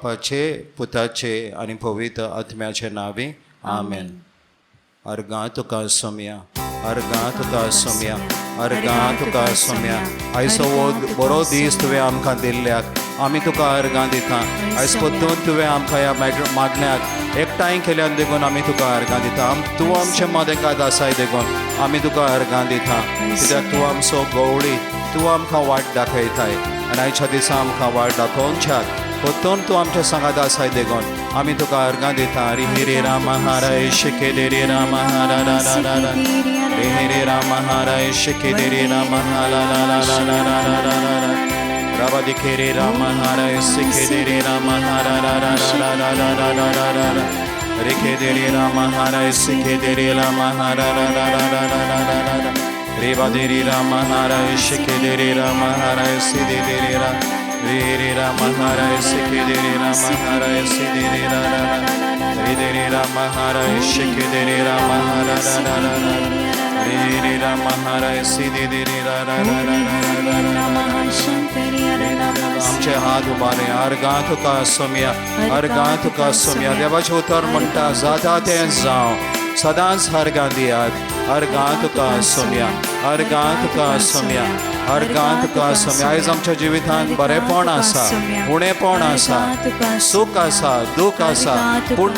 बापाचे, पुताचे आनी पवित्र आत्म्याचे नांवी, आमेन. अर्गां तुका सोमया, अर्गां तुका सोमया, अर्गां तुका सोमया. आयज हो बरो दीस तुवें आमकां दिल्ल्याक आमी तुका अर्गां दिता. आयज परतून तुवें आमकां ह्या मागण्याक एकठांय केल्यान देखून आमी तुका अर्गां दिता. तूं आमचे मदेकात आसाय देखून आमी तुका अर्गां दिता, कित्याक तूं आमचो गवळी, तूं आमकां वाट दाखयताय आनी आयच्या दिसा आमकां वाट दाखोवच्याक परतून तूं आमच्या सांगात आसाय देखून आमी तुका अर्गां दिता. हरी हरे राम हराय शिके रे राम हरा रा रा रा रा रे हरे राम हराय शिके रे राम ला ला ला ला ला ला ला ला ला ला रवा दिखे रे राम हराय सिखे रे राम हरा रा रा रा रा रा रा रा रा रा रा रिखे रे राम हराय सिखे रे राम हरा रा रा रा रा रा रा रा रा रा रेवा देरी राम हराय शिखे रे राम हराय सिद्धि रे रा रे रे राम हराय सिखे रे राम हराय सिद्धि रे रा रा रा रे रे राम हराय शिखे रे राम हरा रा रा रा रा रे रे राम हराय सिद्धि रे रा रा रा रा रा रा रा. आमचे हात उबारे. अर्गां तुका सोमया, अर्गां तुका सोमया. देवाचें उतर म्हणटा, जाता तें जावं, सदांच अर्गां दियात. अर्गां तुका सोमया, अर्गां तुका सोमया, अर्गां तुका सोमया. आयज आमच्या जिवितांत बरेंपण आसा, उणेपण आसा, सूख आसा, दूख आसा, पूण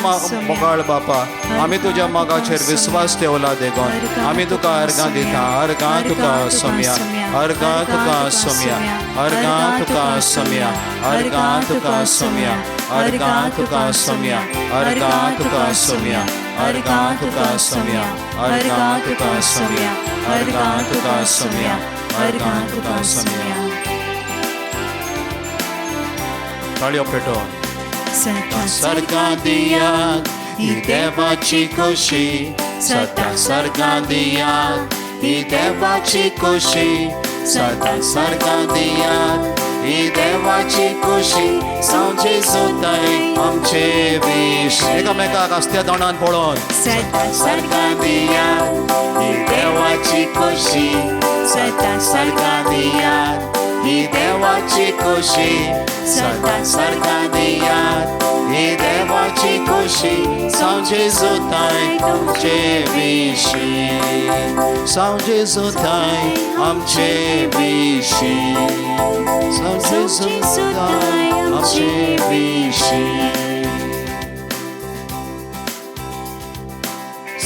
मोगाळ बापा, आमी तुज्या मोगाचेर विस्वास ठेवला देखून आमी तुका अर्गां दिता. अर्गां तुका सोमया, अर्गां तुका सोमया, अर्गां तुका सोमया, अर्गां तुका सोमया, अर्गां तुका सोमया, अर्गां तुका सोमया, अर्गां तुका सोमया, अर्गां तुका सोमया, अर्गां तुका सोमया, अर्गां तुका सोमया. ताळयो पेटोवन. सर्गां दियात ही देवाची खोशी, सदां सर्गां दियात ही देवाची खोशी, सदां सर्गां दियात ही देवाची खोशी, सांजे जोताय आमचे विश. एकामेकाक आसत्या दोणान पळोवन. सदां सर्गां दियात ही देवाची खोशी, सदां सर्गां दियात ही देवाची खोशी, सदां सर्गां दियात ही देवाची खोशी, सांजे जोताय आमचे विशी, सांजे जोताय आमचे विशी, सांजे जोताय आमचे विशी.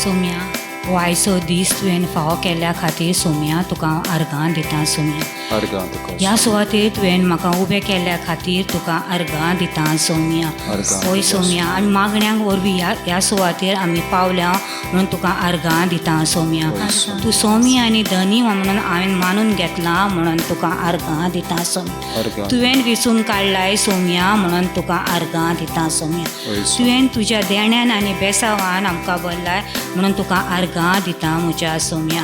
सोम्या, हो आयचो दीस तुवें फावो केल्ल्या खातीर सोम्या तुका हांव अर्गां दिता सोम्या. अर्गां तुका. ह्या सुवातेर तुवें म्हाका उबें केल्ल्या खातीर तुका अर्गां दिता सोम्या. अर्गां होय तुका. सोम्या, आमी मागण्यांक वरवीं ह्या सुवातेर आमी पावल्या म्हणून तुका अर्गां दिता सोम्या. होय. तूं सोमी आनी धनी म्हणून हांवें मानून घेतलां म्हणून तुका अर्गां दिता सोम्या. अर्गां. तुवें विसून काडलाय सोम्या म्हणून तुका अर्गां दिता सोम्या. होय. तुवें तुज्या देण्यान आनी बेसावान आमकां भरलाय म्हणून तुका अर्गां दिता म्हज्या सोम्या.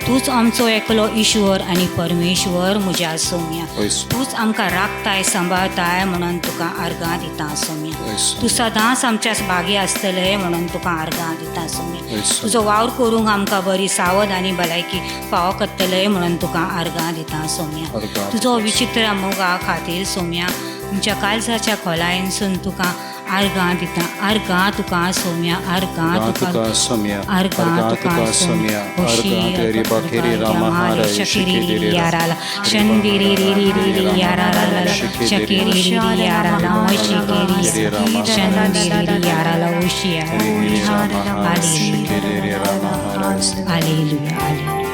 तूंच आमचो एकलो ईश्वर आनी परमेश्वर म्हज्या सोम्या. होय. तूंच आमकां राखताय, सांबाळताय म्हणून तुका अर्गां दिता सोम्या. होय. तूं सदांच आमच्या भागी आसतलें म्हणून तुका अर्गां दिता सोम्या. होय. तुजो वावर करूंक आमकां बरी सावध आनी भलायकी फावो करतलें म्हणून तुका अर्गां दिता सोम्या. अर्गां. तुजो विचित्र मोगा खातीर सोम्या तुमच्या काळजाच्या खोलायेनसून तुका अर्गां दिता. अर्गां तुका सोम्या, अर्गां तुका तुका सोमया, अर्गां अर्गां तुका तुका सोम्या. सोमया, अर्गां तेरी बाखेरी राम हराय शिके रे याराला शंदिरी री री री री याराला शकेरी री री याराला ओशिकेरी शंदिरी री याराला ओशिया. Hallelujah, hallelujah.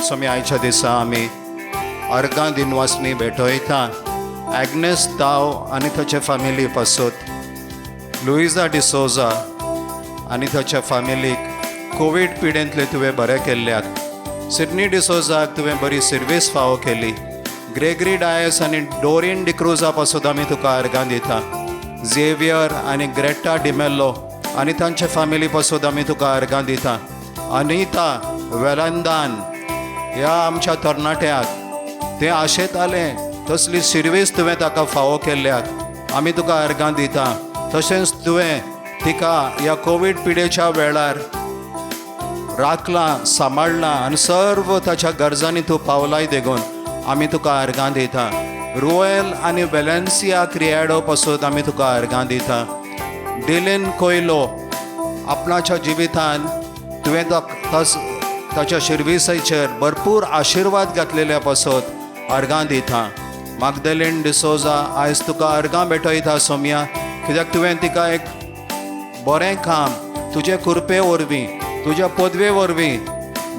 स्वामी, आयच्या दिसा आमी अर्गां दिनवासनी भेटयता एग्नेस ताव आनी ताच्या फामिली पासत, लुईजा डिसोजा आनी ताच्या फामिलीक कोवीड पिडेंतले तुवें बरें केल्ल्याक, सिडनी डिसोजाक तुवें बरी सर्वीस फावो केली, ग्रेगरी डायस आनी डोरीन डिक्रुजा पासत आमी तुका अर्गां दिता, झेवियर आनी ग्रेटा डिमेल्लो आनी तांच्या फामिली पासत आमी तुका अर्गां दिता, अनिता वेलंदान ह्या आमच्या तरणाट्याक तें आशेतालें तसली सिर्वीस तुवें ताका फावो केल्ल्याक आमी तुका अर्गां दिता. तशेंच तुवें तिका ह्या कोवीड पिडेच्या वेळार राखलां, सांबाळ्ळां आनी सर्व ताच्या गरजांनी तूं पावलाय देखून आमी तुका अर्गां दिता. रोयल आनी वेलेन्सिया क्रियाडो पासून आमी तुका अर्गां दिता. डिलीन कोयलो आपणाच्या जिवितान तुवें ताच्या शिर्विसाचेर भरपूर आशिर्वाद घातलेल्या पासत अर्गां दिता. मागदेलीन डिसोजा आयज तुका अर्गां भेटयता सोम्या, कित्याक तुवें तिका एक बरें काम तुजे कृपे वरवीं तुज्या पदवे वरवीं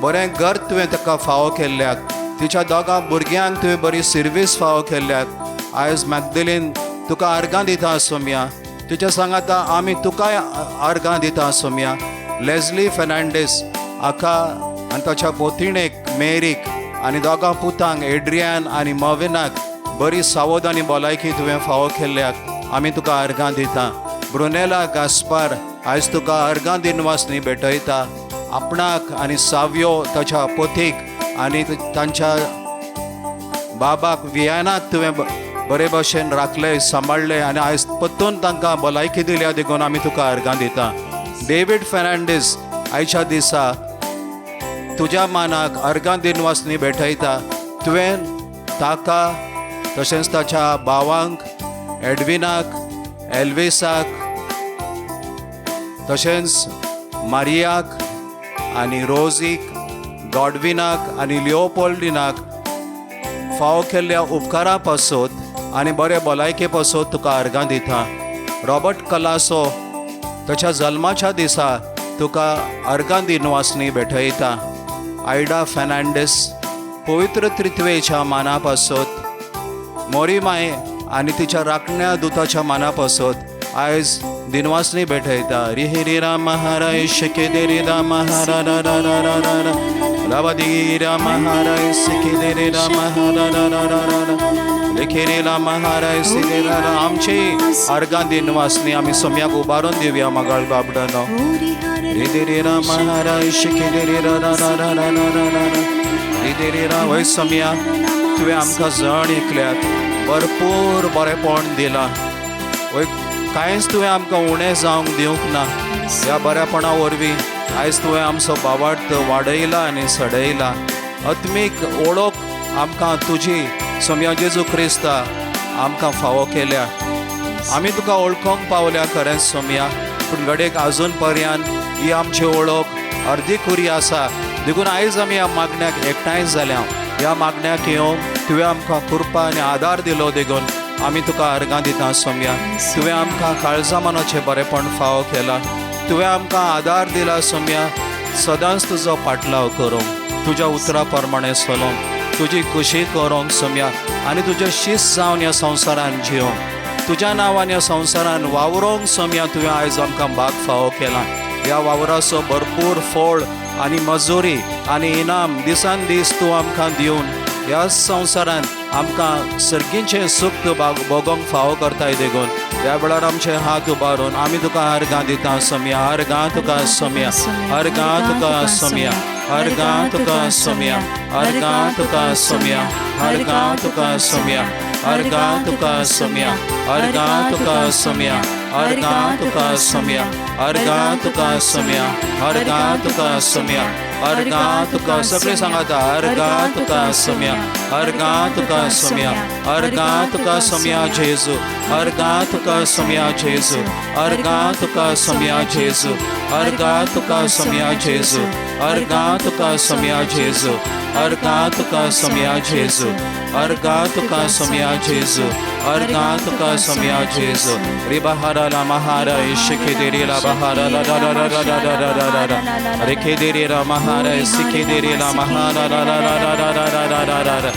बरें घर तुवें ताका फावो केल्ल्याक, तिच्या दोगां भुरग्यांक तुवें बरी सिर्वीस फावो केल्ल्याक आयज मॅगदलीन तुका अर्गां दिता सोम्या. तुज्या सांगाता आमी तुकाय अर्गां दिता सोम्या. लेजली फेर्नांडीस हाका आनी ताच्या पोतिणेक मेरीक आनी दोगां पुतांक एड्रियान आनी मविनाक बरी सावध आनी भलायकी तुवें फावो केल्ल्याक आमी तुका अर्गां दिता. ब्रुनेला गास्पार आयज तुका अर्गां दिनवासनी भेटयता. आपणाक आनी सावयो ताच्या पोतीक आनी तांच्या बाबाक वियानाक तुवें बरे भशेन राखले सांबाळ्ळे आनी आयज परतून तांकां भलायकी दिल्या देखून आमी तुका अर्गां दिता. डेवीड फेर्नांडीस आयच्या दिसा तुज्या मानाक अर्गां दिनवासनी भेटयता. तुवें ताका तशेंच ताच्या भावांक एडविनाक एल्विसाक तशेंच मारियाक आनी रोजीक गॉडविनाक आनी लिओपोल्डिनाक फावो केल्ल्या उपकारा पासत आनी बरे भलायके पासत तुका अर्गां दिता. रॉबर्ट कलासो ताच्या जल्माच्या दिसा तुका अर्गां दिनवासनी भेटयता. आयडा फेर्नांडीस पवित्र त्रित्वेच्या माना पासत मोरीमाय आनी तिच्या राखण्या दुताच्या माना पासत आयज दिनवासनी भेटयता. रि राम महाराय शके दे राम हारा रा रा रा रा रा रा रावदी राम हाराय सखे दे राम हारा रा रा रा रा लेखे राम हाराय सिदे रा रा. आमची अर्गां दिनवासनी आमी सोम्याक उबारून दिवया मगाळ बाबडानो. रे दे राम हाराय शके दे रा रा रा रा रा रा रा रे दे रा. वय सोम्या तुवें आमकां जण एकल्याक भरपूर बरेपण दिलां. वय कांयच तुवें आमकां उणें जावंक दिवंक ना. ह्या बऱ्यापणा वरवीं आयज तुवें आमचो बावार्थ वाडयला आनी सडयला. आत्मीक ओळख आमकां तुजी सोम्या जेजू क्रिस्ता आमकां फावो केल्या. आमी तुका वळखोंक पावल्या खरेंच सोम्या, पूण घडयेक आजून पर्यंत ही आमची ओळख अर्दी कुरी आसा. देखून आयज आमी ह्या मागण्याक एकठांय जाल्या. ह्या मागण्याक येवंक तुवें आमकां कृपा आनी आदार दिलो देखून आमी तुका अर्गां दिता सोम्या. तुवें आमकां काळजा मनाचें बरेपण फावो केलां. तुवें आमकां आदार दिला सोम्या. सदांच तुजो पाटलाव करूंक, तुज्या उतरा प्रमाणें चलोवंक, तुजी खुशी करूंक सोम्या आनी तुजें शिस्त जावन ह्या संवसारान जियोंक, तुज्या नांवान ह्या संवसारान वावरोंक सोम्या तुवें आयज आमकां भाग फावो केला. ह्या वावराचो भरपूर फळ आनी मजुरी आनी इनाम दिसान दीस तूं आमकां दिवन ह्या संवसारान आमकां सर्गीचें सूख भोगोंक फावो करताय. देखून ह्या वेळार आमचे हात उबारून आमी तुका अर्गां दिता सोम्या. अर्गां तुका सोम्या, अर्गां तुका सोम्या, अर्गां तुका सोम्या, अर्गां तुका सोम्या, अर्गां तुका सोम्या, अर्गां तुका सोम्या, अर्गां तुका सोम्या, अर्गां तुका सोम्या, अर्गां तुका सोम्या, अर्गां तुका सोम्या, अर्गां तुका. सगळे सांगाता अर्गां तुका सोम्या, अर्गां तुका सोम्या, अर्गां तुका सोम्या जेजू, अर्गां तुका सोम्या जेजू, अर्गां तुका सोम्या जेजू, अर्गां तुका सोम्या जेजू, अर्गां तुका सोम्या जेजू, अर्गां तुका सोम्या जेजू, अर्गां तुका सोम्या जेजू, अर्गां तुका सोम्या जेजू. रिबहारा ला महारा इशिके देरी ला बहारा ला ला ला ला ला ला ला ला ला रेखे देरी ला महारा इशिके देरी ला महारा ला ला ला ला ला ला ला ला ला ला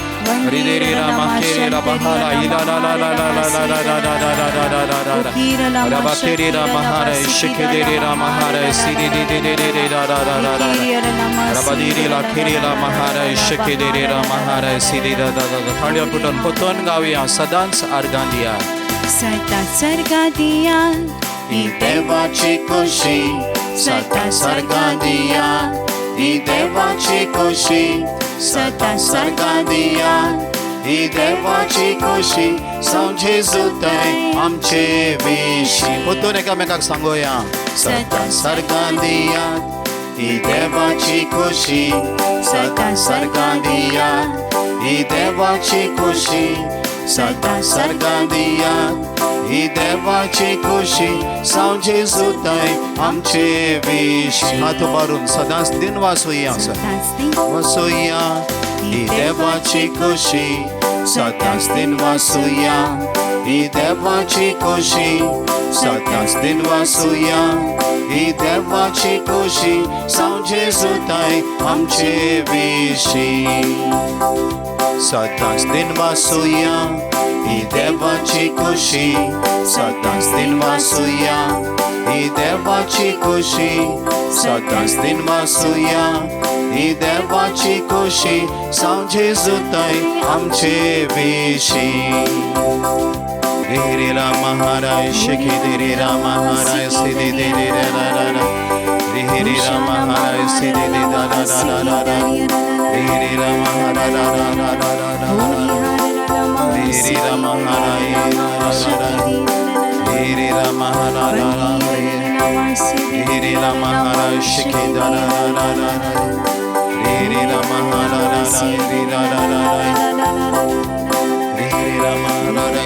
रि देरी ला माकेरी ला बहारा इला ला ला ला ला ला ला ला ला ला ला ला ला ला ला ला बाकेरी ला महारा इशिके देरी ला महारा इसी दे दे दे दे दे ला ला ला ला ला रबादीरी ला खेरी ला महारा इशिके देरी ला महारा इसी दे दा दा दा. थाळ्यो पिटून पोतून गावया सदांच अर्गां दिया. सदा सर्गा दिया ही देवाची खुशी, सदा सर्गा दिया ही देवाची खुशी, सदा सर्गा दिया ही देवाची खुशी. समजे जुताय आमचे विशी. पोतून एकामेकाक सांगोया. सदा सर्गा दिया ही देवाची खुशी, सदा सर्गा दिया ही देवाची खुशी, सदां सर्गां दियात ही देवाची खोशी साव जेजूताय आमचे विशीं. हात उबारून सदांच दिन वासुया, वसुया ही देवाची खोशी, सदांच दिन वासुया ही देवाची खोशी, सदांच दिन वासुया ही देवाची खोशी साव जेजूताय आमचे विशीं. सदांच दिन वासुया ही देवाची खोशी, सदांच दिन वासुया ही देवाची खोशी, सदांच दिन वासुया ही देवाची खोशी साव जेजूताय आमचे विशीं. रे राम हराय शिखी रे राम हराय सिद्धि दे रे रा रा रा रे राम हराय सिद्धि दे दा रा रा रा रा रे राम हरा रा रा रा रा रा रे राम हराय रा रा रा रे राम हरा रा रा रे राम हराय शिखी दा रा रा रा रा रे राम हरा रा रा रे रा रा रा रे राम हरा रा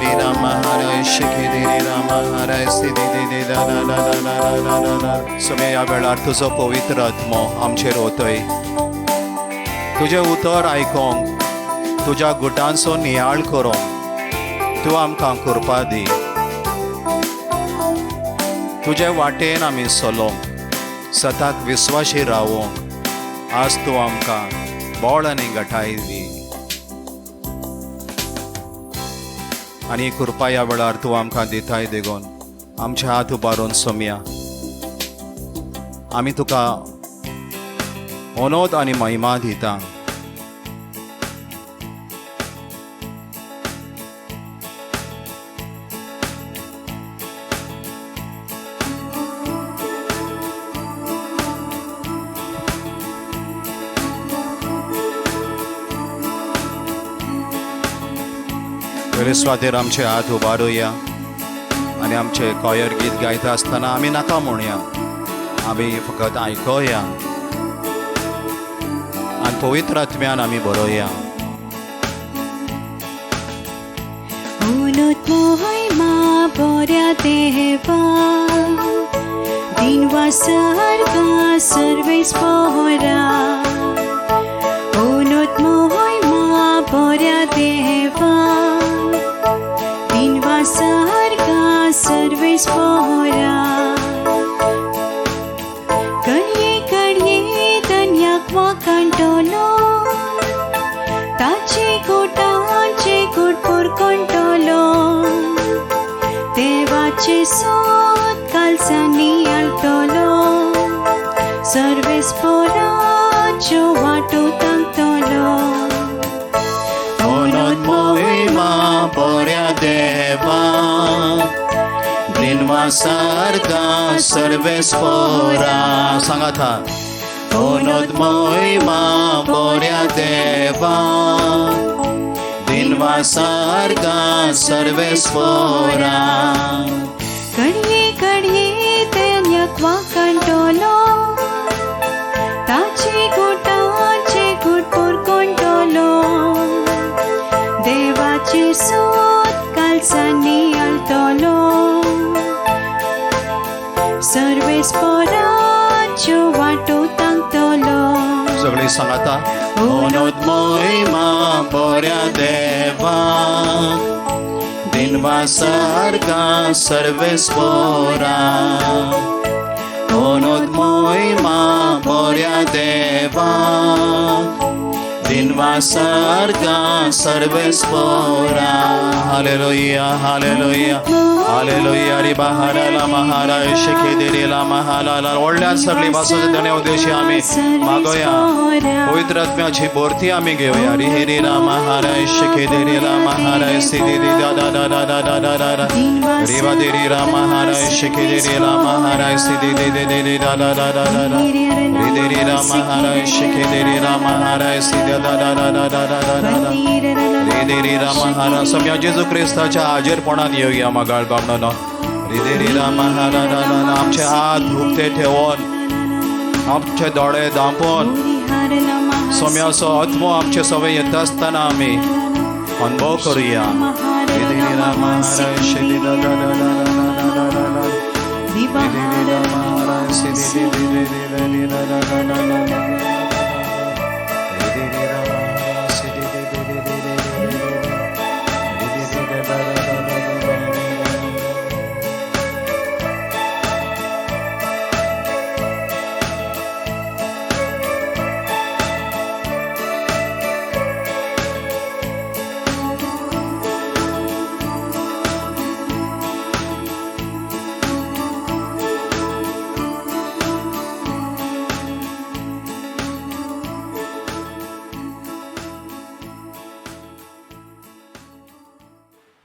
रे राम हराय शिखी रे राम हराय सिद्धि दे दा रा रा रा रा रा रा. सुमे ह्या वेळार तुजो पवित्र आत्मो आमचेर वतय, तुजें उतर आयकोंक, तुज्या गुटांचो नियाळ करूंक तूं आमकां कृपा दी. तुजे वाटेन आमी चलोंक, सताक विस्वाशी रावोंक आज तूं आमकां बळ आनी गटाय दी. आनी कृपा ह्या वेळार तूं आमकां दिताय देगून आमचे हात उबारून सोमया आमी तुका अनोद आनी महिमा दिता. पयले सुवातेर आमचे हात उबारुया आनी आमचे कॉयर गीत गायता आसतना आमी नाका म्हणया, आमी फकत आयकोया आनी पवित्र आत्म्यान आमी बरोवया. बऱ्या देवा दिनवा सारका सर्वेस पोरा, ओनोत मोहय मा बऱ्या देवा दिनवा सारका सर्वेस पोरा. घडये घडये धन्याक वाकांटलो, ताचे गोटांचे गुटपूर कंटलो, देवाचे सोद कालसांनी आलतलो, सर्वेस पोराच्यो वाटो तांगतलो. ओनोत मोहिमा बऱ्या देवा दिनवा सारका सर्वेस पोरा. सांगात हा. ओनोत मोहिमा बऱ्या देवा दिनवा सारका सर्वेस पोरा. घडये घडये धन्याक वाकांटलो, ताचे गोटांचे गुटपूर कंटलो, देवाचे सोद कालसांनी आलतलो, सर्वेस पोराच्यो वाटो तांगतलो. सगळीं सांगाता. ओनोत मोहिमा बऱ्या देवा दिनवा सारका सर्वेस पोरा, ओनोत मोहिमा बऱ्या देवा दिनवा सारका सर्वेस पोरा. Hallelujah hallelujah hallelujah. रे बहाराला महाराय शिखे देरेला महालाला. व्हडल्यान सगळी भासाचो धन्य उद्देशी आमी मागोया, पवित्र आत्म्याची भरती आमी घेवया. रे हे रा महाराय शिखे देरेला महाराय सिद्धि दे दा दा दा दा दा दा दा दा रेवा देरी रा महाराय शिखे देरेला महाराय सिद्धि दे दे दे दा दा दा दा दा दा रे देरी रा महाराय शिखे देरेला महाराय सिद्धि दा दा दा दा दा दा दा दा रे देरी रा महाराज. सम्या जेजू क्रिस्ताच्या हाजेरपणान येवया मागाळ बामणानो. रे देरी रा महाराज. आमचे हात उक्ते ठेवून, आमचे दोळे दांपून सोम्याचो आत्मो आमचे सवे येता आसतना आमी अनुभव करुया.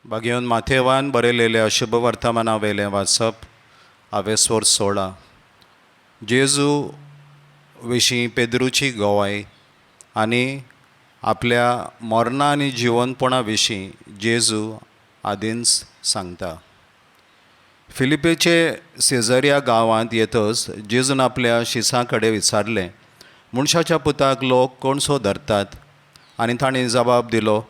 भाग्यवन माथेवान बरयलेल्या शुभ वर्तमानावेलें वाचप आवेस्वर 16. जेजू विशीं पेद्रूची गवाय आनी आपल्या मरणा आनी जिवनपणा विशीं जेजू आदींच सांगता. फिलिपेचे सेजरिया गांवांत येतच जेजून आपल्या शिसां कडेन विचारलें, मनशाच्या पुताक लोक कोणसो धरतात? आनी तांणी जबाब दिलो,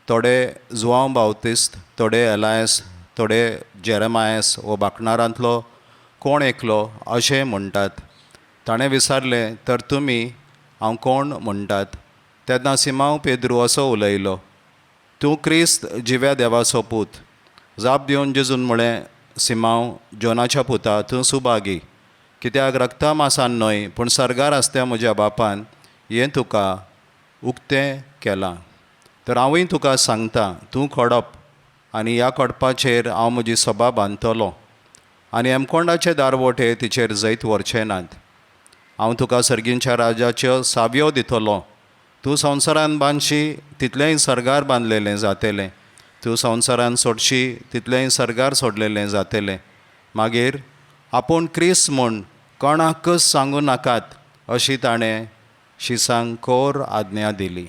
थोडे जुआंव बावतिस्त, थोडे एलायस, थोडे जेरेमायस वो बाकणारांतलो कोण एकलो अशें म्हणटात. ताणें विचारलें, तर तुमी हांव कोण म्हणटात? तेन्ना सिमांव पेद्रू असो उलयलो, तूं क्रिस्त जिव्या देवाचो पूत. जाप दिवन जेजून म्हळें, सिमांव जोनाच्या पुता, तूं सुभागी, कित्याक रक्ता मासान न्हय पूण सर्गार आसत्या म्हज्या बापान हें तुका उक्तें केलां. तर हांवूय तुका सांगता, तूं खडप आनी ह्या खडपाचेर हांव म्हजी सभा बांदतलो आनी हेमकोंडाचे दारवोटे तिचेर जैत व्हरचे नात. हांव तुका सर्गींच्या राजाच्यो सावयो दितलो. तूं संवसारान बांदशी तितलेंय सर्गार बांदलेलें जातलें, तूं संवसारान सोडशी तितलेंय सर्गार सोडलेलें जातलें. मागीर आपूण क्रिस्त म्हूण कोणाकच सांगूं नाकात अशी ताणें शिसांक कोर आज्ञा दिली.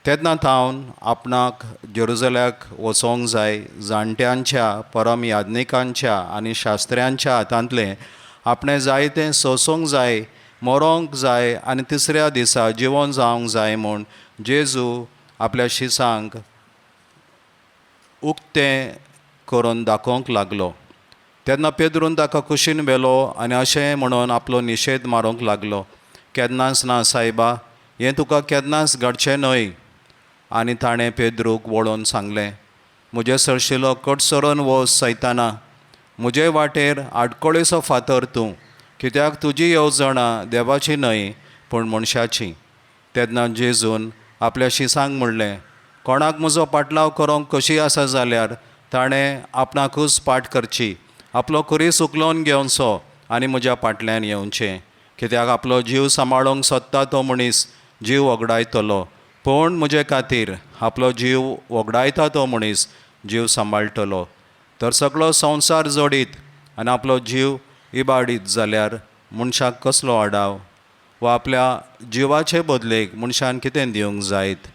तेन्ना थावन आपणाक जेरुजल्याक वचोंक जाय, जाणट्यांच्या परम याज्ञिकांच्या आनी शास्त्र्यांच्या हातांतलें आपणें जायतें सोंसूंक जाय, मरोंक जाय आनी तिसऱ्या दिसा जिवन जावंक जाय म्हूण जेजू आपल्या शिसांक उक्तें करून दाखोवंक लागलो. तेन्ना पेद्रून ताका कुशीन व्हेलो आनी अशें म्हणून आपलो निशेध मारूंक लागलो, केन्नाच ना सायबा, हें तुका केन्नाच घडचें न्हय. आनी ताणें पेद्रूक वळोवन सांगलें, म्हजे सरशिलो कटसरोन वच सैताना, म्हजे वाटेर आडकोळेचो फातर तूं, कित्याक तुजी येवजणां देवाची न्हय पूण मनशाची. तेन्ना जेजून आपल्या शिसांक म्हणलें, कोणाक म्हजो पाटलाव करूंक कशी आसा जाल्यार ताणें आपणाकूच पाट करची, आपलो खुरीस उखलोन घेवचो आनी म्हज्या फाटल्यान येवचें. कित्याक आपलो जीव सांबाळूंक सोदता तो मनीस जीव वगडायतलो, पूण म्हजे खातीर आपलो जीव वगडायता तो मनीस जीव सांबाळटलो. तर सगळो संवसार जोडीत आनी आपलो जीव इबाडीत जाल्यार मनशाक कसलो आडाव? वा आपल्या जिवाचे बदलेक मनशान कितें दिवंक जायत?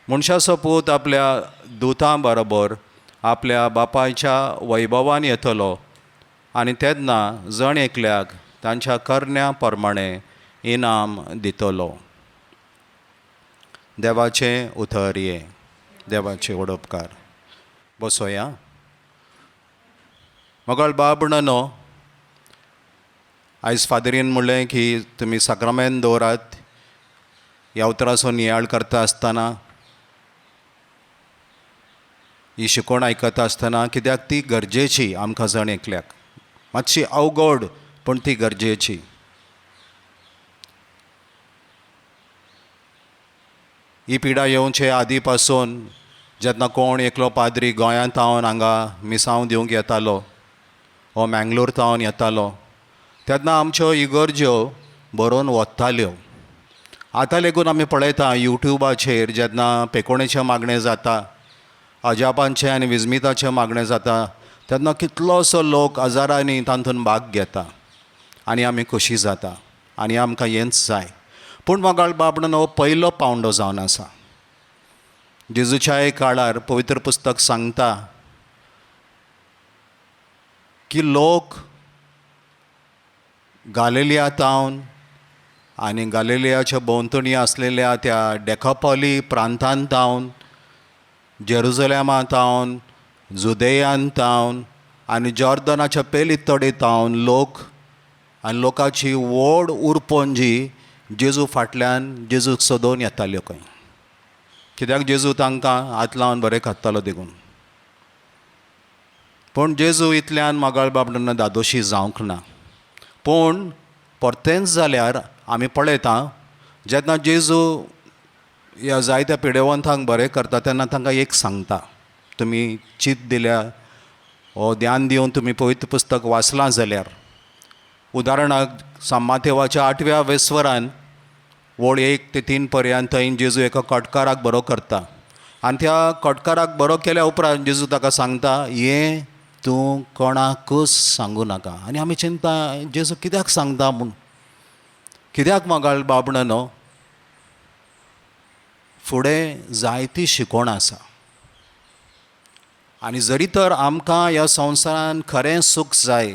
मनशाचो पूत आपल्या दुतां बरोबर आपल्या बापायच्या वैभवान येतलो आनी तेन्ना जण एकल्याक तांच्या करण्या प्रमाणें इनाम दितलो. देवाचें उतर हें. देवाचे वडोपकार. बसोया. मगळ बाब णनो, आयज फादरीन म्हणलें की तुमी साक्रामेंत दवरात. ह्या उतराचो नियाळ करता आसतना, ही शिकवण आयकता आसतना, कित्याक ती गरजेची आमकां जण एकल्याक, मातशी अवघड पूण ती गरजेची. ही पिडा येवचे आदी पासून जेन्ना कोण एकलो पाद्री गोंयांत थावन हांगा मिसांव दिवंक येतालो वो मँगलोर थावन येतालो तेन्ना आमच्यो इगर्ज्यो भरून वताल्यो. आतां लेगून आमी पळयता युट्यूबाचेर जेन्ना पेकोणेचें मागणें जाता, अजापांचें आनी विजमिताचें मागणें जाता, तेन्ना कितलोसो लोक हजारांनी तातूंत भाग घेता आनी आमी खोशी जाता आनी आमकां हेंच जाय. पूण मोगाळ बाबडन हो पयलो पावंडो जावन आसा. जेजूच्याय काळार पवित्र पुस्तक सांगता की लोक गालेलिया थावन आनी गालिलियाच्या भोंवतणी आसलेल्या त्या डेकापोली प्रांतांत तावन, जेरुजलेमा तावन, जुदेयान तावन आनी जॉर्दनाच्या पेली तडे तावन लोक आनी लोकांची व्हड उरपंजी जेजू फाटल्यान जेजूक सोदून येताल्यो खंय. कित्याक जेजू तांकां हात लावन बरें खातालो देखून. पूण जेजू इतल्यान मोगाळ बाबडांना दादोशी जावंक ना. पूण परतेंच जाल्यार आमी पळयता जेन्ना जेजू ह्या जायत्या पिडेवंतांक बरें करता तेन्ना तांकां एक सांगता, तुमी चीत दिल्या हो ध्यान दिवन तुमी पवित्र पुस्तक वाचलां जाल्यार, उदाहरणाक सामाथेवाच्या 8व्या वेस्वरान वळ 1 ते 3 पर्यंत थंय जेजू एका कोटकाराक बरो करता आनी त्या कोटकाराक बरो केल्या उपरांत जेजू ताका सांगता, हें तूं कोणाकूच सांगू नाका. आनी आमी चिंता जेजू कित्याक सांगता म्हूण, कित्याक मोगाळ बाबणानो फुडें जायती शिकवण आसा. आनी जरी तर आमकां ह्या संवसारान खरें सूख जाय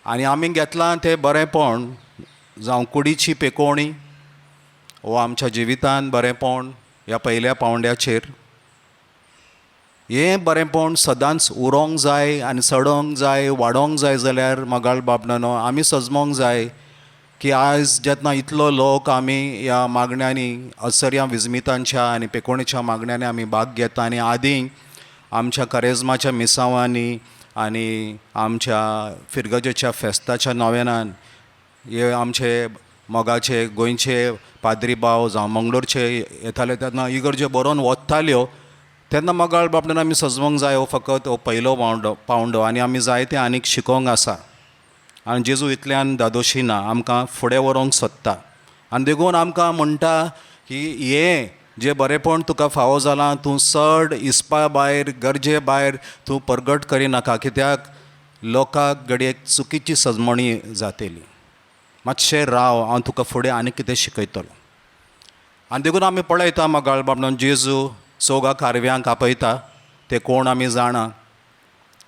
आनी आमी घेतलां तें बरेंपण, जावं कुडीची पेकोवणी वो आमच्या जिवितान बरेंपण ह्या पयल्या पावंड्याचेर, हें बरेंपण सदांच उरोंक जाय आनी चडोवंक जाय, वाडोवंक जाय जाल्यार मोगाळ बाबणानो आमी सजमोंक जाय की आयज जेन्ना इतलो लोक आमी ह्या मागण्यांनी असर्या विजमितांच्या आनी पेकोणीच्या मागण्यांनी आमी भाग घेता आनी आदीं आमच्या करेजमाच्या मिसांवांनी आनी आमच्या फिरगजेच्या फेस्ताच्या नोवेनान हे आमचे मोगाचे गोंयचे पाद्री भाव जावं मंगळूरचे येताले तेन्ना इगर्ज्यो बरोवन वताल्यो तेन्ना मोगाळ बाबडान आमी सजवंक जाय हो फकत हो पयलो पावंडो आनी आमी जायते आनीक शिकोवंक आसा. आनी जेजू इतल्यान दादोशी ना, आमकां फुडें व्हरोंक सोदता आनी देखून आमकां म्हणटा की हें जें बरेंपण तुका फावो जालां तूं चड इस्पा भायर गरजे भायर तूं परगट करिनाका, कित्याक लोकांक घडये चुकीची सजमणी जातली. मातशें राव, हांव तुका फुडें आनी कितें शिकयतलो. आनी देखून आमी पळयता मोगाळ बाबडान जेजू 4 कारव्यांक आपयता, ते कोण आमी जाणा,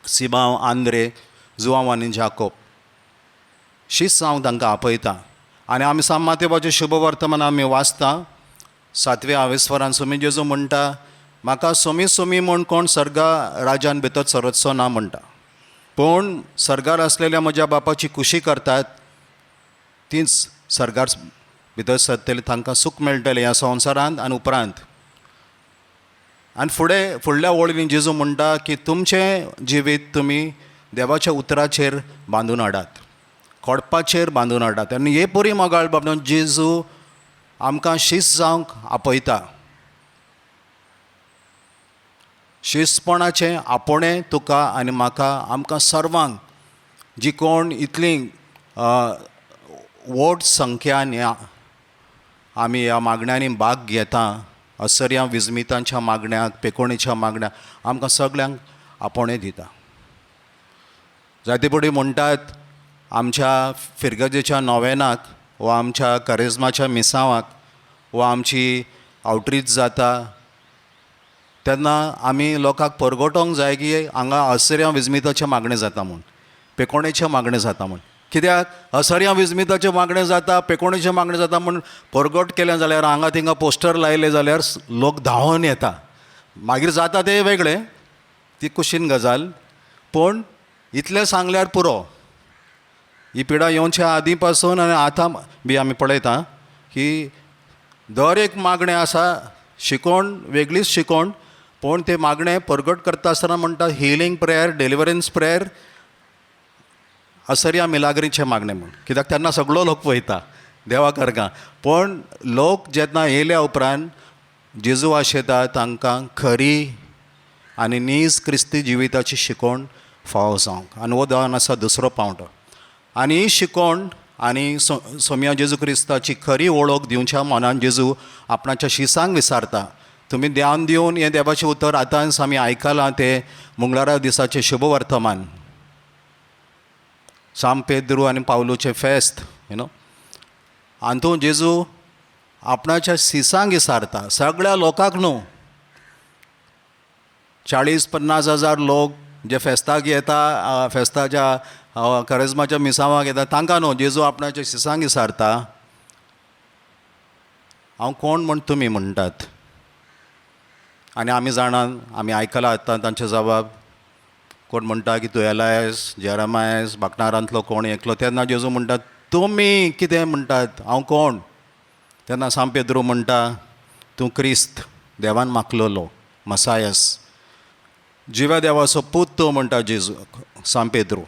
सिबांव, आंद्रे, जुआंव आनी जाकोब. शीस हांव तांकां आपयता आनी आमी सामातेबाचें शुभवर्तमान आमी वाचता 7व्या आवेस्वरान सोमी जेजू म्हणटा, म्हाका सोमी सोमी म्हूण कोण सर्गा राजान भितर सरचो ना म्हणटा, पूण सर्गार आसलेल्या म्हज्या बापाची खुशी करतात तीच सर्गार भितर सरतली, तांकां सूख मेळटलें ह्या संवसारांत आनी उपरांत. आनी फुडें फुडल्या वळींनी जेजू म्हणटा की तुमचें जिवीत तुमी देवाच्या उतराचेर बांदून हाडात, कोडपाचेर बांदून हाडात. आनी हे परी मोगाळ बाबा जेजू आमकां शीस जावंक आपयता. शिस्तपणाचें आपोणें तुका आनी म्हाका आमकां सर्वांक जी कोण इतली व्हड संख्यान ह्या आमी ह्या मागण्यांनी भाग घेता, असर्या विजमितांच्या मागण्याक, पेकोणीच्या मागण्याक, आमकां सगळ्यांक आपोणें दिता. जायते पटी म्हणटात आमच्या फिरगजेच्या नोवेनाक वा आमच्या करेजमाच्या मिसांवाक वा आमची आवटरीच जाता तेन्ना आमी लोकांक परगटोवंक जाय की हांगा असर्या विजमिताचें मागणें जाता म्हूण, पेकोणेचें मागणें जाता म्हूण. कित्याक असर्या विजमिताचें मागणें जाता, पेकोणेचें मागणें जाता म्हूण परगट केलें जाल्यार हांगा थिंगा पोस्टर लायलें जाल्यार लोक धांवून येता. मागीर जाता तें वेगळें, ती कुशीन गजाल, पूण इतलें सांगल्यार पुरो. ही पिडा येवच्या आदीं पासून आनी आतां बी आमी पळयता की दर एक मागणें आसा, शिकोवण वेगळीच शिकोवण, पूण तें मागणें परगट करता आसतना म्हणटा हिलींग प्रेयर, डिलिवरन्स प्रेयर, असर्या मिलाग्रीचें मागणें म्हूण, कित्याक तेन्ना सगळो लोक पळयता देवा करगा. पूण लोक जेन्ना येयल्या उपरांत जेजू आशेता तांकां खरी आनी नीज क्रिस्ती जिविताची शिकोवण फावो जावंक. आनी हो जावन आसा दुसरो पावंडो. आनी ही शिकोवण आनी सोम्या जेजू क्रिस्ताची खरी वळख दिवच्या मनान जेजू आपणाच्या शिसांक विसारता. तुमी ध्यान दिवन हें देवाचें उतर आतांच आमी आयकलां तें मंगळारा दिसाचें शुभवर्तमान, साम पेद्रू आनी पावलूचें फेस्त, you know, हातूंत जेजू आपणाच्या सिसांक विसारता, सगळ्या लोकांक न्हू. 40-50 हजार लोक जे फेस्ताक येता, फेस्ताच्या करेजमाच्या मिसांवाक येता तांकां न्हू, जेजू आपणाच्या सिसांक विसारता हांव कोण म्हूण तुमी म्हणटात? आनी आमी जाणात, आमी आयकलां आतां तांचे जबाब. कोण म्हणटा की तूं एलायस, जेरमायस, बाकणारांतलो कोण एकलो. तेन्ना जेजू म्हणटा तुमी कितें म्हणटात हांव कोण? तेन्ना सांत पेद्रू म्हणटा तूं क्रिस्त, देवान मागलेलो मसायस, जिव्या देवाचो पूत तूं म्हणटा जेजू सांत पेद्रू.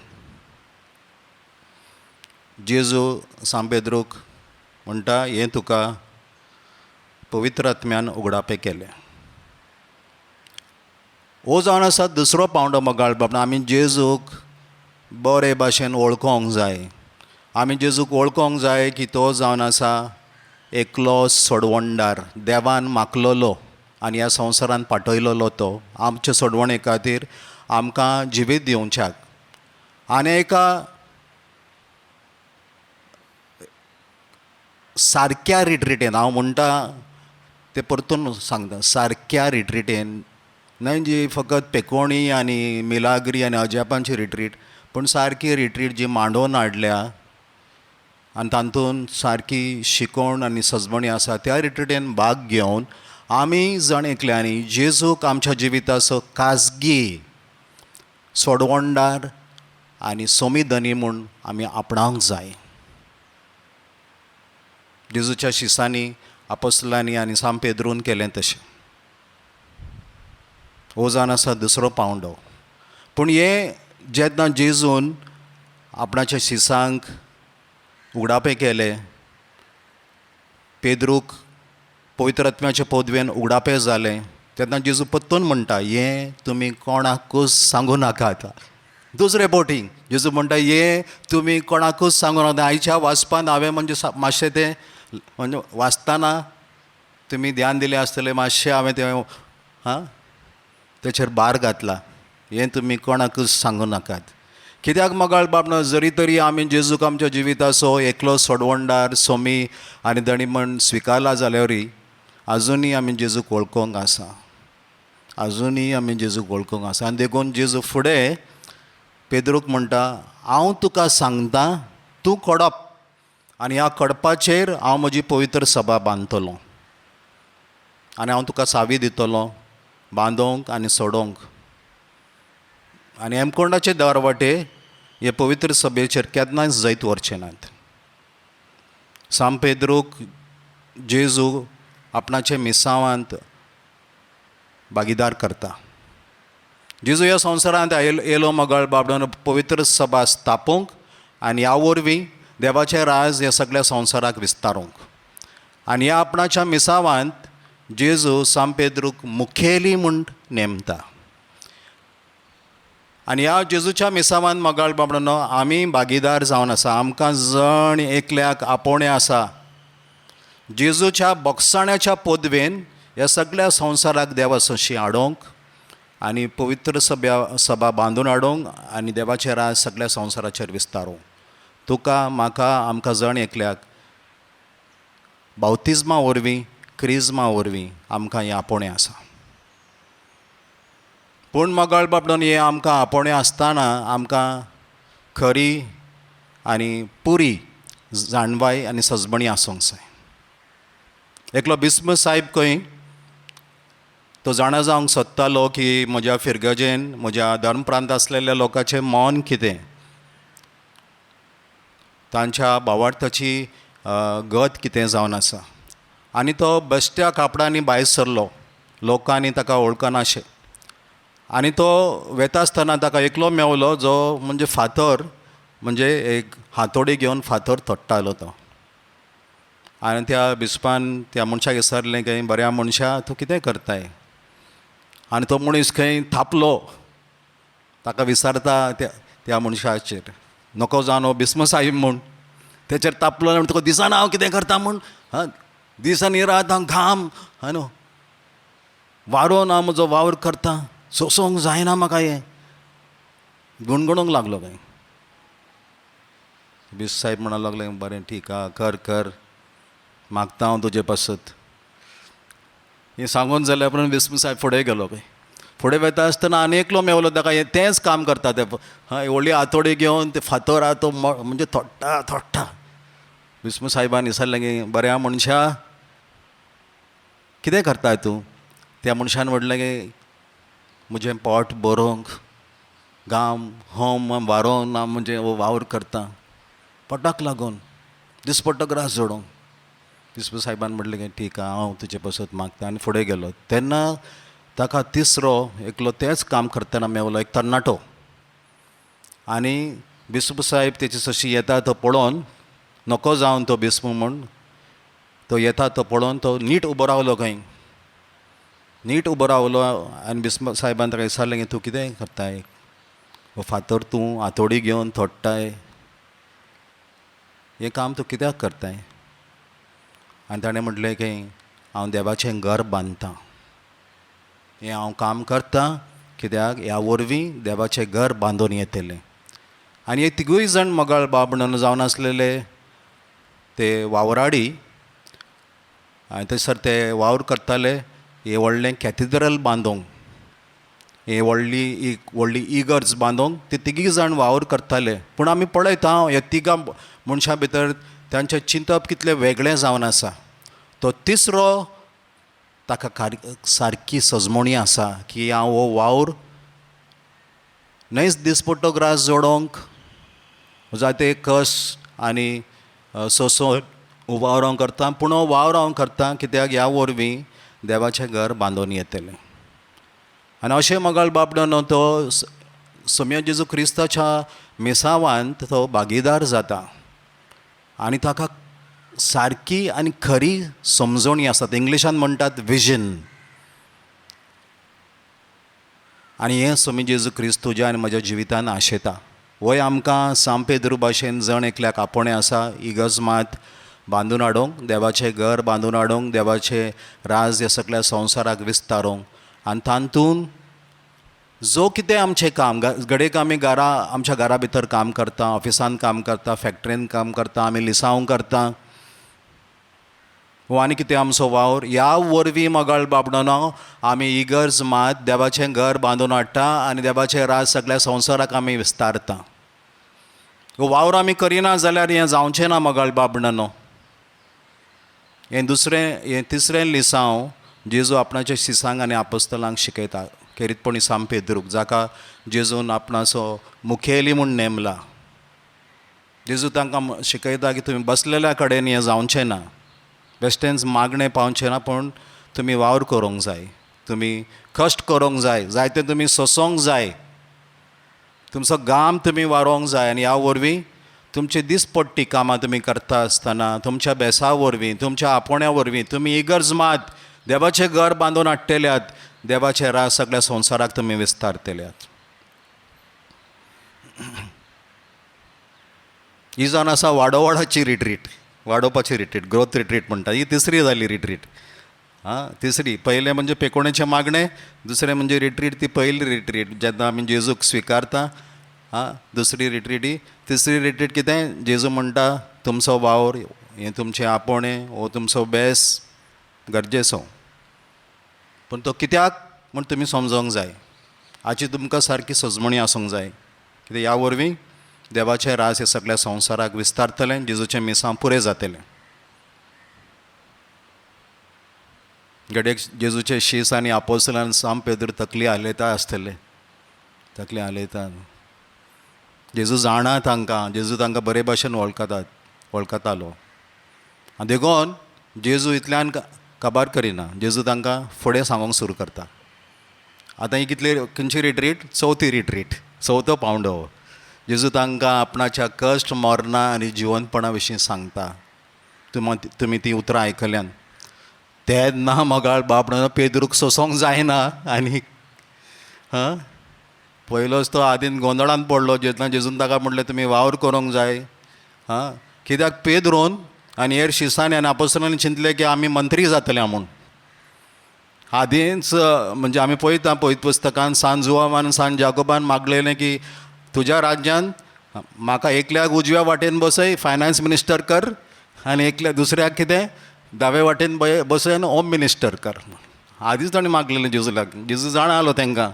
जेजू सांत पेद्रूक म्हणटा हें तुका पवित्र आत्म्यान उगडापें केलें. हो जावन आसा दुसरो पावंडो मोगाळ बाबा. आमी जेजूक बरे भाशेन वळखोंक जाय. आमी जेजूक वळखोंक जाय की तो जावन आसा एकलो सोडवणदार, देवान मागलेलो आनी ह्या संवसारान पाठयलेलो तो आमचे सोडवणे खातीर, आमकां जिवीत दिवच्याक. आनी एका सारक्या रिट्रिटेन, हांव म्हणटा तें परतून सांगता, सारक्या रिट्रिटेन, न्हय जी फकत पेकोणी आनी मिलाग्री आनी अजापांची रिट्रीट, पूण सारकी रिट्रीट जी मांडोवन हाडल्या आनी तातूंत सारकी शिकवण आनी सजमणी आसा, त्या रिट्रिटेन भाग घेवन आमी जण एकल्यांनी जेजूक आमच्या जिविताचो खाजगी सोडवणदार आनी सोमीधनी म्हूण आमी आपणावंक जाय. जेजूच्या शिसांनी, आपोस्लांनी आनी सांत पेद्रून केलें तशें. हो जावन आसा दुसरो पावंडो. पूण हें जेन्ना जेजून आपणाच्या शिसांक उगडापें केलें, पेद्रूक पवित्र आत्म्याचे पदवेन उगडापें जालें, तेन्ना जेजू परतून म्हणटा हें तुमी कोणाकूच सांगू नाकात. दुसरे बोटी जेजू म्हणटा हें तुमी कोणाकूच सांगू नाका. आयच्या वाचपान हांवें म्हणजे मातशें तें म्हणजे वाचतना तुमी ध्यान दिलें आसतलें, मातशें हांवें तें हां तेचेर भार घातला, हें तुमी कोणाकूच सांगू नाकात. कित्याक मोगाळ बाबनो, जरी तरी आमी जेजूक आमच्या जिविताचो एकलो सोडवणदार, सोमी आनी धणी म्हण स्विकारला जाल्यारूय आजुनूय आमी जेजूक वळखोंक आसा, आजुनूय आमी जेजूक वळखोंक आसा. आनी देखून जेजू फुडें पेद्रूक म्हणटा हांव तुका सांगता तूं कडप आनी ह्या कडपाचेर हांव म्हजी पवित्र सभा बांदतलो आनी हांव तुका सावी दितलो बांदोंक आनी सोडोवंक. आनी हेमकोंडाचे दारवाटे हे पवित्र सभेचेर केन्नाच जैत व्हरचे नात. सांत पेद्रूक जेजू आपणाचे मिसावांत भागीदार करता. जेजू ह्या संवसारांत येयलो मोगाळ बाबड्यान पवित्र सभा स्थापूंक आनी ह्या वरवीं देवाचें राज ह्या सगळ्या संवसाराक विस्तारूंक. आनी ह्या आपणाच्या मिसावांत जेजू सांत पेद्रूक मुखेली म्हूण नेमता. आनी ह्या जेजूच्या मिसावान मोगाळ बाबड्यानो आमी भागीदार जावन आसा. आमकां जण एकल्याक आपोवणें आसा जेजूच्या बोगसाण्याच्या पदवेन ह्या सगळ्या संवसाराक देवा सोशी हाडोवंक आनी पवित्र सभा बांदून हाडूंक आनी देवाचें राज सगळ्या संवसाराचेर विस्तारूंक. तुका म्हाका आमकां जण एकल्याक बावतिज्मा वरवीं, क्रिज्मा वरवीं आमकां हें आपोवणें आसा. पूण मोगाळ बाबडोन हें आमकां आपोवणें आसतना आमकां खरी आनी पुरी जाणवाय आनी सजमणी आसूंक जाय. एकलो बिस्म साहेब खंय तो जाणा जावंक सोदतालो की म्हज्या फिरगजेन, म्हज्या धर्मप्रांत आसलेल्या लोकांचें मन कितें, तांच्या भावार्थाची गत कितें जावन आसा. आनी तो बेश्ट्या कापडांनी भायर सरलो, लोकांनी ताका वळखनाशें. आनी तो वेता आसतना ताका एकलो मेवलो जो म्हणजे फातर, म्हणजे एक हातोडी घेवन फातर तोडटालो तो. आनी त्या बिस्पान त्या मनशाक विचारलें की बऱ्या मनशा तूं कितें करताय? आनी तो मनीस खंय थापलो, ताका विचारता त्या मनशाचेर, नको जावन हो बिस्म साहेब म्हूण तेचेर तापलो आनी तुका दिसना हांव कितें करता म्हूण, हां दीस आनी रात हांव घाम हां न्हू वारोन हांव म्हजो वावर करता, सोंसूंक जायना म्हाका हें, गुणगुणूंक लागलो खंय. बिस्प साहेब म्हणूंक लागले बरें ठीक आहा, कर कर, मागता हांव तुजे पासत. हें सांगून जाल्या उपरांत बिस्प साहेब फुडें गेलो खंय. फुडें वेता आसतना आनी एकलो मेवलो ताका, हें तेंच काम करता ते, हय व्हडली हातोडी घेवन ते फातर आहा तो म्हणजे थोडटा थोडटा. बिस्म साहेबान विचारलें की बऱ्या मनशा कितें करताय तूं? त्या मनशान म्हणलें की म्हजें पोट बरोवंक गाम होम वारोवन हांव म्हणजे हो वावर करता पोटाक लागून दिसपट्टो ग्रास जोडोवंक. बिस्प सायबान म्हटलें की ठीक आहा, हांव तुजे पासत मागता आनी फुडें गेलो. तेन्ना ताका तिसरो एकलो तेंच काम करतना मेवलो, एक तरणाटो. आनी बिस्प सायब तेचे सशी येता तो पळोवन नको जावन तो बिस्प म्हूण तो येता तो पळोवन तो नीट उबो रावलो खंय, नीट उबो रावलो. आनी बिस्प सायबान ताका विचारलें की तूं कितें करताय, हो फातर तूं हातोडी घेवन थोडटाय, हें काम तूं कित्याक करताय? आनी ताणें म्हटलें की हांव देवाचें घर बांदतां, हें हांव काम करतां कित्याक ह्या वरवीं देवाचें घर बांदून येतलें. आनी हे तिगूय जाण मोगाळ बाब म्हणून जावन आसलेले ते वावराडी, आनी थंयसर ते वावर करताले हें व्हडलें कॅथिड्रल बांदूंक, हे व्हडली एक व्हडली इगर्ज बांदूंक ते तिगूय जाण वावर करताले. पूण आमी पळयता ह्या तिगां मनशां भितर तांचें चिंतप कितलें वेगळें जावन आसा. तो तिसरो ताका सारकी सजमणी आसा की हांव हो वावर न्हयच दिसपट्टो ग्रास जोडोवंक जायते कश्ट आनी सोंसो वावर हांव करता, पूण हो वावर हांव करता कित्याक ह्या वरवीं देवाचें घर बांदून येतलें. आनी अशें मोगाळ बाबडो तो सोम्या जेजू क्रिस्ताच्या मिसावांत तो भागीदार जाता आनी ताका सारकी आनी खरी समजणी आसा. इंग्लिशान म्हणटात विजन. आनी हें सोमी जेजू क्रिस्त तुज्या आनी म्हज्या जिवितान आशेता. वय आमकां सांत पेद्रू भाशेन जण एकल्याक आपोवणें आसा इगर्ज मात बांदून हाडूंक, देवाचें घर बांदून हाडूंक, देवाचें राज ह्या सगळ्या संवसाराक विस्तारूंक. आनी तातूंत जो कितें आमचें काम घडयेक आमी घरा आमच्या घरा भितर काम करता, ऑफिसान काम करता, फॅक्टरीन काम करता, आमी लिसांव करता वो आनी कितें आमचो वावर, ह्या वरवीं मोगाळ बाबडो आमी इगर्ज मात देवाचें घर बांदून हाडटा आनी देवाचें राज सगळ्या संवसाराक आमी विस्तारता. हो वावर आमी करिना जाल्यार हें जावचें ना मोगाळ बाबडो. हें दुसरें हें तिसरें लिसांव जेजू आपणाच्या शिसांक आनी आपोस्तलांक शिकयता, खेरीतपणी सांत पेद्रूक जाका जेजून आपणाचो मुखेली म्हूण नेमला. जेजू तांकां शिकयता की तुमी बसलेल्या कडेन हें जावचें ना, बेश्टेंच मागणें पावचें ना, पूण तुमी वावर करूंक जाय, तुमी कश्ट करूंक जाय, जायते तुमी सोंसूंक जाय, तुमचो घाम तुमी वारोवंक जाय. आनी ह्या वरवीं तुमची दिसपट्टी कामां तुमी करता आसतना तुमच्या बेसा वरवीं, तुमच्या आपोवण्या वरवीं तुमी इगर्ज मात देवाचें घर बांदून हाडटल्यात, देवाचें राज सगळ्या संवसाराक तुमी विस्तारतल्यात. ही जावन आसा वाडोवाडाची रिट्रीट, वाडोवपाची रिट्रीट, ग्रोथ रिट्रीट म्हणटा. ही तिसरी जाली रिट्रीट. आं, तिसरी. पयलें म्हणजे पेकोणेचें मागणें, दुसरें म्हणजे रिट्रीट, ती पयली रिट्रीट जेन्ना आमी जेजूक स्विकारता. आं, दुसरी रिट्रीट ही. तिसरी रिट्रीट कितें, जेजू म्हणटा तुमचो वावर, हें तुमचें आपोवणें, हो तुमचो बेस गरजेचो, पूण तो कित्याक म्हूण तुमी समजोंक जाय. हाची तुमकां सारकी सजमणी आसूंक जाय कित्याक ह्या वरवीं देवाचें राज हे सगळ्या संवसाराक विस्तारतलें, जेजूचें मिसांव पुरें जातलें. घडयेक जेजूचे शीस आनी आपोस्तलान सांत पेद्रू तकली हालयता आसतले, तकली हालयता. जेजू जाणा तांकां, जेजू तांकां बरे भाशेन वळखतात, वळखतालो. आनी देखून जेजू इतल्यान काबार करिना, जेजू तांकां फुडें सांगूंक सुरू करता. आतां ही कितली खंयची रिट्रीट, चवथी रिट्रीट, चवथो पावंडो. जेजू तांकां आपणाच्या कश्ट, मरणां आनी जिवनपणा विशीं सांगता. तुमी तीं उतरां आयकल्यान तेन्ना मोगाळ बाप पेद्रूक सोंसूंक जायना. आनी हां, पयलोच तो आदीन गोंदळान पडलो जेन्ना जेजून ताका म्हटलें तुमी वावर करूंक जाय. हां, कित्याक पेद्रून आनी हेर शिसांनी आनी आपोस्तलांनी चिंतलें की आमी मंत्री जातले म्हूण. आदींच म्हणजे आमी पळयता पवित्र पुस्तकान सांत जुवान सांत जाकोबान मागलेलें की तुज्या राज्यान म्हाका एकल्याक उजव्या वाटेन बसय, फायनान्स मिनिस्टर कर, आनी एकल्या दुसऱ्याक कितें दावे वाटेन बसय आनी होम मिनिस्टर कर. आदींच ताणें मागलेलें जेजूलाक. जेजू जाणा आलो तांकां,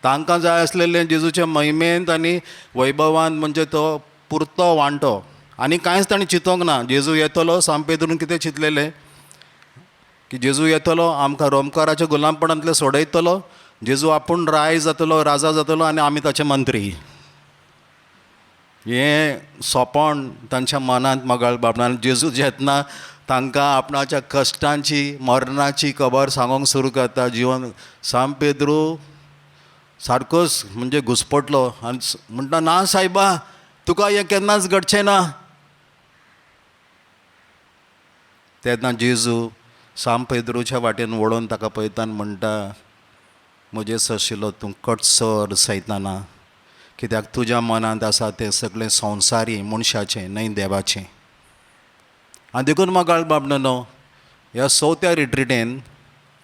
तांकां जाय आसलेलें जेजूच्या महिमेंत आनी वैभवान म्हणजे तो पुरतो वांटो, आनी कांयच ताणें चिंतोंक ना. जेजू येतलो सांत पेद्रून कितें चिंतलेलें, की जेजू येतलो आमकां रोमकाराच्या गुलामपणांतले सोडयतलो, जेजू आपूण राय जातलो, राजा जातलो आनी आमी ताचे मंत्री. हें सोंपण तांच्या मनांत मगाळ बाबणान. जेजू जेतना तांकां आपणाच्या कश्टांची मरणाची खबर सांगूंक सुरू करता, जिवन सांत पेद्रू सारकोच म्हणजे घुसपटलो आनी म्हणटा, ना सायबा तुका हें केन्नाच घडचें ना. तेन्ना जेजू सांत पेद्रूच्या वाटेन वळोवन ताका पळयता आनी म्हणटा, म्हजे सरशिलो तूं कटसर सैताना, कित्याक तुज्या मनांत आसा तें सगळें संवसारी मनशाचें न्हय देवाचें. आनी देखून मगाळ बाबणो ह्या चवथ्या रिट्रिटेन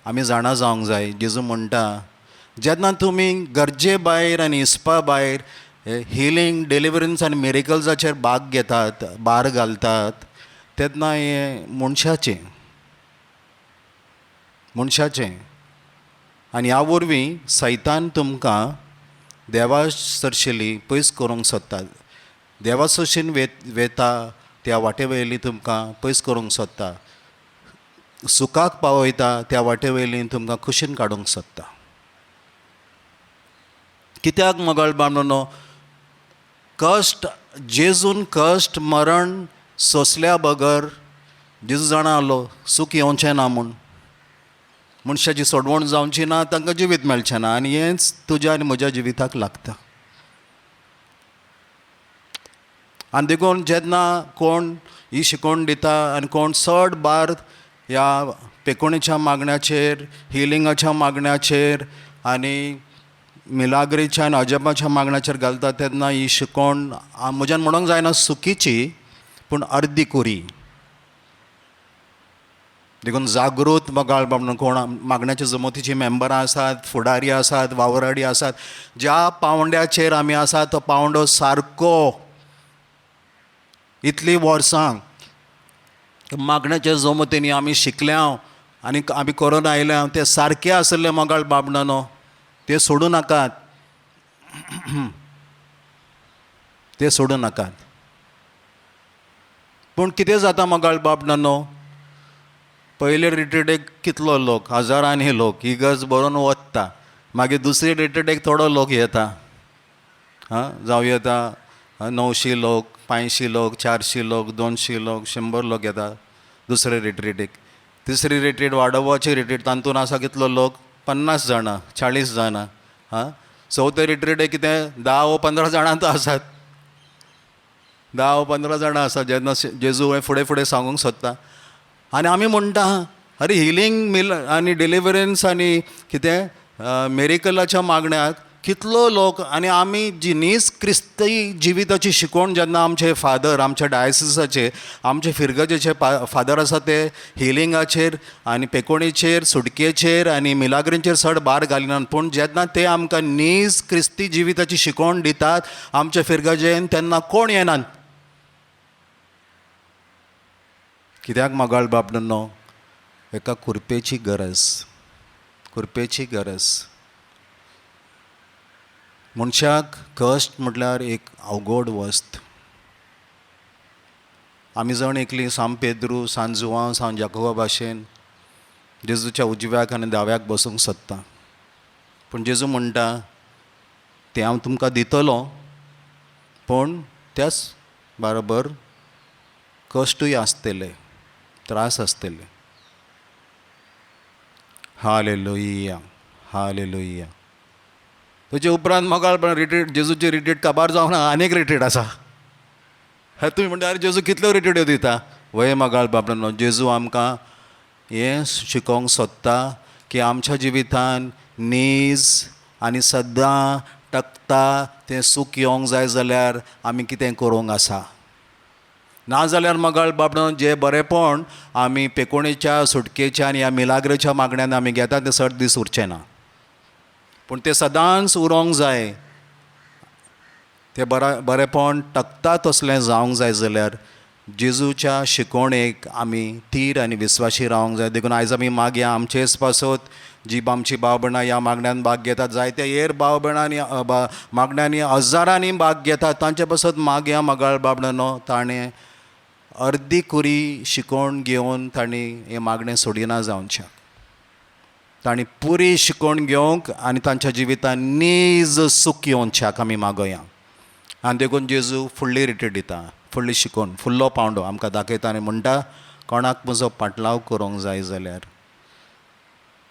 आमी जाणा जावंक जाय. जेजू म्हणटा, जेन्ना तुमी गरजे भायर आनी हिसपा भायर हिलींग, डिलिवरन्स आनी मिरेकल्साचेर भाग घेतात, भार घालतात, तेन्ना हें मनशाचें, मनशाचें. आनी ह्या वरवीं सैतान तुमकां देवा सरशिली पयस करूंक सोदता, देवा सरशीन वेता त्या वाटे वयली तुमकां पयस करूंक सोदता, सुखाक पावयता त्या वाटे वयली तुमकां खुशीन काडूंक सोदता. कित्याक मगाळ बामणो कश्ट, जेजून कश्ट मरण सोंसल्या बगर जेजू जाणा आहलो सूख येवचें ना म्हूण, मनशाची सोडवण जावची ना, तांकां जिवीत मेळचें ना. आनी हेंच तुज्या आनी म्हज्या जिविताक लागता. आनी देखून जेन्ना कोण ही शिकोवण दिता आनी कोण चड भार ह्या पेकोणीच्या मागण्याचेर, हिलिंगाच्या मागण्याचेर आनी मिलाग्रीच्या आनी अजबाच्या मागण्याचेर घालता, तेन्ना ही शिकोवण म्हज्यान म्हणूंक जायना चुकीची, पूण अर्दी कुरी. देखून जागृत मगाळ म्हणून कोण मागण्याच्या जमतीची मेंबरां आसात, फुडारी आसात, वावराडी आसात, ज्या पावंड्याचेर आमी आसात तो पावंडो सारको इतलीं वर्सां मागण्याच्या जमतींनी आमी शिकल्या आनी आमी करून आयल्या ते सारके आसले मगाळ बाबणानो, ते सोडूं नाकात, ते सोडूं नाकात. पूण कितें जाता मगाळ बाबणानो, पयले रिट्रीटेक कितलो लोक, हजारांनी लोक इगर्ज भरून वता, मागीर दुसरे रिट्रीटेक थोडो लोक येता, आं जावं येता 900 लोक, 500 लोक, 400 लोक, 200 लोक, 100 लोक येता दुसरे रिट्रीटेक. तिसरी रिट्रीट वाडोवपाची रिट्रीट, तातूंत आसा कितलो लोक, 50 जाणां, 40 जाणां. आं चवथे रिट्रीटेक कितें 10 वो 15 जाणां तो आसात, 10 वो 15 जाणां आसात. जेन्ना जेजू हें फुडें फुडें सांगूंक सोदता आनी आमी म्हणटा, अरे हिलींग मिल आनी डिलिवरन्स आनी कितें मेरिकलाच्या मागण्याक कितलो लोक. आनी आमी जी नीज क्रिस्ती जिविताची शिकवण जेन्ना आमचे फादर, आमच्या डायसिसाचे, आमचे फिरगजेचे फादर आसा ते हिलिंगाचेर आनी पेकोणीचेर, सुटकेचेर आनी मिलाग्रींचेर चड भार घालिनात, पूण जेन्ना ते आमकां नीज क्रिस्ती जिविताची शिकवण दितात आमच्या फिरगजेन, तेन्ना कोण येनात. कित्याक मगाळ बाबडनो, एका कुरपेची गरज, कुरपेची गरज. मनशाक कश्ट म्हटल्यार एक अवघड वस्त. आमी जण एकली सांत पेद्रू, सांत जुवांव, सांत जाकोबा भाशेन जेजूच्या उजव्याक आनी दाव्याक बसूंक सोदता, पूण जेजू म्हणटा तें हांव तुमकां दितलो, पूण त्याच बरोबर कश्टूय आसतले, त्रास आसतले. Hallelujah, hallelujah. तेजे उपरांत मगाळ रिट्रीट, जेजूची रिट्रीट काबार जावना, आनीक रिट्रीट आसा. हे तुमी म्हणटा, अरे जेजू कितल्यो रिट्रीट्यो दिता. वय मगाळ बाबडानो, जेजू आमकां हें शिकोवंक सोदता की आमच्या जिवितान नीज आनी सदां टकता तें सूख येवंक जाय जाल्यार आमी कितें करूंक आसा. नाजाल्यार मगाळ बाबडानो जे बरेंपण आमी पेकोणेच्या, सुटकेच्या आनी ह्या मिलाग्रेच्या मागण्यान आमी घेता तें चड दीस उरचें ना, पूण तें सदांच उरोंक जाय. तें बरेंपण टकता तसलें जावंक जाय जाल्यार जेजूच्या शिकवणेक आमी थीर आनी विस्वाशी रावंक जाय. देखून आयज आमी मागया आमचेच पासत जी आमची भाव भयणां ह्या मागण्यान भाग घेतात, जायते हेर भाव भयणांनी मागण्यांनी हजारांनी भाग घेतात, तांचे पासत मागया मगाळ बाबडानो ताणें अर्दी कुरी शिकोवन घेवन तांणी हें मागणें सोडिना जावचें. तांणी पुरी शिकोवन घेवंक आनी तांच्या जिवितांत नीज सूख येवच्याक आमी मागोया. आनी देखून जेजू फुडली रिटी दिता, फुडली शिकोवन फुडलो पावंडो आमकां दाखयता आनी म्हणटा कोणाक म्हजो पाटलाव करूंक जाय जाल्यार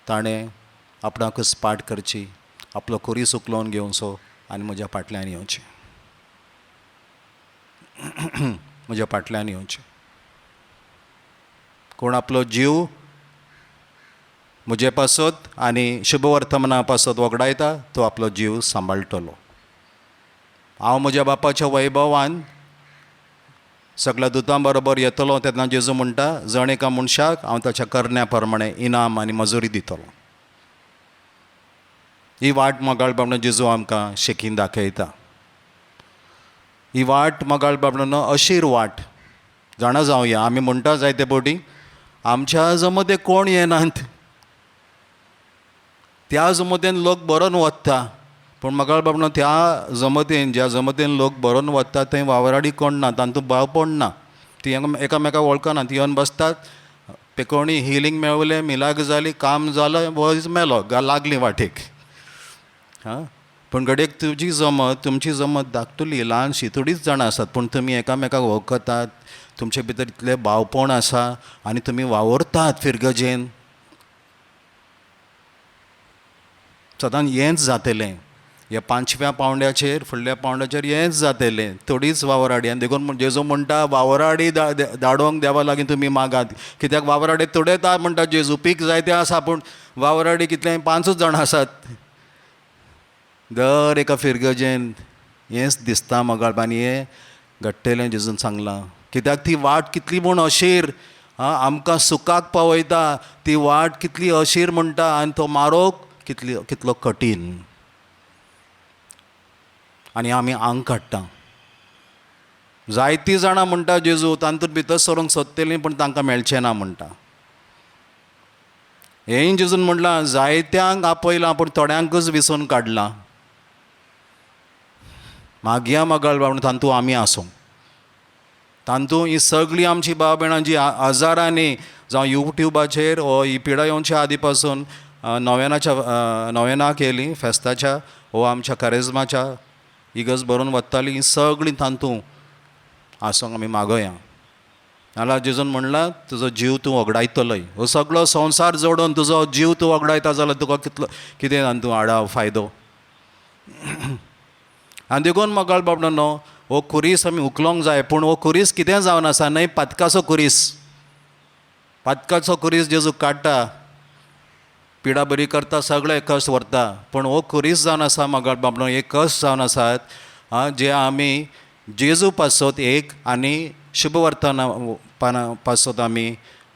ताणें आपणाकूच पाट करची, आपलो खुरीस उखलोवन घेवचो आनी म्हज्या फाटल्यान येवचें, म्हज्या फाटल्यान येवचें. कोण आपलो जीव म्हजे पासत आनी शुभवर्तमाना पासत वगडायता तो आपलो जीव सांबाळटलो. हांव म्हज्या बापाच्या वैभवान सगळ्या दुतां बरोबर येतलो तेन्ना जेजू म्हणटा जण एका मनशाक हांव ताच्या करण्या प्रमाणे इनाम आनी मजुरी दितलो. ही वाट मोगाळ बाबणो जेजू आमकां शेकीन दाखयता. ही वाट मोगाळ बाबणो अशीर वाट जाणा जावया. आमी म्हणटा जायते पटी आमच्या जमते कोण येनात, त्या जमतेन लोक बरोवन वता, पूण मोगाळ बाबणो त्या जमतेन ज्या जमतेन लोक बरोवन वता थंय वावराडी कोण ना, तांतूं भावपण ना, ती एकामेकाक वळखना, ती येवन बसतात पेकोणी हिलींग मेळवलें, मिलाग जाली, काम जालें, वयज मेलो, लागली वाटेक. हां, पूण घडयेक तुजी जमत तुमची जमत धाकटुली ल्हानशी थोडीच जाणां आसात, पूण तुमी एकामेकाक वळखतात, तुमचे भितर इतलें भावपण आसा आनी तुमी वावुरतात फिरगजेन. सदांच हेंच जातलें, ह्या पांचव्या पावंड्याचेर फुडल्या पावंड्याचेर हेंच जातलें, थोडीच वावराडी. आनी देखून जेजू म्हणटा वावराडी धाडोवंक देवा लागीं तुमी मागात, कित्याक वावराडी थोडेच म्हणटा जेजू, पीक जायतें आसा पूण वावराडी कितले पांचूच जाणां आसात. दर एका फिरगजेन हेंच दिसता मोगाळ आनी हें घडटलें जेजून सांगलां, कित्याक ती वाट कितली म्हूण अशीर आमकां सुखाक पावयता, ती वाट कितली अशीर म्हणटा आनी तो मारोग कितली कितलो कठीण आनी आमी आंग काडटा. जायतीं जाणां म्हणटा जेजू तातूंत भितर सरूंक सोदतलीं पूण तांकां मेळचें ना म्हणटा. हेंय जेजून म्हणलां जायत्यांक आपयलां पूण थोड्यांकूच विसून काडलां. मागया मोगाळ बाबा तातूंत आमी आसूं, तातूंत ही सगळीं आमची भाव भयणां जी हजारांनी जावं युट्यूबाचेर वो ही पिडा येवच्या आदी पासून नोवेनाच्या नोवेना केली फेस्ताच्या वो आमच्या कारेज्माच्या इगर्ज भरून वताली, ही सगळीं तातूंत आसूंक आमी मागोया. नाल्यार जेजून म्हणलां तुजो जीव तूं वगडायतलोय, हो सगळो संवसार जोडून तुजो जीव तूं वगडायता जाल्यार तुका कितलो कितें तातूंत आडाव फायदो. आनी देखून मोगाळ बाबडांनो हो खुरीस आमी उखलोंक जाय, पूण हो खुरीस कितें जावन आसा न्हय पातकाचो खुरीस. पातकाचो खुरीस जेजू काडटा, पिडा बरी करता, सगळे कश्ट व्हरता, पूण हो खुरीस जावन आसा मोगाळ बाबडांनो, हे कश्ट जावन आसात जे आमी जेजू पासत एक आनी शुभवर्तना पाना पासत आमी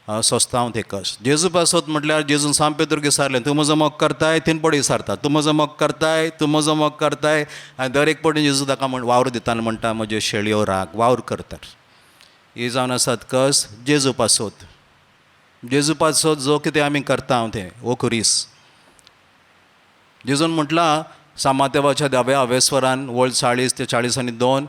सोंसता ते कश्ट. जेजू पासत म्हटल्यार जेजून सांत पेद्रूक विचारलें तूं म्हजो मोग करताय, तीन पडी विचारता तूं म्हजो मोग करताय, तूं म्हजो मोग करताय, आनी दर एक पडी जेजू ताका म्हण वावर दिताना म्हणटा म्हज्यो शेळयो राग वावर करतात. ही जावन आसात कश्ट जेजू पासत. जेजू पासत जो कितें आमी करता तें हो खुरीस. जेजून म्हटलां सामातेवाच्या दाव्या अवेस्वरान वळ 40 ते 42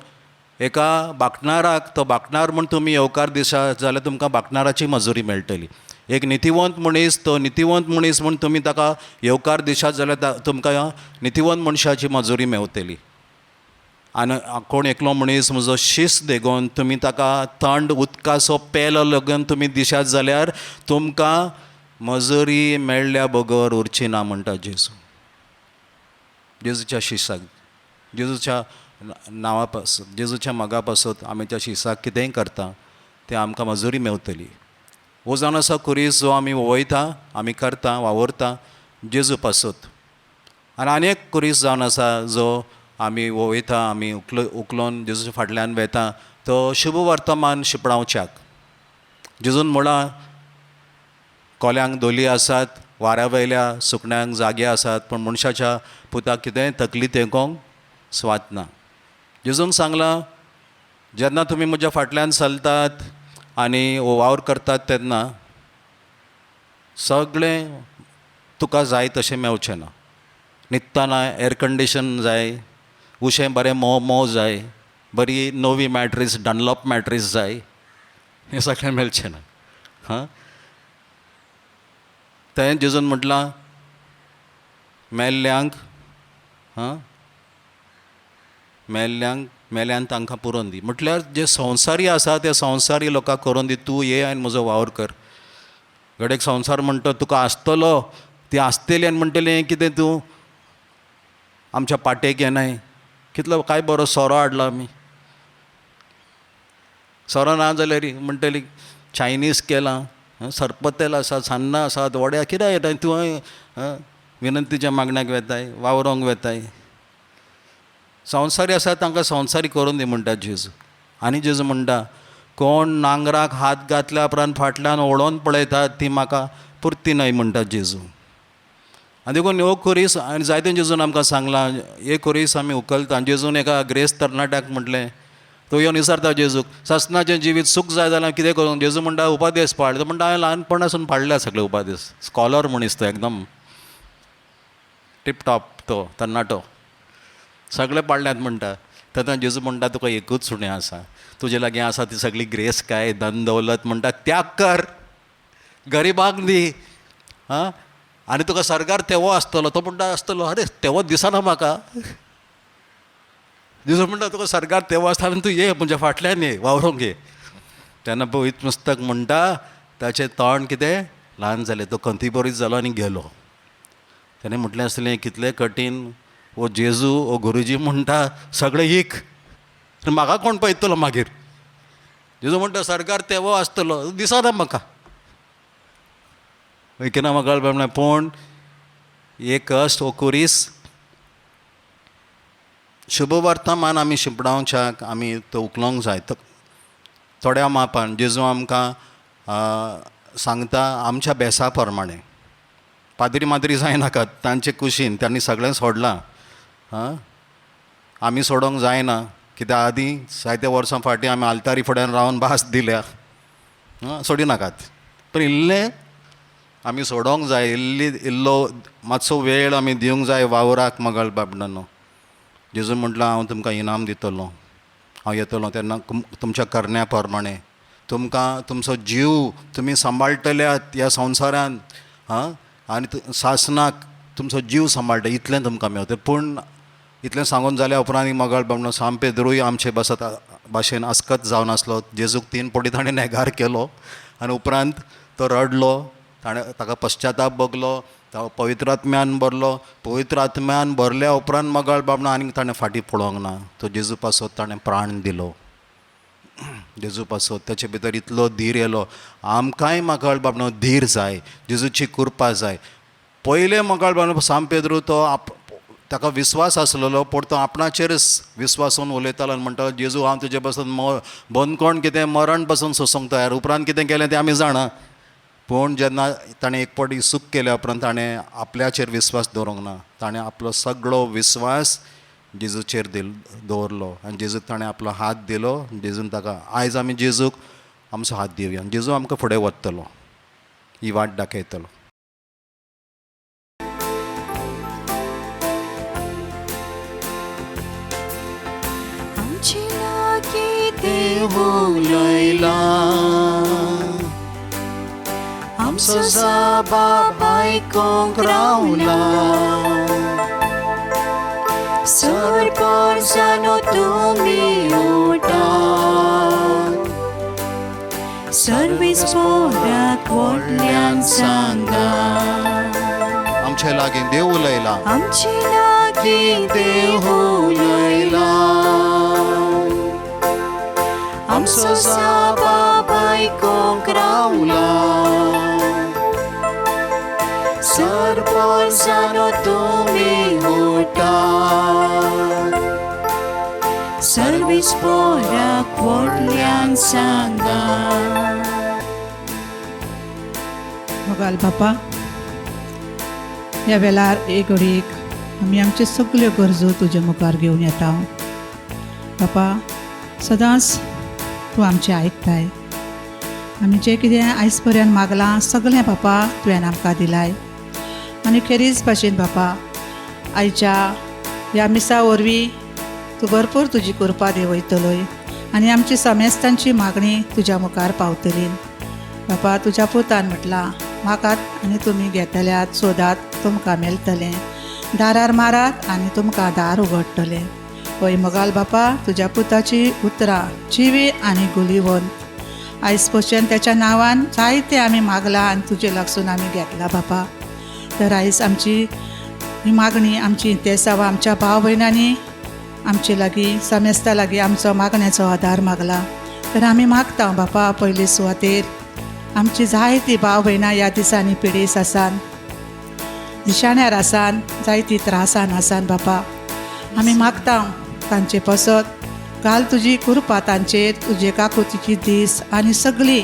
एका बाकणाराक तो बाकणार म्हूण तुमी येवकार दिशात जाल्यार तुमकां बाकणाराची मजुरी मेळटली. एक नितिवंत मनीस तो नितिवंत मनीस म्हूण तुमी ताका येवकार दिशात जाल्यार तुमकां नितिवंत मनशाची मजुरी मेवतली. आनी कोण एकलो मनीस म्हजो शिस्त देगोवन तुमी ताका थंड उदकाचो पेलो लगून तुमी दिशात जाल्यार तुमकां मजुरी मेळ्ळ्या बगर उरची ना म्हणटा जेजू. जेजूच्या शिसाक, जेजूच्या नांवा पासत, जेजूच्या मोगा पासत आमी त्या शिसाक कितेंय करता तें आमकां मजुरी मेवतली. हो जावन आसा खुरीस जो आमी वयता, आमी करता, वावुरता जेजू पासत. आनी आनी एक खुरीस जावन आसा जो आमी वयता, आमी उखलोन जेजूच्या फाटल्यान वेता तो शुभ वर्तमान शिंपडावच्याक. जेजून म्हळां कोल्यांक धोली आसात, वाऱ्या वयल्या सुकण्यांक जागे आसात, पूण मनशाच्या पुताक कितेंय तकली तेंकोंक स्वात ना. जेजून सांगलां जेन्ना तुमी म्हज्या फाटल्यान चलतात आनी वावर करतात तेन्ना सगळें तुका जाय तशें मेवचें ना. न्हिदतना एयर कंडिशन जाय, उशें बरें मोव मोव जाय, बरी नवी मॅट्रीस डनलॉप मॅट्रीस जाय, हें सगळें मेळचें ना. हां, तें जेजून म्हटलां मेल्ल्यांक, हां, मेल्ल्यांक मेल्यान तांकां पुरोवन दी. म्हटल्यार जे संवसारी आसा ते संवसारी लोकांक करून दी, तूं ये आनी म्हजो वावर कर. घडयेक संवसार म्हणटा तुका आसतलो, ती आसतली आनी म्हणटली हें कितें तूं आमच्या पाटेक येनाय, कितलो काय बरो सोरो हाडला आमी, सोरो ना जाल्यार म्हणटली चायनीज केलां, सरपतेल आसा, सान्नां आसात, वड्या कितें येता, तूं विनंतीच्या मागण्याक वेताय, वावरोंक वेताय. संवसारी आसा तांकां संवसारी करून दी म्हणटा जेजू. आनी जेजू म्हणटा कोण नांगराक हात घातल्या उपरांत फाटल्यान ओडोन पळयतात ती म्हाका पुरती न्हय म्हणटा जेजू. आनी देखून ह्यो खुरीस आनी जायते जेजून आमकां सांगलां, हे खुरीस आमी उखलता. जेजून एका ग्रेस्त तरणाट्याक म्हटलें, तो येवन विचारता जेजूक, सासणाचें जिवीत सूख जाय जाल्यार कितें करूं? जेजू म्हणटा उपादेस पाळ. तो म्हणटा हांवें ल्हानपणासून पाळ्ळ्या सगळे उपादेस. स्कॉलर मनीस तो, एकदम टिपटॉप तो तरणाटो, सगळे पाळ्ळ्यात म्हणटा. तेन्ना जेजू म्हणटा तुका एकूच सुणें आसा, तुजे लागीं आसा ती सगळी ग्रेस काय धन दौलत म्हणटा त्याग कर, गरिबांक दी, आं, आनी तुका सरकार तेवो आसतलो. तो म्हणटा आसतलो, अरे तेवो दिसना म्हाका. जेजू म्हणटा तुका सरकार तेवो आसता आनी तूं ये म्हज्या फाटल्यान ये, वावरोंक ये. तेन्ना पवित्र पुस्तक म्हणटा ताचें तोंड कितें ल्हान जालें, तो खंतीबरीत जालो आनी गेलो. तेणें म्हटलें आसलें कितलें कठीण, ओ जेजू ओ गुरुजी म्हणटा सगळें एक, म्हाका कोण पळयतलो मागीर? जेजू म्हणटा सरकार तेवो आसतलो, दिसना म्हाका. केन्ना म्हाका कळ्ळें, पूण एक कश्ट हो खुरीस शुभवर्तमान आमी शिंपडावच्याक आमी तो उखलोंक जाय थोड्या मापान. जेजू आमकां सांगता आमच्या बेसा प्रमाणें, पाद्री माद्री जायनाकात, तांचे कुशीन तांणी सगळें सोडलां. आं, आमी सोडोंक जायना, कित्याक आदीं जायते वर्सां फाटीं आमी आल्तारी फुड्यान रावन भास दिल्या, आं, सोडी नाकात. पूण इल्लें आमी सोडोंक जाय, इल्ली इल्लो मातसो वेळ आमी दिवंक जाय वावराक. मगळ बाबडानो, जेजू म्हटलां हांव तुमकां इनाम दितलो, हांव येतलो तेन्ना तुमच्या करण्या प्रमाणें तुमकां तुमचो जीव तुमी सांबाळटल्यात ह्या संवसारांत, आं, आनी सासणाक तुमचो जीव सांबाळटा, इतलें तुमकां मेवता. पूण इतलें सांगून जाल्या उपरांत मगळ बाबडो सांत पेद्रूय आमचे बसत भाशेन आस्कत जावन आसलो. जेजूक 3 पटी ताणें नेगार केलो आनी उपरांत तो रडलो, ताणें ताका पश्चाताप भोगलो, तो पवित्र आत्म्यान भरलो. पवित्र आत्म्यान भरल्या उपरांत मगळ बाबडो आनीक ताणें फाटीं पळोवंक ना, तो जेजू पासत ताणें प्राण दिलो. जेजू पासत ताचे भितर इतलो धीर येयलो. आमकांय मगळ बाबडो धीर जाय, जेजूची कृपा जाय. पयलें मगळ बाबडो सांत पेद्रू तो ताका विस्वास आसलेलो, पूण तो आपणाचेरच विस्वासून उलयतालो आनी म्हणटालो जेजू हांव तुजे पासून बंदखण कितें मरण पासून सोंसूंक तयार. उपरांत कितें केलें तें आमी जाणा, पूण जेन्ना ताणें एक पावटी चूक केल्या उपरांत ताणें आपल्याचेर विस्वास दवरूंक ना, ताणें आपलो सगळो विस्वास जेजूचेर दवरलो आनी जेजूक ताणें आपलो हात दिलो. जेजून ताका, आयज आमी जेजूक आमचो हात दिवया, जेजू आमकां फुडें व्हरतलो, ही वाट दाखयतलो. देव उलयला आमचो जाबाब आयकोंक रावला, सरपंचानो तुमी उठात, सर्वीस पोराक व्हडल्यान सांगात. आमचे लागीं देव उलयला, आमचे लागीं देव उलयला, आमचो जाबाब आयकोंक रावला, सरपंचानो तुमी उठात, सर्वीस पोराक व्हडल्यान सांगात. मोगाल बापा, ह्या वेळार एक घडयेक आमी आमच्यो सगल्यो गरजो तुज्या मुखार घेवन येता. बापा, सदांच तूं आमचें आयकताय, आमी जें कितें आयज पर्यंत मागलां सगळें बापा तुवें आमकां दिलाय. आनी खेरीज भाशेन बापा आयच्या ह्या मिसा वरवीं तूं भरपूर तुजी कृपा देंवयतलोय आनी आमची समेस्तांची मागणी तुज्या मुखार पावतली. बापा तुज्या पुतान म्हटलां मागात आनी तुमी घेतल्यात, सोदात तुमकां मेळटलें, दारार मारात आनी तुमकां दार उगडटलें. हय मोगाल बापा तुज्या पुताची उतरां जिवी आनी गुलिवंत आयज पसून त्याच्या नांवान जायते आमी मागलां आनी तुजे लागसून आमी घेतला बापा. तर आयज आमची ही मागणी आमची इतेसांवां आमच्या भाव भयणांनी आमचे लागीं समेस्ता लागीं आमचो मागण्याचो आदार मागला. तर आमी मागता बापा पयले सुवातेर आमची जायती भाव भयणां ह्या दिसांनी पिडेस आसान, निशाण्यार आसान, जायती त्रासान आसान बापा. आमी मागता तांचे पसत घाल तुजी कृपा तांचेर, तुजे काकुतीची दीस आनी सगळी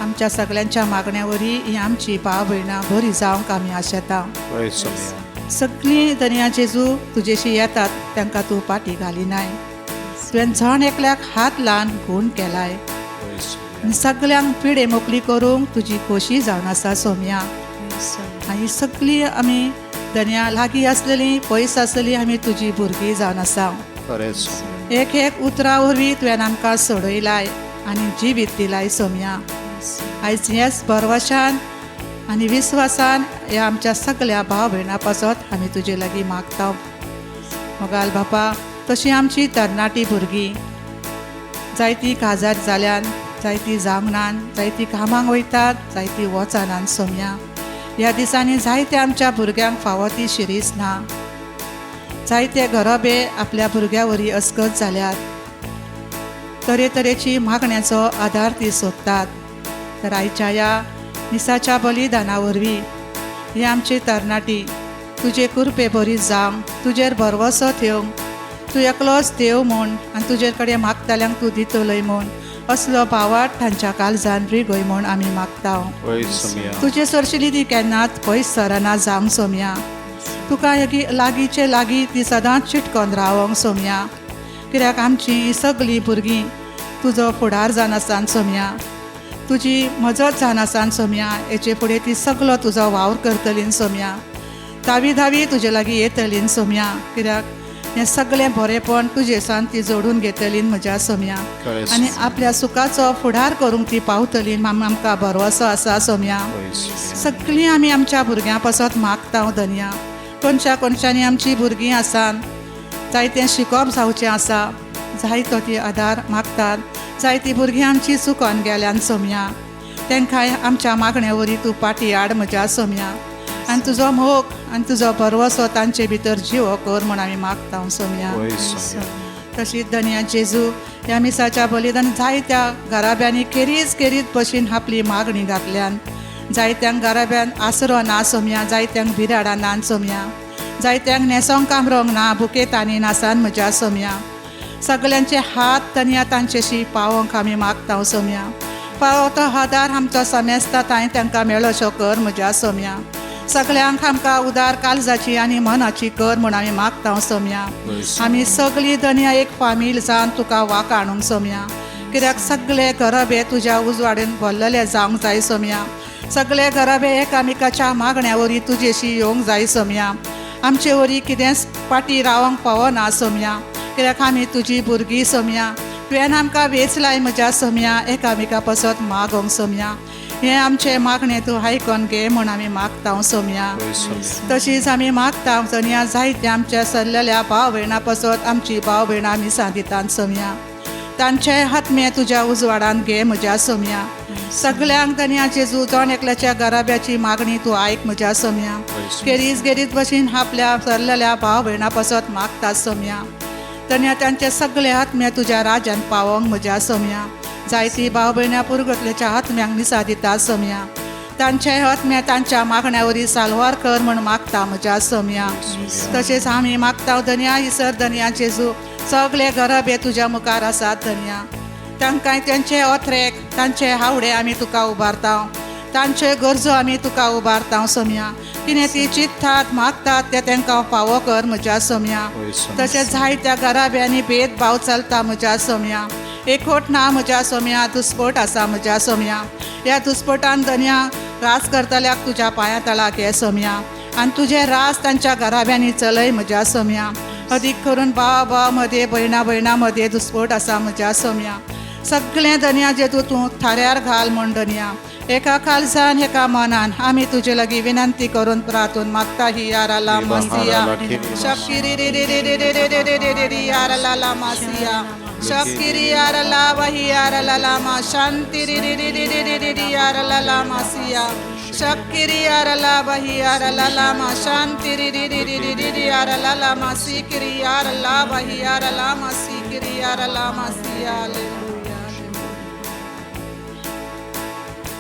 आमच्या सगळ्यांच्या मागण्या वरी ही आमची भाव भयणां बरी जावंक आमी आशेता. सगळीं धनया जेजू तुजेशी येतात तांकां तूं पाटी घालिनाय. तुवें जण एकल्याक हात लावन गूण केलाय आनी सगल्यांक पिडे मोकली करूंक तुजी खोशी जावन आसा सोम्या. आनी सगळीं आमी धनया लागीं आसलेलीं पयस आसलेलीं आमी तुजी भुरगीं जावन आसा. एक एक उतरां वरवीं तुवें आमकां सोडयलाय आनी जिवीत दिलाय सोम्या. आयज ह्याच भरवशान आनी विस्वासान ह्या आमच्या सगळ्या भाव भयणां पासत आमी तुजे लागीं मागता. मोगाल बापा तशी आमची तरणाटी भुरगीं जायतीं काजार जाल्यान, जायतीं जावंक, जायतीं कामांक वयतात, जायतीं वचनान सोम्या. ह्या दिसांनी जायते आमच्या भुरग्यांक फावो ती शिरीस ना. जायते घरोबे आपल्या भुरग्या वरी अस्कत जाल्यात, तरेतरेची मागण्याचो आदार ती सोदतात. तर आयच्या ह्या मिसाच्या बलिदाना वरवीं ही आमची तरणाटी तुजे कृपे बरी जावंक, तुजेर भरवसो थेवंक, तूं एकलोच देव म्हूण आनी तुजे कडेन मागतल्यांक तूं दितलोय म्हूण असलो भावार्थ तांच्या काळजान रिगय म्हूण आमी मागता. तुजे सरशिली ती केन्नाच पयस सरना जावंक सोम्या. तुका लागींचे लागीं ती सदांच चिटकोन रावोंक सोम्या. कित्याक आमची सगळीं भुरगीं तुजो फुडार जावन आसान सोम्या, तुजी मजत जावन आसान सोम्या. हेचे फुडें ती सगलो तुजो वावर करतली सोम्या, धावी धावी तुजे लागीं येतली सोम्या. कित्याक हें सगळें बरेंपण तुजे सान ती जोडून घेतली म्हज्या सोम्या आनी आपल्या सुखाचो फुडार करूंक ती पावतली आमकां भरवसो आसा सोम्या. सगळीं आमी आमच्या भुरग्यां पासत मागता धनया. कोणच्या कोणच्यांनी आमची भुरगीं आसान जायतें शिकोवप जावचें आसा, जायतो ती आदार मागतात. जायतीं भुरगीं आमची चुकोन गेल्यान सोम्या. तांकांय आमच्या मागण्या वरी तूं पाटी हाड म्हज्या सोम्या आनी तुजो मोग आनी तुजो भरवसो तांचे भितर जिवो कर म्हूण आमी मागता सोम्या. तशीच धनया जेजू ह्या मिसाच्या बलिदान जायत्या घराब्यांनी खेरीज खेरीज भशेन आपली मागणी घातल्यान. जायत्यांक घराब्यान आसरो ना सोम्या, जायत्यांक बिराडां ना सोम्या, जायत्यांक न्हेसोंक कामरोंक ना, बुकेतांनी नासान म्हज्या सोम्या. सगल्यांचे हात धनया तांचेशी पावोंक आमी मागता सोम्या. फावो तो आदार आमचो समेस्ता तांय तांकां मेळोसो कर म्हज्या सोम्या. सगल्यांक आमकां उदार काळजाची आनी मनाची कर म्हूण आमी मागता सोम्या. आमी सगळीं धनया एक फामील जावन तुका वाक हाडूंक सोम्या. कित्याक सगळे घराबे तुज्या उजवाडेन भरलेले जावंक जाय सोम्या. सगळे घराबे एकामेकाच्या मागण्या वरी तुजेशी येवंक जाय सोम्या. आमचे वरी कितेंच फाटीं रावंक पावना सोम्या. कित्याक आमी तुजी भुरगीं सोम्या. तुवें आमकां वेंचलाय म्हज्या सोम्या एकामेका पासत मागोंक सोम्या. हें आमचें मागणें तूं आयकोन घे म्हूण आमी मागता सोम्या. तशीच आमी मागता धनया जायत्या आमच्या सरलेल्या भाव भयणां पासत आमची भाव भयणां आमी सांदितात सोम्या. तांचे हातमे तुज्या उजवाडान घे म्हज्या सोम्या. सगल्यांक धनया जेजू जण एकल्याच्या घराब्याची मागणी तूं आयक म्हज्या सोम्या. खेरीज खेरीज भशेन आपल्या सरलेल्या भाव भयणां पासत मागता सोम्या. धनया तांचे सगळे हातमे तुज्या राजान पावोंक म्हज्या सोम्या. जायती भाव भयणां पुरगतलेच्या हातम्यांक मिसा दिता सोम्या. तांचे हातमे तांच्या मागण्या वरी साल्वार कर म्हूण मागता म्हज्या सोम्या. तशेंच आमी मागता धनया इसर धनया जेजू सगळे घराबे तुज्या मुखार आसात धनया. तांकां तांचे ओथरेक तांचे हावडे आमी तुका उबारता, तांचे गरजो आमी तुका उबारता सोम्या. कितें ती चिंततात मागतात तें तांकां फावो कर म्हज्या सोम्या. तशेंच जायत्या घराब्यांनी भेदभाव चलता म्हज्या सोम्या. एकवट ना म्हज्या सोम्या, दुस्पोट आसा म्हज्या सोम्या. ह्या दुस्पोटान धनया रास करतल्याक तुज्या पांया तळाक घे सोम्या आनी तुजें रास तांच्या घराब्यांनी चलय म्हज्या सोम्या. अदीक करून भाव भाव मदें भयणां भयणां मदें दुस्पोट आसा म्हज्या सोम्या. सगळें धनया जेजू तूं थाऱ्यार घाल म्हूण धनया एका काळजान एका मनान आमी तुजे लागीं विनंती करून प्रार्थून मागता ही याराला मासिया शकिरी रे रे रे रे रे रे रे रे रे रे रे याराला ला मासिया शकिरी याराला वही याराला ला मा शांती रे रे रे रे रे रे रे रे याराला ला मासिया शकिरी याराला वही याराला ला मा शांती रे रे रे रे रे रे रे याराला ला मा सिकिरी याराला वही याराला मा सिकिरी याराला मासिया. हालेलुया.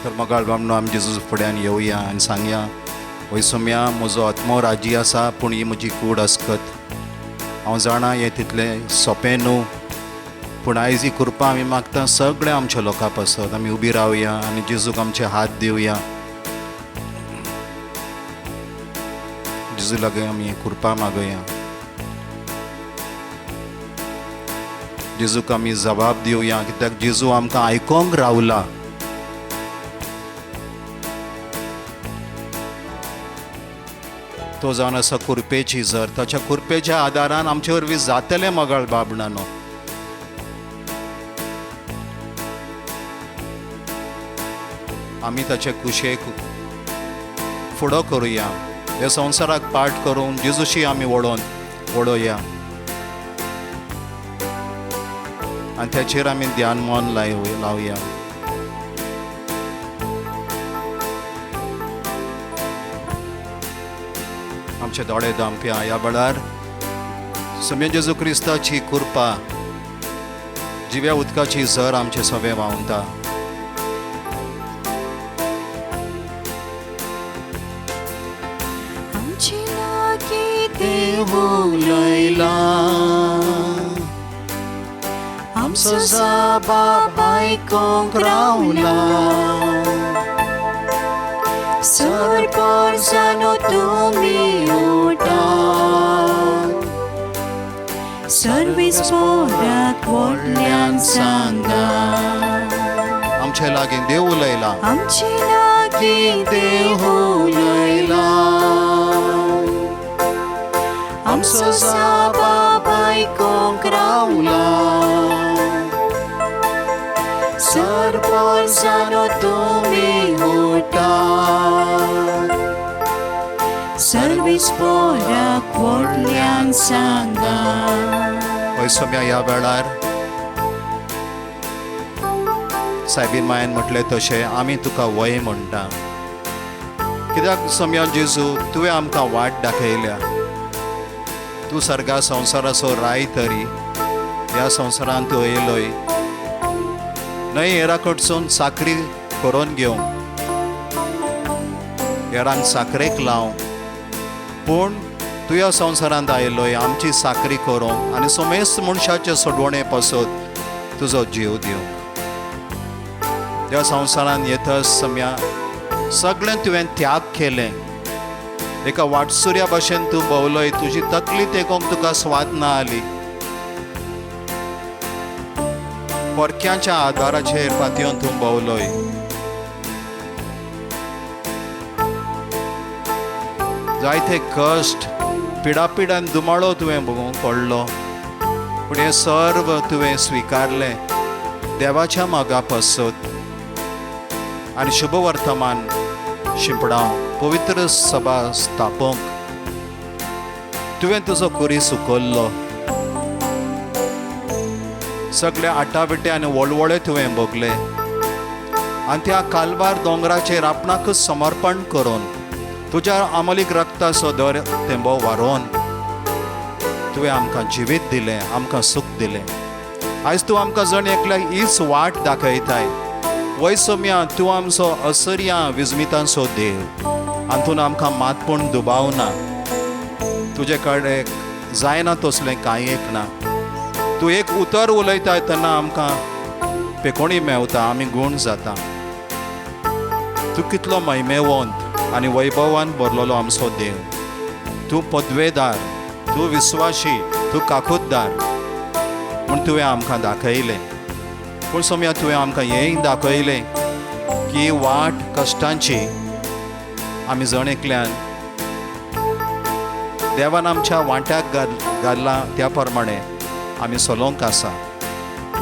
तर मोगाळ बामणो आमी जेजू फुड्यान येवया आनी सांगया, वय सोम्या, म्हजो आत्मो राजी आसा पूण ही म्हजी कूड अस्कत. हांव जाणा हें तितलें सोंपें न्हू, पूण आयज ही कृपा आमी मागता सगळ्या आमच्या लोकां पासत. आमी उबी रावया आनी जेजूक आमचे हात दिवया. जेजू लागीं आमी कृपा मागया. जेजूक आमी जबाब दिवया, कित्याक जेजू आमकां आयकोंक रावला. तो जावन आसा कुरपेची जर, ताच्या कुरपेच्या आदारान आमचे वरवीं जातलें मोगाळ बाबणानो. आमी ताचे कुशेक फुडो करुया, ह्या संवसाराक पाठ करून जेजूशी आमी वडोवन वडोवया आनी ताचेर आमी ध्यान मन लावया. आमचे दोळे दामप्या ह्या वेळार सम्या जेजू क्रिस्ताची कृपा, जिव्या उदकाची झर आमचे सगळे व्हांवता. आमचे लागीं देव उलयला, आमचो जबाब आयकोंक रावला. सरपंचानो तुमी उठात, सर्वीस पोराक व्हडल्यान सांगा. आमचे लागीं देव उलयला, आमचे लागीं देव उलयला, आमचो जबाब आयकोंक रावला. सरपंचानो तुमी उठात, सर्वीस पोराक व्हडल्यान सांगा. हय सोम्या, ह्या वेळार सायबीन मायन म्हटलें तशें आमी तुका वय म्हणटा, कित्याक सोम्या जेजू तुवें आमकां वाट दाखयल्या. तूं सर्गा संवसाराचो राय तरी ह्या संवसारांत तूं येयलोय न्हय हेरा कडसून साकरी करून घेवंक, हेरांक साकरेक लावंक, पूण तूं ह्या संवसारांत आयलोय आमची साकरी करूंक आनी समेस्त मनशाचे सोडवणे पासत तुजो जीव दिवंक. ह्या संवसारांत येतच सम्या सगळें तुवें त्याग केलें. एका वाटसुऱ्या भाशेन तूं भोंवलोय, तुजी तकली तेकोंक तुका स्वाद ना आली. परक्यांच्या आदाराचेर पातयेवन तूं भोंवलोय. जायते कश्ट पिडापिडान दुमाळो तुवें भोगूंक पडलो, पूण हें सर्व तुवें स्विकारलें देवाच्या मागा पासत आनी शुभ वर्तमान शिंपडावंक, पवित्र सभा स्थापूंक तुवें तुजो कुरी सुकयल्लो. सगळे आटाविटे आनी वळवळे तुवें भोगले आनी त्या कालवार दोंगराचेर आपणाकच समर्पण करून तुज्या आमलीक रक्ताचो दर तेंबो वारोवन तुवें आमकां जिवीत दिलें, आमकां सूख दिलें. आयज तूं आमकां जण एकल्याक हीच वाट दाखयताय. वय सोम्या, तूं आमचो असर्या विजमितांचो देव, हातून आमकां मात पूण दुबाव ना. तुजे कडेन जायना तसलें कांय एक ना. तूं एक उतर उलयताय तेन्ना आमकां पेकोणी मेवता, आमी गूण जाता. तूं कितलो महिमेवंत आनी वैभवान भरलेलो आमचो देव. तूं पदवेदार, तूं विस्वाशी, तूं काकुतदार म्हूण तुवें आमकां दाखयलें. पूण सोम्या, तुवें आमकां हेंय दाखयलें की वाट कश्टांची आमी जण एकल्यान देवान आमच्या वांट्याक घातलां त्या प्रमाणे आमी चलोवंक आसा.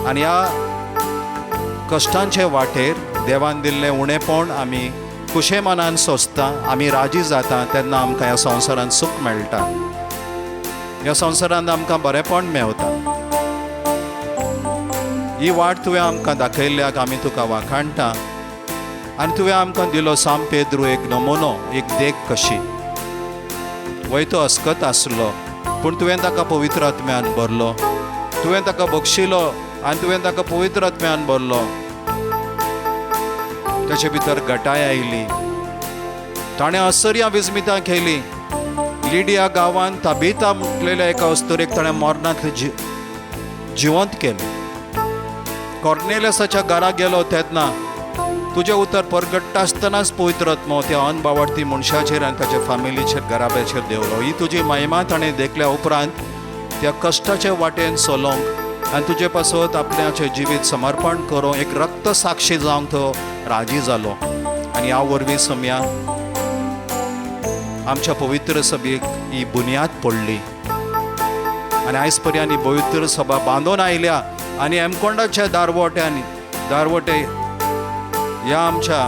आनी ह्या कश्टांचे वाटेर देवान दिल्लें उणेपण आमी खुशे मनान सोंसता, आमी राजी जाता तेन्ना आमकां ह्या संवसारांत सूख मेळटा, ह्या संवसारांत आमकां बरेंपण मेवता। ही वाट तुवें आमकां दाखयल्ल्याक आमी तुका वाखाणटा आनी तुवें आमकां दिलो सांत पेद्रू एक नमुनो, एक देख कशी। वय तो अस्कत आसलो पूण तुवें ताका पवित्र आत्म्यान भरलो, तुवें ताका बक्षिलो आनी तुवें ताका पवित्र आत्म्यान भरलो। ताचे भितर घटाय आयली, ताणें असर्या विस्मितां केली। लिडिया गांवांत ताबिता म्हटलेल्या एका अस्तुरेक ताणें मरणांतलें जिवंत केलें। कॉर्नेलियसाच्या घरा गेलो तेन्ना तुजें उतर परगट्टा आसतनाच पवित्र आत्मो त्या अनबावडती मनशाचेर आनी ताच्या फामिलीचेर घराब्याचेर देंवलो। ही तुजी महिमा ताणें देखल्या उपरांत त्या कश्टाचे वाटेन चलोवंक आनी तुजे पासत आपल्याचें जिवीत समर्पण करूंक एक रक्त साक्षी जावंक तो राजी जालो। आनी ह्या वरवीं सम्या आमच्या पवित्र सभेक ही बुन्याद पडली आनी आयज पर्यंत ही पवित्र सभा बांदून आयल्या आनी हेमकोंडाच्या दारवट्यांनी दारवटे ह्या आमच्या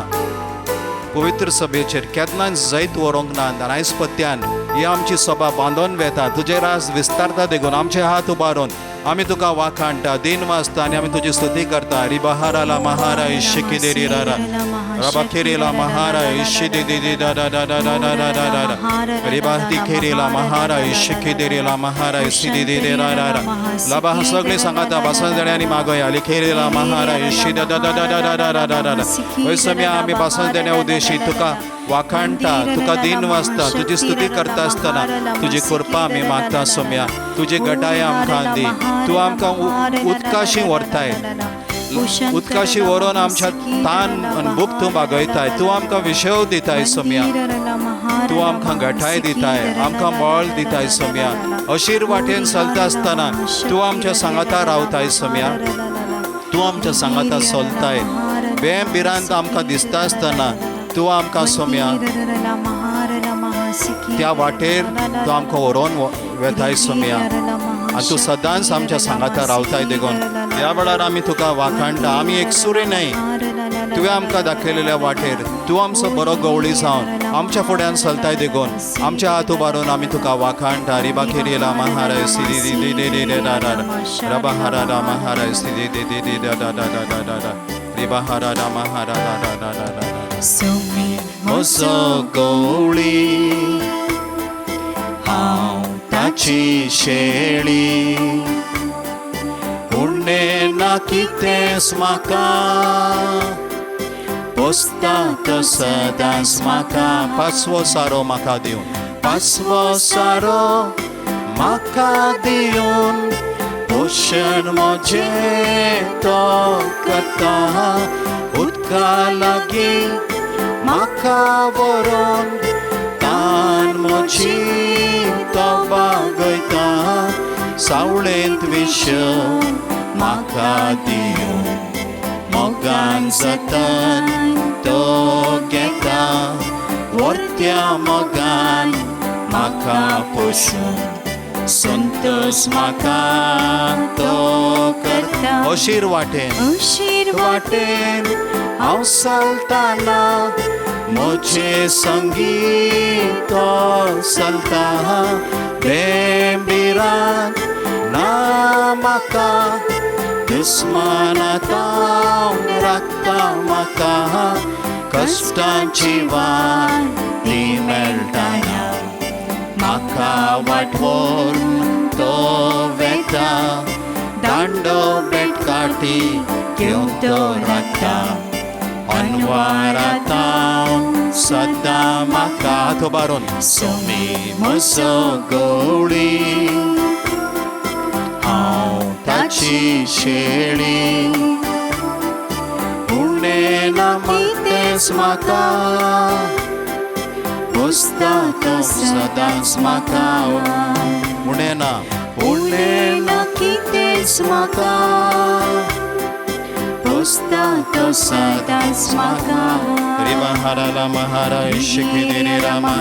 पवित्र सभेचेर केन्नाच जैत व्हरूंक ना आनी आयज पत्यान ही आमची सभा बांदून वेता। तुजें राज विस्तारता देखून आमचे हात उबारून आमी तुका वाखाणटा, दिन वाचता आनी आमी तुजी स्तुती करता। रिबहाराला महारा इशिकी रारा रबाखेरेला महारा इशी दे दे दे दा दा दा दा दा दा दा दा दा रिबाहती खेरेला महारा इशिकी देरेला महारा इशी दे दे दे रा रा रा लबा सगळे सांगाता भासन देण्यांनी मागोया लिखेरेला महारा इशी दा दा दा दा दा दा दा दा दा। वय सम्या आमी भासन देण्या उद्देशी तुका वाखाणटा, तुका दिन वाचता, तुजी स्तुती करता आसतना तुजी कृपा आमी मागता सोम्या। तुजी घटाय आमकां दी, तूं आमकां उदकाशी व्हरताय, उदकाशी व्हरून आमच्या तान आनी भूक तूं भागयताय, तूं आमकां विशेव दिताय सोम्या, तूं आमकां घटाय दिताय, आमकां बळ दिताय सोम्या। अशीर वाटेन चलता आसतना तूं आमच्या सांगाता रावताय सोम्या, तूं आमच्या सांगाता चलताय। बेम भिरांत आमकां दिसता आसतना तूं आमकां सोम्या त्या वाटेर तूं आमकां व्हरोन वेताय सोम्या आनी तूं सदांच आमच्या सांगाता रावताय देखून ह्या वेळार आमी तुका वाखाणटा। आमी एकसुरे न्हय, तुवें आमकां दाखयलेल्या वाटेर तूं आमचो बरो गवळी जावन आमच्या फुड्यान चलताय देखून आमच्या हात उबारून आमी तुका वाखाणटा। रिबा खेरेला महाराय सिदी दी दे दे दे दा दा रबा हरा रा महाराय सिदी दे दे दे दा दा दा दा दा दा रिबा हरा रा महारा दा दा दा दा दा। म्हजो गवळी हांव ताची शेळी, उणें ना कितेंच म्हाका, पोसता तो सदांच म्हाका। पांचवो सारो म्हाका दिवन, पांचवो सारो म्हाका दिवन पोशण म्हजें तो करता, उदका लागीं म्हाका व्हरोन तान म्हजी तो भागयता, सावळेंत विशम म्हाका दिवन मोगान जतन तो घेता, व्हरत्या मोगान म्हाका पोशून संतोष म्हाका तो करता। अशीर वाटेन, अशीर वाटेन हांव चलतना म्हजे संगी तो चलता, बेम भिरांत ना म्हाका, दुस्माना तावन राखता म्हाका, कश्टांची वाट ती मेळटा म्हाका, वाट व्हरून तो वेता, दांडो बेटकाटी घेवन तो राखता, अनवारातावन सदां म्हाका। हात उबारून सोमी म्हजो गवळी हांव ताची शेळी, उणें ना कितेंच म्हाका, पोसता तो सदांच म्हाका। उणें ना, उणें ना कितेंच म्हाका, पोसता तो सदांच म्हाका रिवाहारा महारा शिखिरे रामा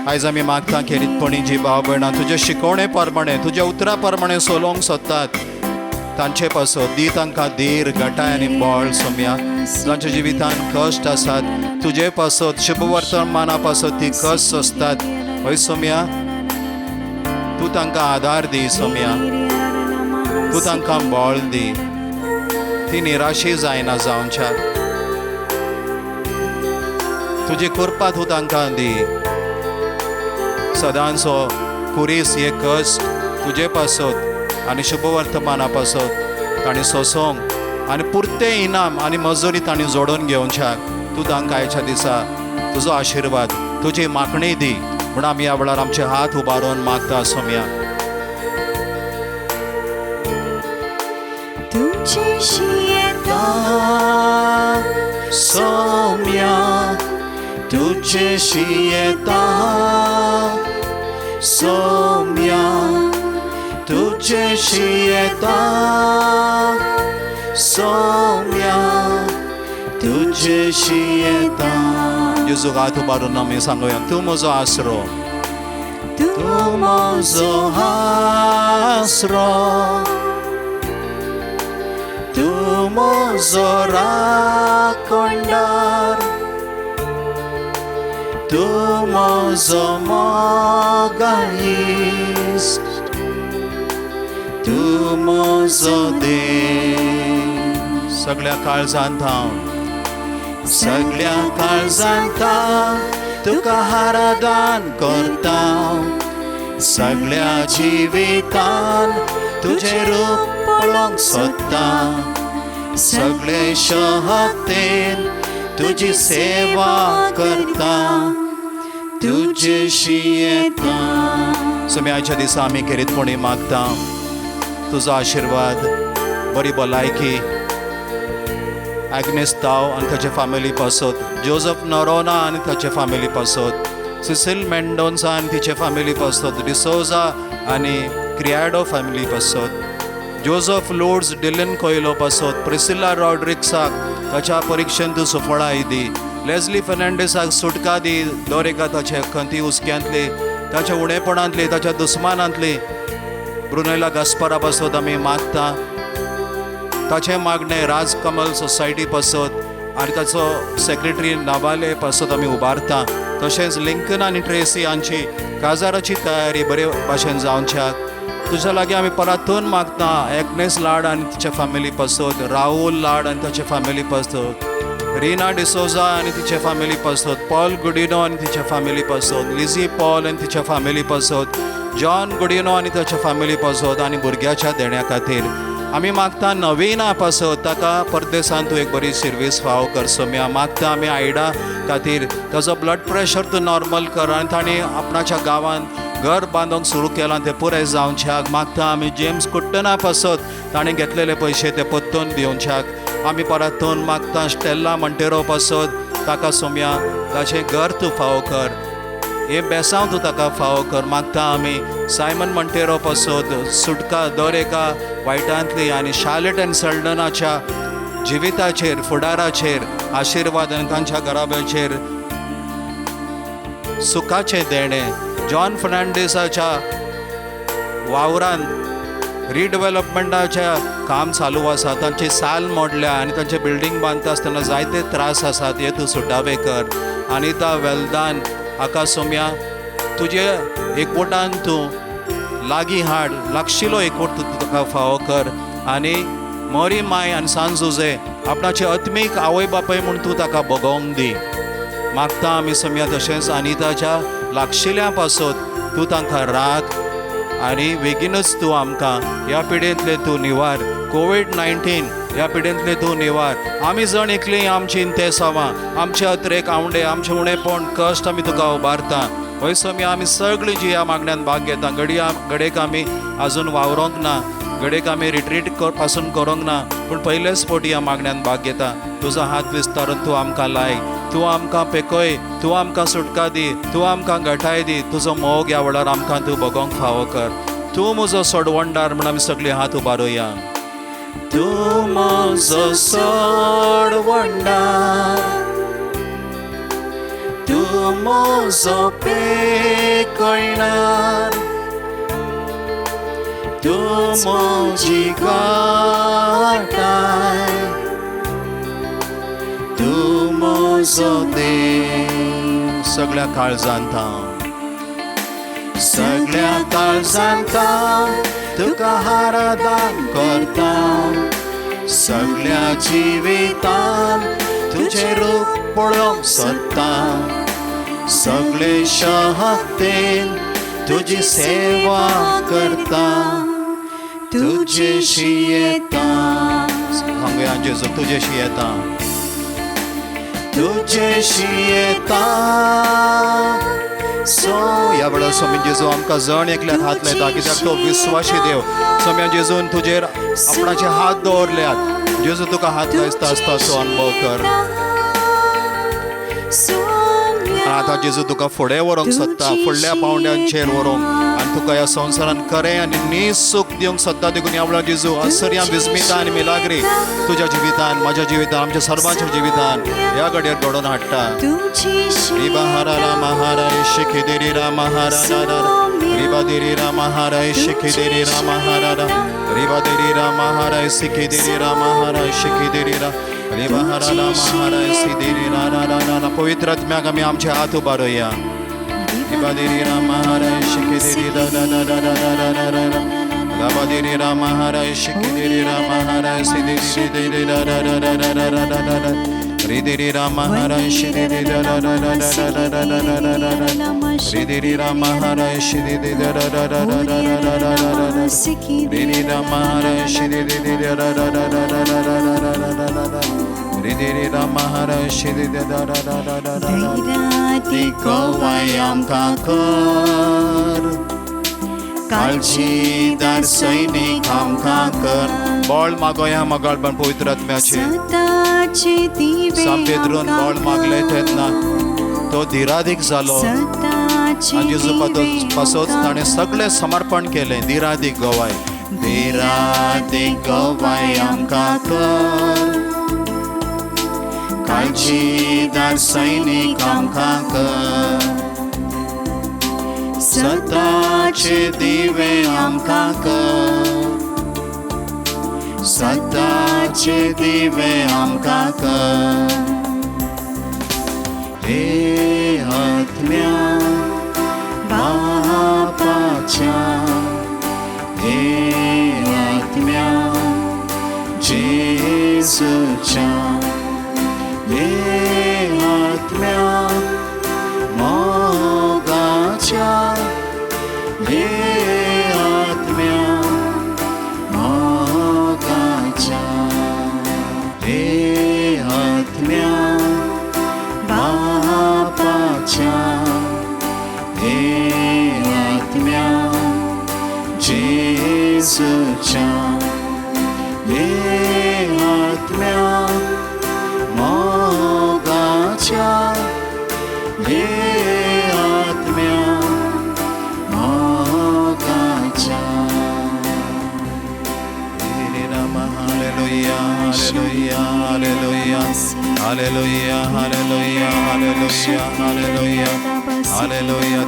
आयज आमी मागता खेरीतपणी जी भाव भयणां तुजे शिकवणे प्रमाणे तुज्या उतरा प्रमाणे सोलोवंक सोदतात तांचे पासत दी तांकां धीर घटाय आनी बळ सोम्या. जांच्या जिवितान कश्ट आसात तुजे पासत शुभवर्तमाना पासत ती कश्ट सोंसतात हय सोम्या, तूं तांकां आदार दी सोम्या, तूं तांकां बळ दी, ती निराशी जायना जावच्या. तुजी कृपा तूं तांकां दी. सदांचो कुरीस हे कश्ट तुजे पासत आनी शुभवर्तमाना पासत तांणी सोंसूंक आनी पुरतें इनाम आनी मजुरी तांणी जोडून घेवच्याक तूं तांकां आयच्या दिसा तुजो आशिर्वाद तुजी मागणी दी म्हूण आमी ह्या वेळार आमचे हात उबारून मागता सोम्या. सोम्या तुझेशी येता सोम्या तुझेशी येता सोम्या तुझेशी येता. जेजूक हात उबारून आमी सांगुया, तूं म्हजो आसरो, तूं म्हजो आसरो, तूं म्हजो राखणदार, तूं म्हजो मोगाइश्ट, तूं म्हजो देव. सगळ्या काळजांत हांव, सगळ्या काळजांत हांव तुका आराधन करता, सगळ्या जिवितान तुजें रूप पळोवंक सोदता, सगळे शक्तेन तुजी सेवा करता, तुजेशी येता. सोम्या आयच्या दिसा आमी खेरीतपणी मागता तुजो आशिर्वाद, बरी भलायकी आग्नेस ताव आनी ताचे फामिली पासत, जोजफ नरोना आनी ताचे फामिली पासत, सिसिल मेंडोन्सा आनी तिचे फामिली पासत, डिसोजा आनी क्रियाडो फॅमिली पासत, जोजफ लोर्ड्स डिलन कोयलो पासत, प्रिसिला रॉड्रिक्साक ताच्या परिक्षेंत तूं सुफळाय दी, लेजली फेर्नांडीसाक सुटका दी दर एका ताच्या खंती हुस्क्यांतली, ताच्या उणेपणांतली, ताच्या दुस्मानांतली. ब्रुनेला गास्परा पासत आमी मागता ताचें मागणें राजकमल सोसायटी पासत आनी ताचो सेक्रेटरी नावाले पासत आमी उबारता. तशेंच लिंकन आनी ट्रेसी हांची काजाराची तयारी बरे भाशेन जावच्याक तुज्या लागीं आमी परातून मागता. एग्नेस लाड आनी तिच्या फॅमिली पासत, राहुल लाड आनी ताचे फॅमिली पासत, रिना डिसोजा आनी तिचे फॅमिली पासत, पॉल गुडिनो आनी तिच्या फॅमिली पासत, लिझी पॉल आनी तिच्या फॅमिली पासत, जॉन गुडिनो आनी ताच्या फॅमिली पासत आनी भुरग्याच्या देण्या खातीर आमी मागता. नवीना पासत ताका परदेसान तूं एक बरी सर्वीस फावो कर सोम्या. मागता आमी आयडा खातीर ताजो ब्लड प्रेशर तूं नॉर्मल कर आनी ताणें आपणाच्या गांवांत घर बांदूंक सुरू केलां तें पुराय जावच्याक. मागता आमी जेम्स कुट्टना पासत ताणें घेतलेले पयशे ते परतून दिवच्याक. आमी परतून मागता स्टेल्ला मंटेरो पासत ताका सोम्या ताचें घर तूं फावो कर, हे बेसांव तूं ताका फावो कर. मागता आमी सायमन मंटेरो पासत सुटका दर एका वायटांतली आनी शार्लेट आनी सल्डनाच्या जिविताचेर फुडाराचेर आशिर्वाद आनी तांच्या घराब्याचेर सुखाचें देणें. जॉन फर्नांडीसाच्या वावरान रिडेवलपमेंटाचें काम चालू आसा, तांची साल मोडल्या आनी तांचे बिल्डींग बांदता आसतना जायते त्रास आसात, हे तूं सुटावे कर. अनिता वेलदान हाका सोम्या तुजे एकवटान तूं लागीं हाड, लागशिलो एकवट तूं तुका फावो कर. आनी मोरी माय आनी सान जुजे आपणाचे आत्मीक आवय बापाय म्हूण तूं ताका भोगोवंक दी. मागता आमी सोम्या तशेंच अनिताच्या लागशिल्या पासत तूं तांकां राख आनी बेगीनच तूं आमकां ह्या पिडेंतले तूं निवार, कोवीड-19 ह्या पिडेंतले तूं निवार. आमी जण एकली आमची इंतेसांवां, आमचे अत्रेक आवंडे, आमचें उणेपण कश्ट आमी तुका उबारता. हय सोम्या आमी सगळीं जी ह्या मागण्यांत भाग घेता, घडयेक आमी आजून वावरोंक ना, घडयेक आमी रिट्रीट पासून करूंक ना, पूण पयलेच फावटी ह्या मागण्यांत भाग घेता. तुजो हात विस्तारून तूं आमकां लाय. तूं आमकां पेकय, तूं आमकां सुटका दी, तूं आमकां घटाय दी. तुजो मोग ह्या वेळार आमकां तूं भोगोंक फावो कर. तूं म्हजो सोडवणदार म्हूण आमी सगळीं हात उबारुया. तूं म्हजो सोडवणदार, तूं म्हजो पेकयणार, तूं म्हजी घटाय, तूं म्हजो देव. सगळ्या काळजांत सगळ्या काळजांत तुका आराधन करता. सगळ्या जिवितान तुजें रूप पळोवंक सोदता. सगळे शक्तीन तुजी सेवा करता. तुजेशी येता. सांगूया जेजू, तुजेशी येता, तुजेशी येता. सो ह्या वेळार स्वामी जेजू आमकां जण एकल्याक हात लायता, कित्याक तो विस्वाशी देव. स्वामी जेजून तुजेर आपणाचे हात दवरल्यात. जेजू तुका हात लायता आसता तो अनुभव कर. आतां जेजू तुका फुडें व्हरूंक सोदता, फुडल्या पावंड्यांचेर व्हरूंक आनी तुका ह्या संवसारान खरें आनी नीज सूख दिवंक सोदता. देखून ह्या वेळार जेजू आसर्या विस्मिता आनी मिलाग्री तुज्या जिवितान, म्हाज्या जिवितान, आमच्या सर्वांच्या जिवितान ह्या घडयेर घडोवन हाडटा. रिबा हारा रामा हारा शिखी देरी रामा हारा रा रिबा देरी रामा हारा शिखी देरी रामा हारा रा रिबा देरी रामा हारा शिखी देरी रामा हारा शिखी देरी रा रिबा हारा रामा हारा सिदेरी रा रा रा रा. पवित्र आत्म्याक आमी आमचे हात उबारुया. रिबा देरी रामा हारा शिखी देरी रा रा रा रा रा रा रा रा रामा देरी रामा हारा शिखी देरी रामा हारा सिदेरी देरी रा रा रा रा रा रा रा रा रा रि देरी रामा हारा शिदी रा रा रा रा रा रा रा रा रा रा रा रि देरी रामा हारा शिदी रा रा रा रा रा रा रा रा रा रा रि रामा हारा शिदी रा रा रा रा रा रा रा रा रा रा रा रा रि देरी रामा हारा शिदी रा रा रा रा रा रा रा. गवाय आमकां कर, काळजीदार सैनीक आमकां कर. बळ मागोया मगाळ पण पवित्र आत्म्याचे. सांपेद्रून बळ मागले तेन्ना तो धिराधीक जालो आनी जेजू पासत ताणें सगळें समर्पण केलें. धिराधीक गवाय, धिराधीक गवाय आमकां कर, काळजीदार सैनीक आमकां कर. सताचे दिवे आमकां कर, सताचे दिवे आमकां कर. हे आत्म्या बापाच्या, हे आत्म्या जेजूच्या, हे आत्म्या मोगाच्या, हे आत्म्या मोगाच्या, हे आत्म्या बापाच्या, हे आत्म्या जेजूच्या, हे आत्म्या मोगाच्या, हे आत्म्या मोगाच्या. Hallelujah, hallelujah, hallelujah, hallelujah, hallelujah, hallelujah, hallelujah, hallelujah.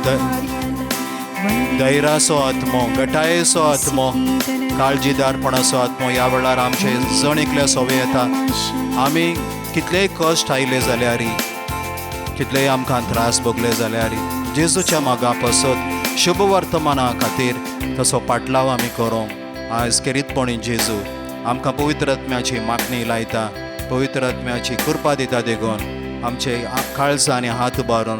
धैर्याचो आत्मो, घटायेचो आत्मो, काळजीदारपणाचो आत्मो ह्या वेळार आमचे जण एकल्या सोवे येता. आमी कितलेय कश्ट आयले जाल्यार, कितलेय आमकां त्रास भोगले जाल्यार, जेजूच्या मागा पासत शुभ वर्तमाना खातीर तसो पाटलाव आमी करूंक आयज खेरीतपणी जेजू आमकां पवित्र आत्म्याची मागणी लायता, पवित्र आत्म्याची कृपा दिता. देखून आमचे काळजां आनी हात उबारून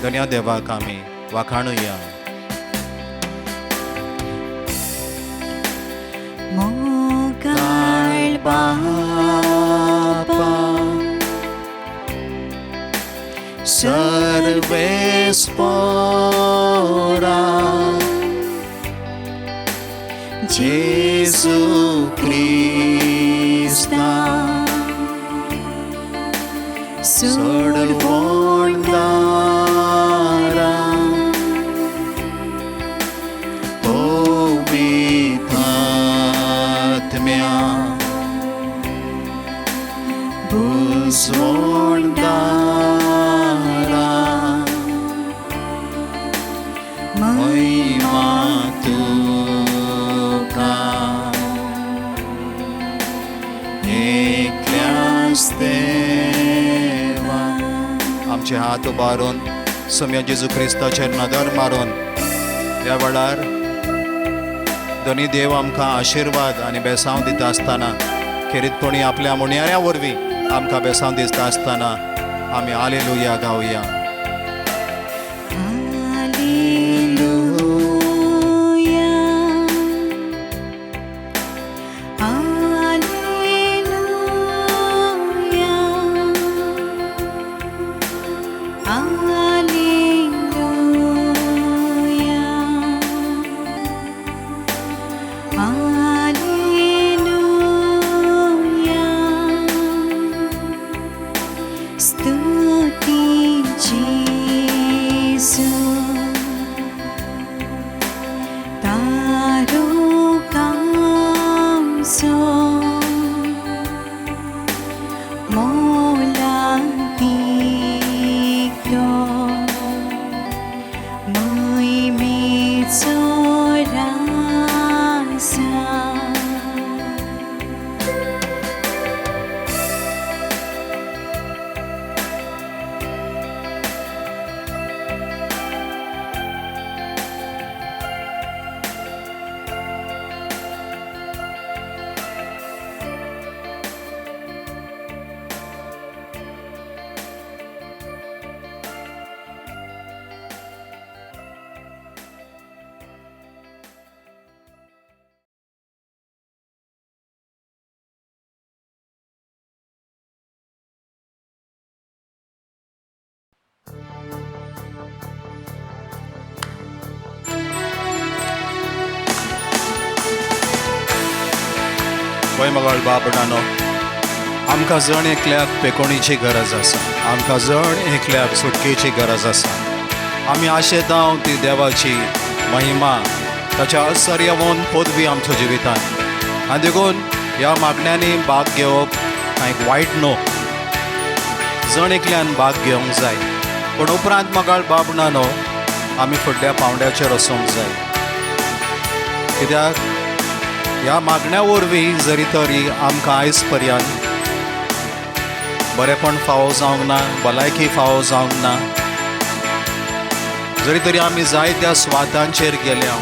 धन्या देवाक आमी वाखाणुया. मोगाळ बापा सर्वेस्पोरा जेजू क्रिस्ता सोडवण दारा पवित्र आत्म्या भुजवण दारा महिमा तुका एकल्याच देवा. आमचे हात उबारून सोम्या जेजू क्रिस्ताचेर नदर मारून ह्या वेळार दोनी देव आमकां आशिर्वाद आनी बेसांव दिता आसतना खेरीतपणी आपल्या मुणयाऱ्या वरवीं आमकां बेसांव दिसता आसतना आमी हालेलुया गावया. Hallelujah hallelujah hallelujah hallelujah. स्तुती जेसू तारो कामसो मोलांतीकलो महिमेचो रासा. गोंय मगाळ बाबडानो, आमकां जण एकल्याक पेकोणीची गरज आसा, आमकां जण एकल्याक सुटकेची गरज आसा. आमी आशेतां ती देवाची महिमा ताच्या आश्चर्यवंत पदवी आमच्या जिवितांत. आनी देखून ह्या मागण्यांनी भाग घेवप कांय वायट न्हू, जण एकल्यान भाग घेवंक जाय. पूण उपरांत मगाळ बाबडानो आमी फुडल्या पावंड्याचेर वचूंक जाय, कित्याक ह्या मागण्या वरवीं जरी तरी आमकां आयज पर्यंत बरेपण फावो जावंक ना, भलायकी फावो जावंक ना, जरी तरी आमी जायत्या स्वातांचेर गेल्या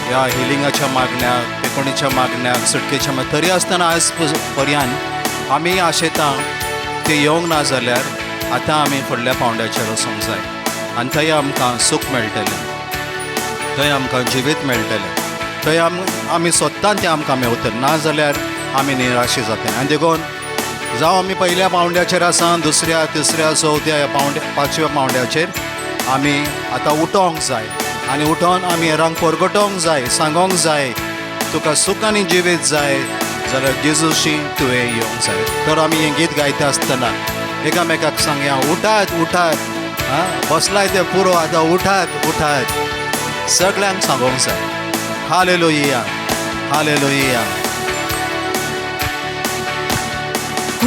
ह्या हिलिंगाच्या मागण्याक, पेकोणीच्या मागण्याक, सुटकेच्या मागण्याक, तरी आसतना आयज पर्यंत आमी आशेता ते येवंक ना जाल्यार आतां आमी फुडल्या पावंड्याचेर वचूंक जाय आनी थंय आमकां सूख मेळटलें, थंय आमकां जिवीत मेळटलें, थंय आमी सोदता तें आमकां मेवतलें, ना जाल्यार आमी निराशी जातले. आनी देखून जावं आमी पयल्या पावंड्याचेर आसा, दुसऱ्या, तिसऱ्या, चवथ्या ह्या पावंड्या, पांचव्या पावंड्याचेर आमी आतां उठोंक जाय आनी उठोन आमी हेरांक परगटोंक जाय, सांगोंक जाय तुका सूख आनी जिवीत जाय जाल्यार जेजूशी तुवें येवंक जाय. तर आमी हें गीत गायता आसतना एकामेकाक सांगया, उठात उठात, आं बसलाय तें पुरो, आतां उठात उठात, सगळ्यांक सांगोंक जाय. Hallelujah hallelujah.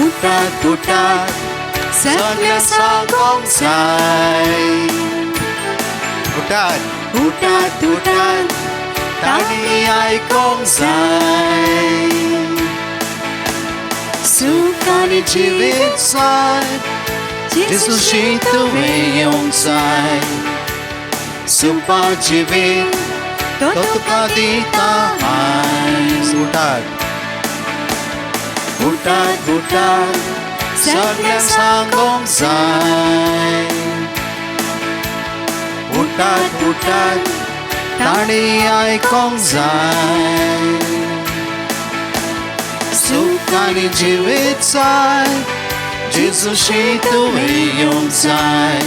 उठात उठात सगळ्यांक सांगोंक जाय. उठात उठात उठात तांणी आयकोंक जाय. सुख आनी जिवीत जाय जेजूशी तुवें येवंक जाय. सुपा जिवीत तो तुका दिता आयज. उठात उठात उठात सगळ्यांक सांगोंक जाय. उठात उठात तांणी आयकोंक जाय. सुख आनी जिवीत जाय जेजूशी तुवें येवंक जाय.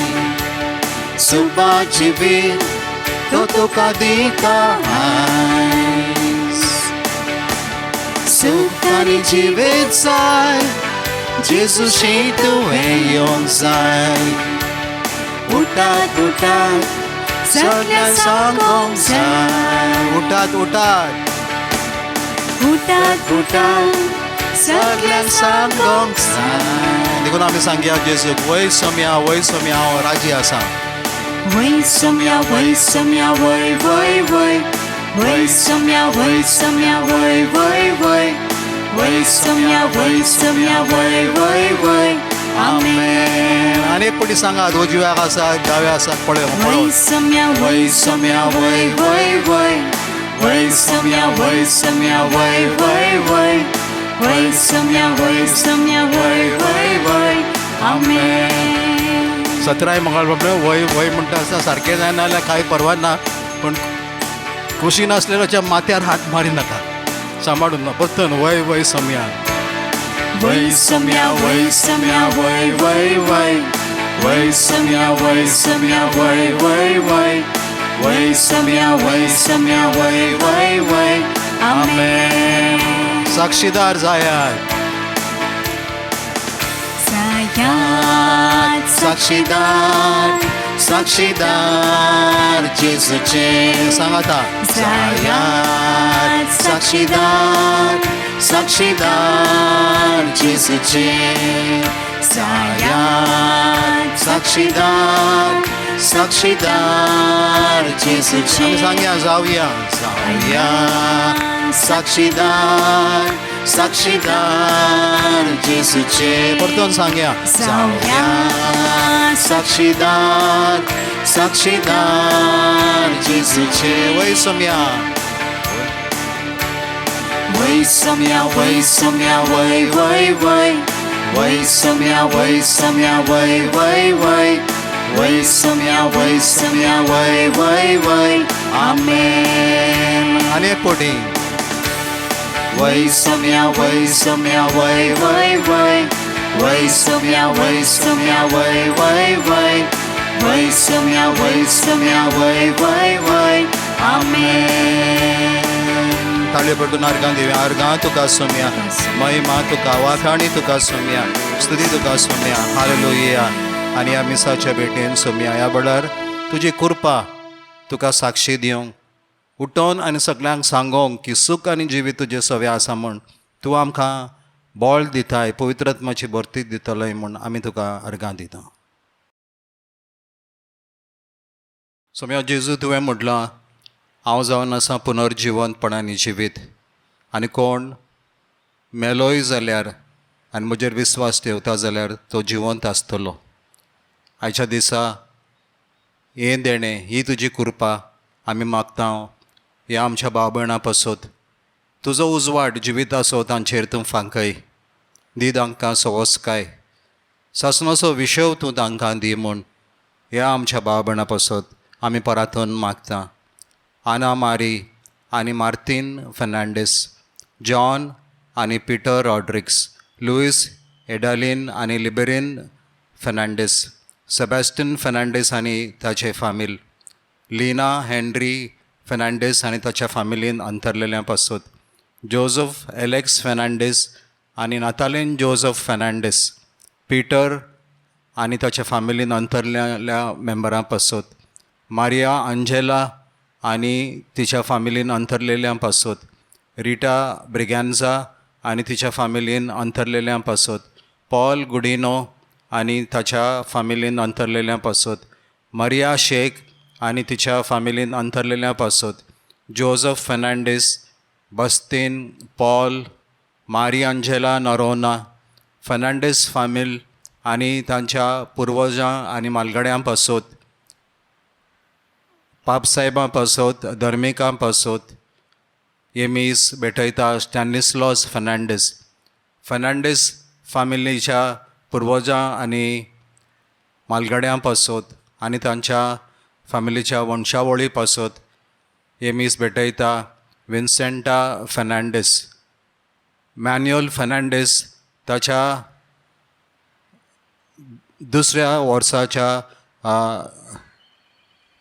सुपा जिवीत तो तुका दिता आयज. सुख आनी जिवीत जाय जेजूशी तुवें येवंक जाय. उठात उठात सगळ्यांक सांगोंक जाय. उठात उठात उठात उठात सगळ्यांक सांगोंक जाय. देखून आमी सांगया जेजूक, वय सोम्या वय सोम्या हांव राजी आसा. वय सोम्या वय सोम्या वय वय वय वय सोम्या वय सोम्या वय वय वय वय सोम्या वय सोम्या वय वय वय आमेन. आनी एक पटी सांगात, उजव्याक आसा दाव्या आसा पळय वय पळोवन. सोम्या वय सोम्या वय वय वय वय सोम्या वय सोम्या वय वय वय वय सोम्या वय सोम्या वय वय वय आमेन. सतराय मंगळ बाबडे वय वय म्हणटा आसतना सारकें जायना जाल्यार कांय परवा ना, पूण खोशी नासलेल्याच्या माथ्यार हात मारी नाका, सांबाळून ना. परतून वय वय सोम्या वय सोम्या वय सोम्या वय वय वय वय सोम्या वय सोम्या वय वय वय वय सोम्या वय सोम्या वय वय वय आमेन. साक्षीदार जायात जायात साक्षीदार साक्षीदार जेजूचे. सांगाता जायात साक्षीदार साक्षीदार जेजूचे. जायात साक्षीदार साक्षीदार जेजूचे. आमी सांगया जावया जावया साक्षीदार साक्षीदार जेजूचे. परतून सांगया जावया साक्षीदार साक्षीदार जेजूचे. वय सोम्या वय सोम्या वय सोम्या वय वय वय वय सोम्या वय सोम्या वय वय वय वय सोम्या वय सोम्या वय वय वय आमेन. आनी एक पटी वय सोम्या वय सोम्या वय वय वय वय सोम्या वय सोम्या वय वय वय वय सोम्या वय सोम्या वय वय वय आमेन. ताळयो पडून अर्गां दिवया. अर्गां तुका सोम्या, महिमा तुका, वाखाणी तुका सोम्या, स्तुती तुका सोम्या. हालेलुया. आनी ह्या मिसाच्या भेटेन सोम्या ह्या वेळार तुजी कृपा तुका साक्षी दिवंक उठोवन आनी सगल्यांक सांगोंक की सूख आनी जिवीत तुजें सवें आसा म्हूण तूं आमकां बळ दिताय, पवित्र आत्माची भरती दितलोय म्हूण आमी तुका अर्गां दिता. सोम्या जेजू तुवें म्हटलां, हांव जावन आसा पुनर्जिवंतपणान जिवीत, आनी कोण मेलोय जाल्यार आनी म्हजेर विस्वास ठेवता जाल्यार तो जिवंत आसतलो. आयच्या दिसा हें देणें ही तुजी कृपा आमी मागता ह्या आमच्या भाव भयणां पासत. तुजो उजवाड जिवीत आसो तांचेर तूं फांकय, दी तांकां सवसकाय, सासणाचो विशव तूं तांकां दी म्हूण ह्या आमच्या भाव भयणां पासत आमी परातून मागता. आना मारी आनी मार्तीन फर्नांडीस, जॉन आनी पिटर रॉड्रिक्स, लुईस एडालीन आनी लिबेरीन फर्नांडीस, सेबॅस्टियन फर्नांडीस आनी ताचे फामील, लिना हेनरी फर्नांडीस आनी ताच्या फामिलीन अंतरलेल्या पासत, जोजफ एलेक्स फर्नांडीस आनी नातालीन जोजफ फर्नांडीस, पिटर आनी ताच्या फामिलीन अंतरलेल्या मेंबरां पासत, मारिया अंजेला आनी तिच्या फामिलीन अंतरलेल्या पासत, रिटा ब्रिगॅन्जा आनी तिच्या फामिलीन अंतरलेल्या पासत, पॉल गुडिनो आनी ताच्या फामिलीन अंतरलेल्या पासत, मरिया शेख आनी तिच्या फामिलीन अंतरलेल्या पासत, जोजफ फर्नांडीस, बस्तीन पॉल, मारी अंजेला नरोना, फर्नांडीस फामील आनी तांच्या पुर्वजां आनी मालगड्यां पासत, पापसाहेबां पासत, धर्मिकां पासत हे मीस भेटयता स्टॅनिस्लॉस फर्नांडीस, फर्नांडीस फामिलीच्या पुर्वजां आनी मालगड्यां पासत आनी तांच्या फामिलीच्या वंशावळी पासत हे मीस भेटयता विन्सेंटा फर्नांडीस, मॅन्युअल फर्नांडीस ताच्या दुसऱ्या वर्साच्या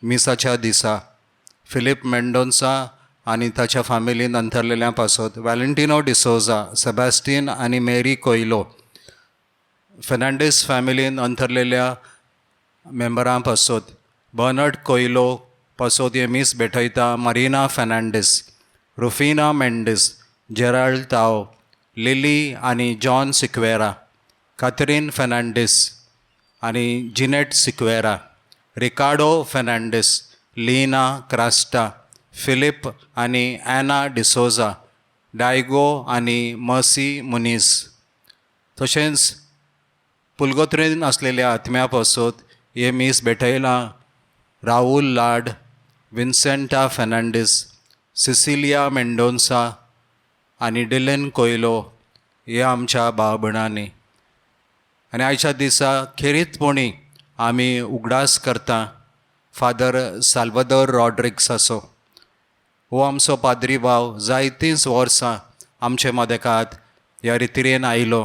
मिसाच्या दिसा, फिलीप मेंडोन्सा आनी ताच्या फामिलीन अंतरलेल्या पासत, वॅलेंटिनो डिसोजा, सेबॅस्टियन आनी मेरी कोयलो, फेर्नांडीस फॅमिलीन अंतरलेल्या मेंबरां पासत बर्नर्ड कोयलो पासत हे मीस भेटयता मरिना फेर्नांडीस, रुफिना मेंडीस, जेराल्ड ताव, लिली आनी जॉन सिक्वेरा, काथरीन फेर्नांडीस आनी जिनेट सिक्वेरा, रिकार्डो फेर्नांडीस, लिना क्रास्टा, फिलीप आनी एना डिसोजा, डायगो आनी मर्सी मुनीस। तशेंच पुलगोत्रेन आसलेल्या आत्म्या पासत हे मीस भेटयलां राहुल लाड, विन्सेंटा फेर्नांडीस, सिसिलिया मेंडोन्सा आनी डिलन कोयलो हे आमच्या भाव भयणांनी। आनी आयच्या दिसा खेरीतपणी आमी उगडास करता फादर साल्वादोर रॉड्रिक्स आसो। हो आमचो पाद्री भाव जायतींच वर्सां आमचे मदेकात ह्या रितीरेन आयलो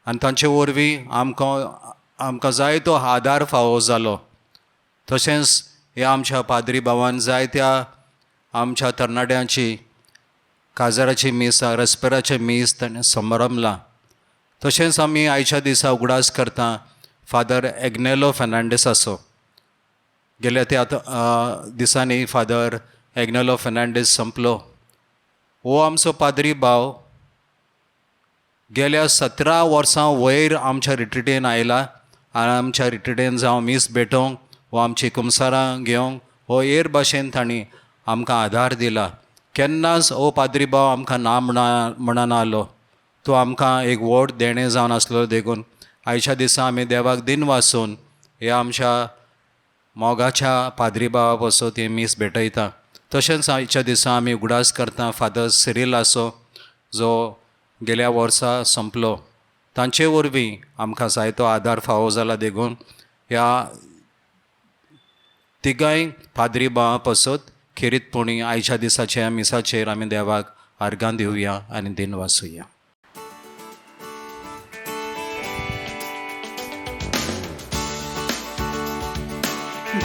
आनी तांचे वरवीं आमकां जायतो आदार फावो जालो। तशेंच ह्या आमच्या पाद्री भावान जायत्या आमच्या तरणाट्यांची काजाराची मीस, रेस्पेराचें मीस ताणें समरमलां। तशेंच आमी आयच्या दिसा उगडास करता फादर एग्नेलो फेर्नांडीस आसो। गेल्या त्या दिसांनी फादर एग्नेलो फेर्नांडीस संपलो। हो आमचो पाद्री भाव गेल्या 17 वर्सां वयर आमच्या रिट्रिटेन आयला आनी आमच्या रिट्रिटेन जावं मीस भेटोवंक वो आमची कुमसारां घेवंक हो हेर भाशेन तांणी आमकां आदार दिला। केन्नाच हो पाद्री भाव आमकां ना म्हणनालो। तो आमकां एक व्हड देणें जावन आसलो। देखून आयच्या दिसा आमी देवाक दिन वासून ह्या आमच्या मोगाच्या पाद्री भावा पासून ती मीस भेटयता। तशेंच आयच्या दिसा आमी उगडास करता फादर सिरील आसो जो गेल्या वर्सा संपलो। तांचे वरवीं आमकां जायतो आदार फावो जाला। देखून ह्या तिगांय पाद्री भावां पासत खेरीतपणी आयच्या दिसाच्या मिसाचेर आमी देवाक आर्गां दिवया आनी दिन वासुया।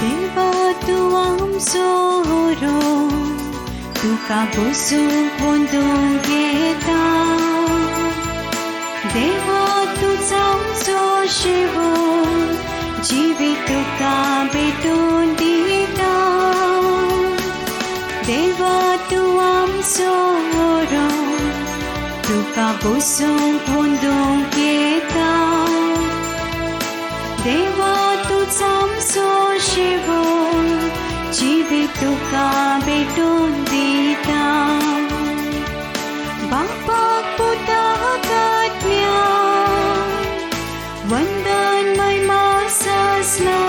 देवा तूं आमचो तुका बसूंक वंदूंक येता। देवा तूं आमचो शेवट जिवीत तुका भेटून दिता। देवा तूं आमचो तुका बसूंक वंदूंक येता। देवा तूं आमचो शेवट जिवीत तुका भेटून दिता। बापाक पुताक आत्म्याक वंदन महिमा सासना।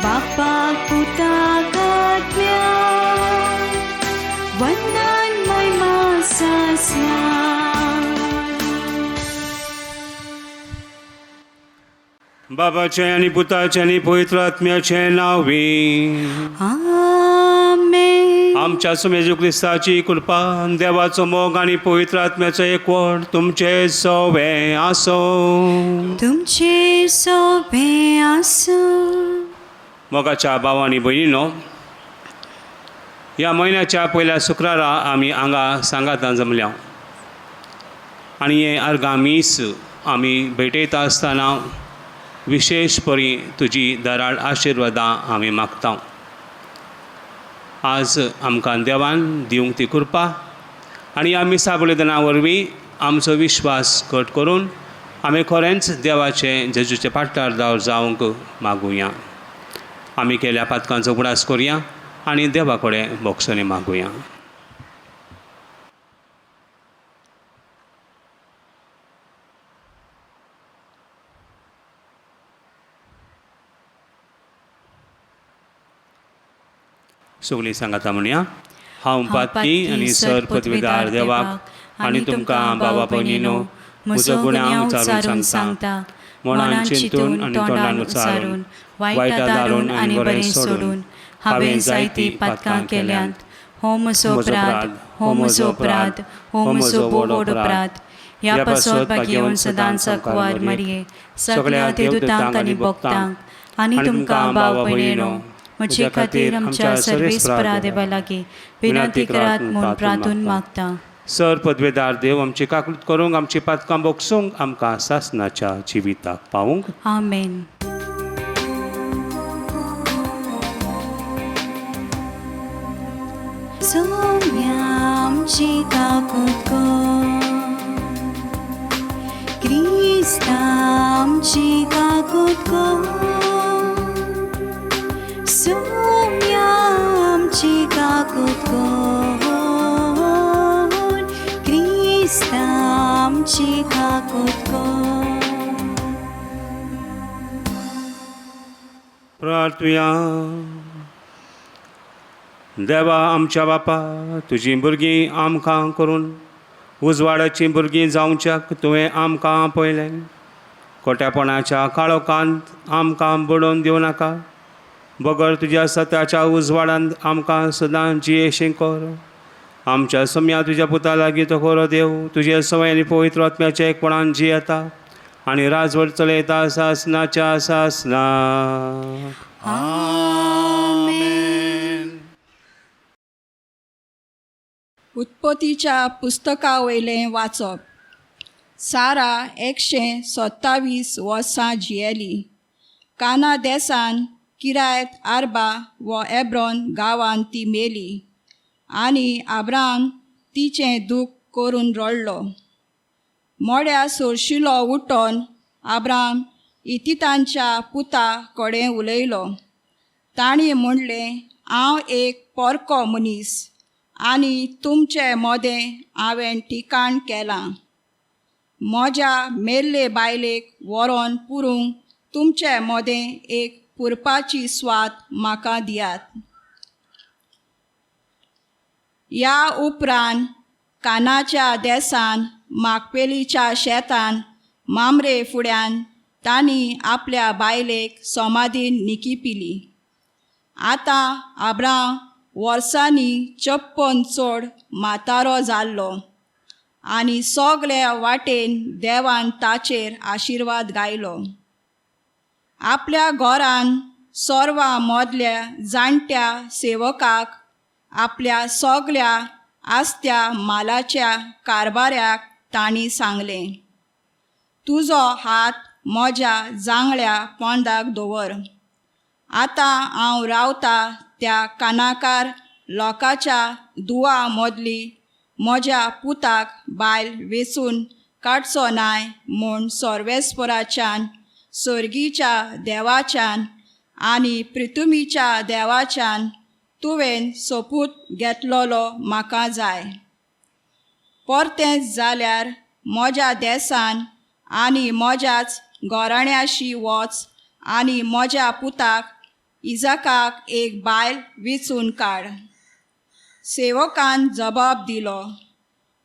बापाक पुताक आत्म्याक वंदन महिमा सासना। बाबाचें आनी पुताचें आनी पवित्र आत्म्याचें नांवी आमेन। आमच्या स्वामी जेजू क्रिस्ताची कृपा, देवाचो मोग आनी पवित्र आत्म्याचो एकवट तुमचे सोवे आसूं। तुमचे सोवे आसूं। मोगाच्या भाव आनी भयणीनो, ह्या म्हयन्याच्या पयल्या शुक्रारा आमी हांगा सांगातान जमल्या आनी हें आर्गां मीस आमी भेटयता आसतना विशेश परी तुजी दराळ आशिर्वादां आमी मागता। आज आमकां देवान दिवंक ती कृपा आनी ह्या मिसा बलिदाना वरवीं आमचो विश्वास घट करून आमी खरेंच देवाचे जेजूचे पाटदार जावंक मागुया। आमी केल्या पातकांचो उगडास करुया आनी देवा कडेन भोगसणी मागुया। सगळीं सांगाता म्हणया, हांव पातकी आनी सर पदवीदार देवाक आनी तुमकां बाबा भयणीनो म्हजो गुन्यांव उच्चारून सांगता। मनान चिंतून आनी तोंडान उच्चारून, वायट दारून आनी बरें सोडून हांवें जायतीं पातकां केल्यांत। हो म्हजो अपराध, हो म्हजो अपराध, हो म्हजो व्हड अपराध। ह्या पासत भाग्यवन सदांच कुवार मरये सगळ्या देवदूतांक आनी भक्तांक आनी तुमकां भाव भयणीनो म्हजे खातीर आमच्या सर्वेस्परा देवा लागीं विनंती करात म्हूण प्रार्थून मागता। सर पदवेदार देव आमची काकूत करूंक, आमची पातकां बोगसूंक, आमकां सासनाच्या जिविताक पावूंक. आमेन. सोम्या आमची काकूत कर, क्रिस्ता आमची काकूत कर, सोम्या आमची काकूत कर, क्रिस्ता आमची काकूत कर. प्रार्थुया. देवा आमच्या बापा, तुजीं भुरगीं आमकां करून उजवाडाचीं भुरगीं जावच्याक तुवें आमकां आपयलें. खोट्यापणाच्या काळोखांत आमकां बडोवन दिवं नाका, बगर तुज्या सत्याच्या उजवाडांत आमकां सदां जियेशें कर. आमच्या सम्या तुज्या पुता लागीं तो खरो देव तुजे सवय आनी पवित्र आत्म्याच्या एकपणान जियेता आनी राजवट चलयता सासनाच्या सासना. आमेन. उत्पत्तीच्या पुस्तका वयलें वाचप. सारा 127 वर्सां जियेली. काना देसान किरायत आर्बा व एब्रॉन गांवांत ती मेली आनी आब्राम तिचें दूख करून रडलो. मोड्या सोरशिलो उठोन आब्राम इतितांच्या पुता कडेन उलयलो. तांणी म्हणलें, हांव एक पोरको मनीस आनी तुमचे मोदें हांवें ठिकाण केलां. म्हज्या मेल्ले बायलेक व्हरोन पुरूंक तुमचे मोदें एक पुरपाची स्वात म्हाका दियात. ह्या उपरांत कानाच्या देसान माकपेलीच्या शेतान मामरे फुड्यान तांणी आपल्या बायलेक सोमादीन निकी पिली. आतां आब्राम वर्सांनी 56 चड म्हातारो जाल्लो आनी सगल्या वाटेन देवान ताचेर आशिर्वाद गायलो. आपल्या घरान सोर्वा मदल्या जाणट्या सेवकाक आपल्या सगल्या आसत्या मालाच्या कारबाऱ्याक तांणी सांगलें, तुजो हात म्हज्या जांगळ्या पोंदाक दवर. आतां हांव रावता त्या कानाकार लोकांच्या दुवा मदली म्हज्या पुताक बायल वेंचून काडचो नाय म्हूण सर्वेस्पराच्यान सर्गीच्या देवाच्यान आनी पृथुमीच्या देवाच्यान तुवें सोपूत घेतलेलो म्हाका जाय. परतेंच जाल्यार म्हज्या देसान आनी म्हज्याच घराण्याशी वच आनी म्हज्या पुताक इजाकाक एक बायल वेंचून काड. सेवकान जबाब दिलो,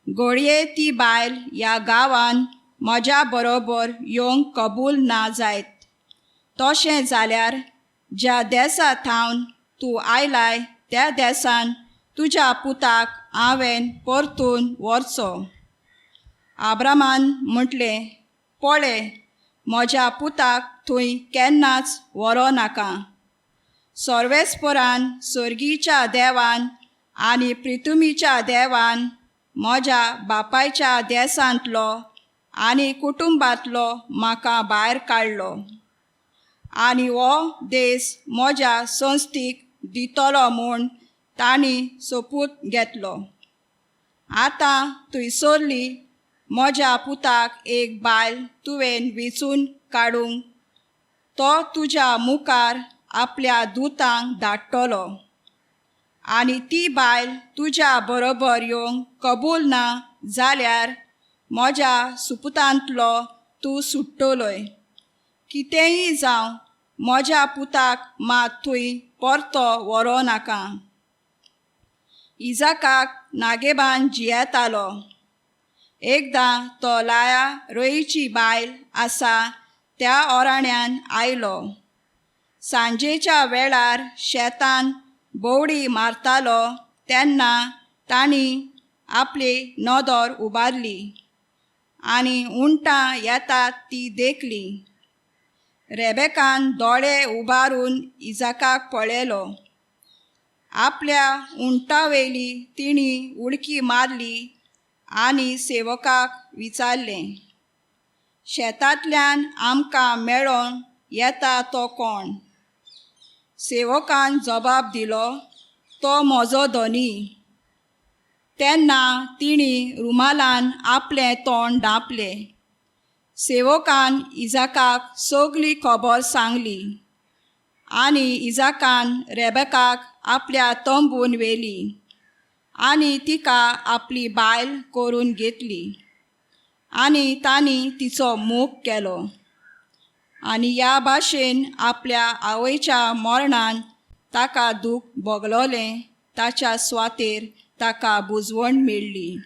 घडये ती बायल ह्या गांवान म्हज्या बरोबर येवंक कबूल ना जायत. तशें जाल्यार ज्या देसा थावन तूं आयलाय त्या देसान तुज्या पुताक हांवें परतून व्हरचो. आब्रामान म्हटलें, पळय म्हज्या पुताक थंय केन्नाच व्हरूं नाका. सर्वेस्परान सर्गीच्या देवान आनी पृथुमीच्या देवान म्हज्या बापायच्या देसांतलो आनी कुटुंबांतलो म्हाका भायर काडलो आनी हो देस म्हज्या संस्थीक दितलो म्हूण तांणी सोपूत घेतलो. आतां थंयसरली म्हज्या पुताक एक बायल तुवें वेंचून काडूंक तो तुज्या मुखार आपल्या दुतांक धाडटलो आनी ती बायल तुज्या बरोबर येवंक कबूल ना जाल्यार म्हज्या सुपुतांतलो तूं सुट्टलोय. कितेंय जावं म्हज्या पुताक मात थंय परतो व्हरूं नाका. इजाकाक नागेबान जियेतालो. एकदां तो लाया रोयीची बायल आसा त्या ओराण्यान आयलो. सांजेच्या वेळार शेतान बोवडी मारतालो तेन्ना तांणी आपली नदर उबारली आनी उंटां येतात ती देखली. रेबेकान दोळे उबारून इजाकाक पळयलो. आपल्या उंटावेली तिणी उडकी मारली आनी सेवकाक विचारलें, शेतांतल्यान आमकां मेळोन येता तो कोण? सेवकान जबाब दिलो, तो म्हजो धनी. तेन्ना तिणी रुमालान आपलें तोंड धांपलें. सेवकान इजाकाक सगली खबर सांगली आनी इजाकान रेबेकाक आपल्या तंबून व्हेली आनी तिका आपली बायल करून घेतली आनी तांणी तिचो मोग केलो. आनी ह्या भाशेन आपल्या आवयच्या मरणान ताका दूख भोगलोलें ताच्या सुवातेर ताका बुजवण मेळ्ळी.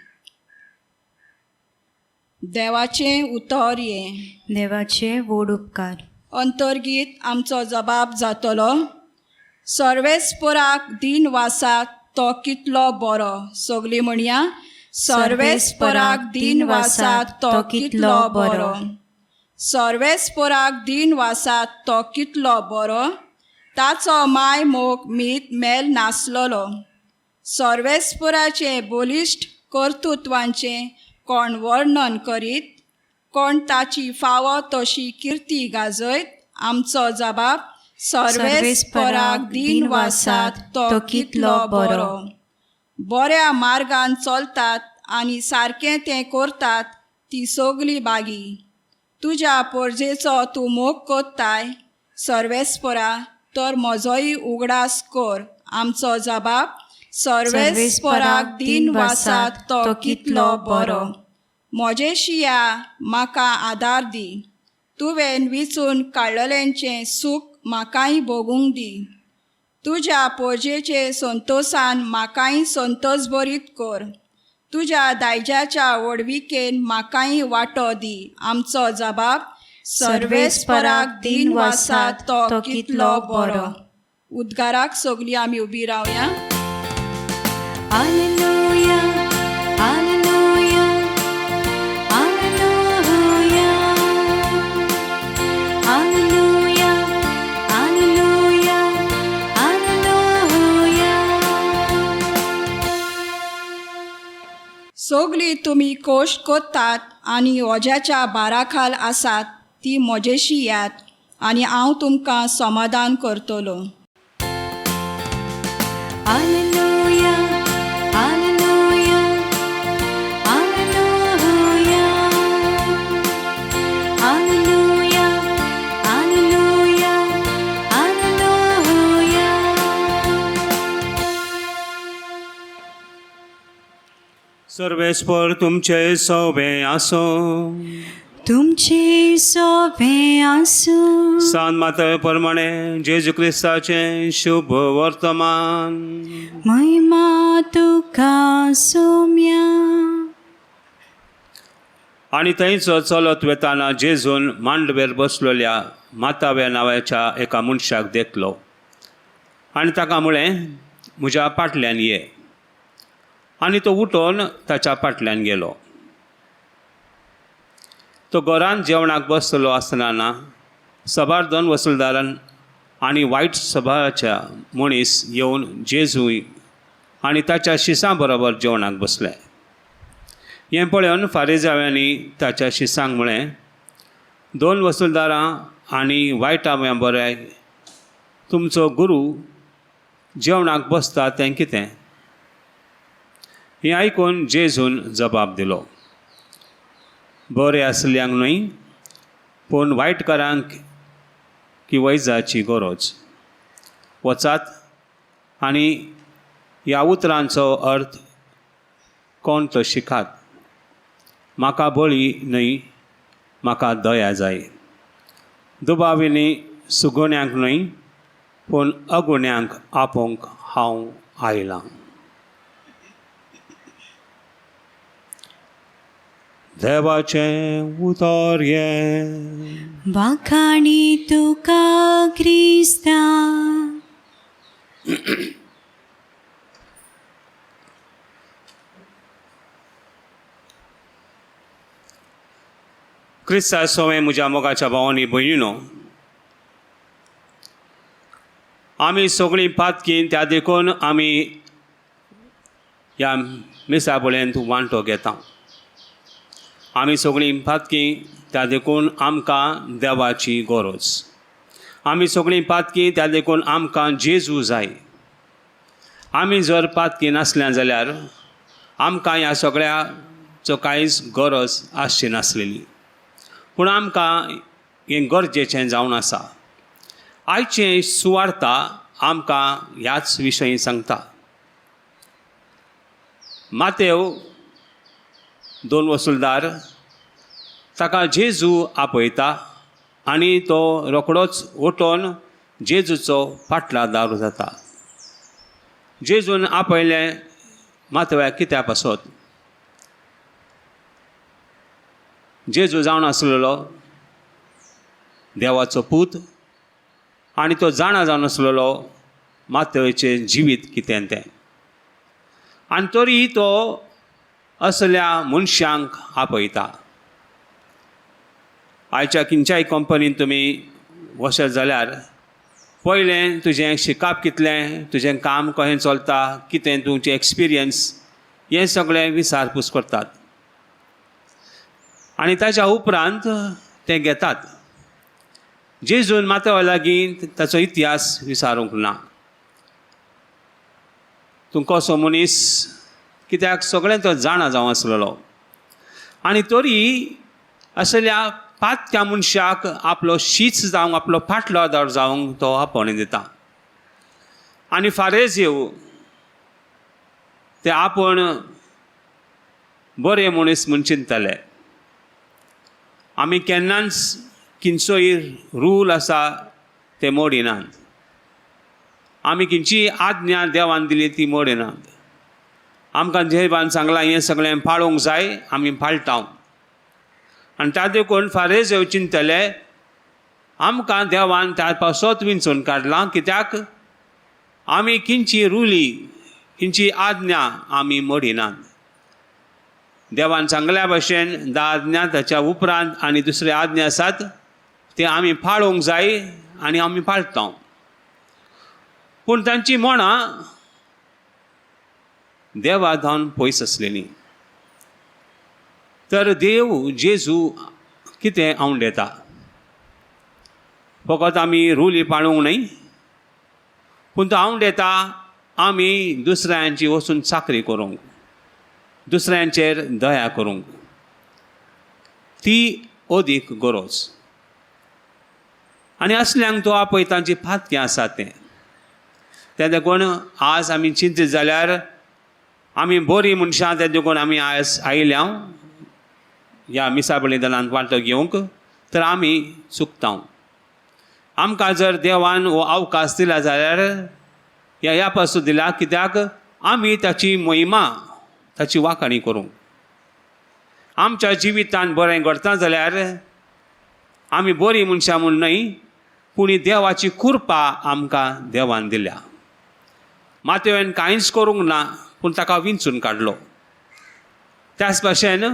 देवाचें उतर हें. देवाचे व्हड उपकार. अंतर्गीत आमचो जबाब जातलो. सर्वेस्पराक दीन वासात तो कितलो बरो. सगलीं म्हणया, सर्वेस्पराक दीन वासात तो कितलो बरो. सर्वेस्पराक दीन वासात तो कितलो बरो. ताचो माय मोग मीत मेल नासलेलो. सर्वेस्पराचें बलिश्ट कर्तृत्वांचें कोण वर्णन करीत, कोण ताची फावो तशी किर्ती गाजयत? आमचो जबाब, सर्वेस्पराक दीन वासात तो कितलो बरो. बऱ्या मार्गान चलतात आनी सारकें तें करतात ती सगली बागी. तुज्या पोरजेचो तूं मोग कोत्ताय सर्वेस्परा, तर म्हजोय उगडास कर. आमचो जबाब, सर्वेस्पराक दीन वासात तो कितलो बरो. म्हजे शिया म्हाका आदार दी. तुवें विचून काडलेल्यांचें सूख म्हाकाय भोगूंक दी. तुज्या पोरजेचे संतोसान म्हाकाय संतोस बरीत कर. तुज्या दायजाच्या व्हडविकेन म्हाकाय वांटो दी. आमचो जबाब, सर्वेस्पराक दीन वासात तो कितलो बरो. उद्गाराक सगलीं आमी उबी रावया. Alleluia, Alleluia, Alleluia, Alleluia, Alleluia, Alleluia. सगलीं तुमी कोश्ट कोत्तात आनी वज्याच्या बाराखाल आसात ती म्हजेशी यात आनी हांव तुमकां समाधान करतलो. Alleluia, Alleluia, Alleluia, Alleluia, Alleluia, Alleluia. सर्वेस्पर तुमचे सोबे आसो. तुमचे सोबे आसूं. सान मातवे प्रमाणे जेजू क्रिस्ताचें शुभ वर्तमान. महिमा तुका सोम्या. आनी थंयचो चलत वेताना जेजून मांडवेर बसलेल्या माताव्या नांवाच्या एका मनशाक देखलो आनी ताका म्हळें, म्हज्या फाटल्यान ये. आनी तो उठोन ताच्या फाटल्यान गेलो. तो घरान जेवणाक बसलो आसतना ना सबार दोन वसुलदारान आनी वायट सभावाच्या मनीस येवन जेजू आनी ताच्या शिसां बरोबर जेवणाक बसले. हें पळोवन फारीजाव्यांनी ताच्या शिसांक म्हळें, दोन वसुलदारां आनी वायटाव्यां बरें तुमचो गुरू जेवणाक बसता तें कितें? हें आयकून जेजून जबाब दिलो, बरें आसल्यांक न्हय पूण वायटकारांक की वैजाची गरज. वचात आनी ह्या उतरांचो अर्थ कोण तो शिकात. म्हाका बळी न्हय, म्हाका दया जाय. दुबाविनी सुगुण्यांक न्हय पूण अगुण्यांक आपोवंक हांव आयलां. देवाचें उतर हें. वाखाणी तुका क्रिस्ता. क्रिस्ता सोवें म्हज्या मोगाच्या भावांनी भयणीनो, आमी सगळीं पातकीन त्या देखून आमी ह्या मिसाबळेंत वांटो घेता. आमी सगळीं पातकी, त्या देखून आमकां देवाची गरज. आमी सगळीं पातकी, त्या देखून आमकां जेजू जाय. आमी जर पातकी नासल्या जाल्यार आमकां ह्या सगळ्याचो कांयच गरज आसची नासलेली, पूण आमकां हें गरजेचें जावन आसा. आयचें सुवार्ता आमकां ह्याच विशयी सांगता. मातेव 2 वसुलदार ताका जेजू आपयता आनी तो रोखडोच उठोन जेजूचो फाटलादार जाता. जेजून आपयलें मातेवाक कित्या पासत? जेजू जावन आसलेलो देवाचो पूत आनी तो जाणा जावन आसलेलो मातेवाचें जिवीत कितें तें, आनी तरी तो असल्या मनशांक आपयता. आयच्या खंयच्याय कंपनीन तुमी वचत जाल्यार पयलें तुजें शिकप कितलें, तुजें काम कशें चलता, कितें तुमचें एक्सपिरियन्स, हें सगळें विचारपूस करतात आनी ताच्या उपरांत तें घेतात. जेजून मातेवा लागीं ताचो इतिहास विचारूंक ना, तूं कसो मनीस, कित्याक सगळें तो जाणा जावन आसलेलो. आनी तरी असल्या पातक्या मनशाक आपलो शीच जावंक, आपलो फाटलो आदार जावंक तो आपोवणें दिता. आनी फारेज येव ते आपूण बरे मनीस म्हूण चिंतताले. आमी केन्नाच खंयचोय रूल आसा ते मोडिनात, आमी खंयची आज्ञा देवान दिली ती मोडिनात. आमकां देवान सांगलां हें सगळें पाळूंक जाय, आमी पाळटा. आनी त्या देखून फारेज येव चिंतले आमकां देवान त्या पासत विंचून काडलां, कित्याक आमी खंयची रुली, खंयची आज्ञा आमी मोडिनात. देवान सांगल्या भशेन 10 आज्ञा, ताच्या उपरांत आनी दुसरे आज्ञा आसात ते आमी पाळूंक जाय आनी आमी पाळटा. पूण तांची मनां देवा धावन पयस आसलेलीं. तर देव जेजू कितें आवडटा, फकत आमी रुली पाळूंक न्हय, पूण तो आवडटा आमी दुसऱ्यांची वचून चाकरी करूंक, दुसऱ्यांचेर दया करूंक, ती अदीक गरज. आनी असल्यांक तो आपय तांची फातकें आसा तें. तें देखून आज आमी चिंतीत जाल्यार आमी बरीं मनशां, तें देखून आमी आयज आयल्या ह्या मिसा बलिदानांत वांटो घेवंक, तर आमी चुकता. आमकां जर देवान हो अवकाश दिला जाल्यार ह्या ह्या पासून दिला, कित्याक आमी ताची महिमा, ताची वाखाणी करूंक. आमच्या जिवितान बरें घडता जाल्यार आमी बरीं मनशां म्हूण न्हय, पूण देवाची कृपा आमकां देवान दिल्या. मातेवेन कांयच करूंक ना, पूण ताका विंचून काडलो. त्याच भाशेन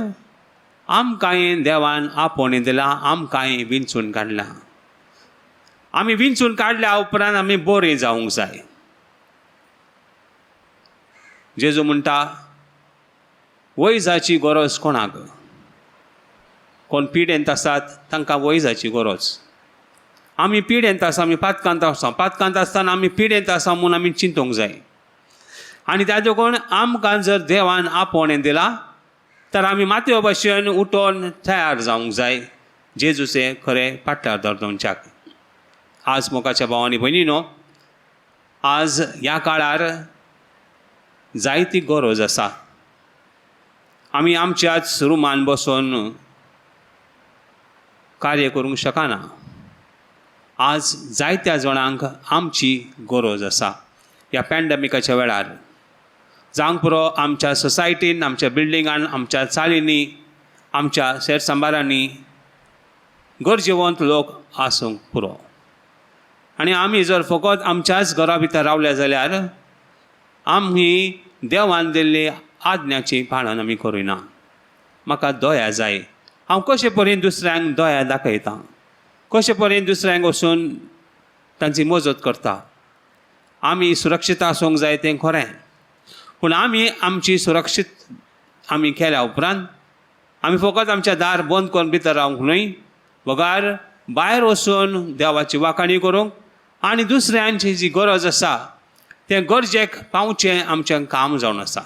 आमकांय देवान आपोवणें दिलां, आमकांय विंचून काडलां. आमी विंचून काडल्या उपरांत आमी बरें जावंक जाय. जेजू म्हणटा वैजाची गरज कोणाक? कोण पिडेंत आसात तांकां वैजाची गरज. आमी पिडेंत आसा, आमी पातकांत आसा, पातकांत आसतना आमी पिडेंत आसा म्हूण आमी चिंतूंक जाय. आनी त्या देखून आमकां जर देवान आपोवणें दिलां तर आमी मातयो भाशेन उठोन तयार जावंक जाय जेजूचें खरें पाटलार दवरच्याक. आज मोगाच्या भावांनी भयणीनो, आज ह्या काळार जायती गरज आसा. आमी आमच्याच रुमान बसून कार्य करूंक शकना. आज जायत्या जाणांक आमची गरज आसा. ह्या पॅन्डेमिकाच्या वेळार जावंक पुरो आमच्या सोसायटीन, आमच्या बिल्डिंगान, आमच्या चालींनी, आमच्या शेर सांबारांनी गरजेवंत लोक आसूंक पुरो. आनी आमी जर फकत आमच्याच घरा भितर रावले जाल्यार आमी देवान दिल्ली आज्ञाची पाळन आमी करिना. म्हाका दया जाय, हांव कशे परेन दुसऱ्यांक दया दाखयतां, कशे परेन दुसऱ्यांक वचून तांची मजत करता. आमी सुरक्षीत आसूंक जाय तें खरें, पूण आमी आमची सुरक्षीत आमी केल्या उपरांत आमी फकत आमच्या दार बंद करून भितर रावंक न्हय, बगार भायर वचून देवाची वाखाणी करूंक आनी दुसऱ्यांची जी गरज आसा तें गरजेक पावचें आमचें काम जावन आसा.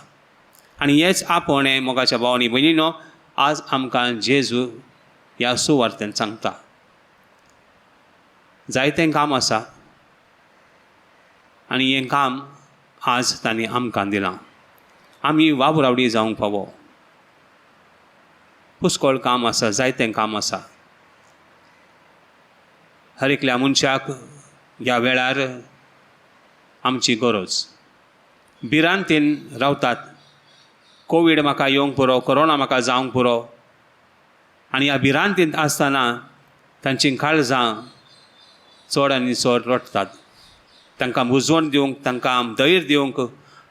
आनी हेच आपोवणें मोगाच्या भाव आनी भयणीनो आज आमकां जेजू ह्या सुवार्तेन सांगता. जायतें काम आसा आनी हें काम आज तांणी आमकां दिलां. आमी वावरावडी जावंक फावो. पुष्कळ काम आसा, जायतें काम आसा. हर एकल्या मनशाक ह्या वेळार आमची गरज. भिरांतेन रावतात, कोवीड म्हाका येवंक पुरो, कोरोना म्हाका जावंक पुरो, आनी ह्या भिरांतेंत आसतना तांचीं काळजां चड आनी चड रडटात. तांकां बुजवण दिवंक, तांकां धैर्य दिवंक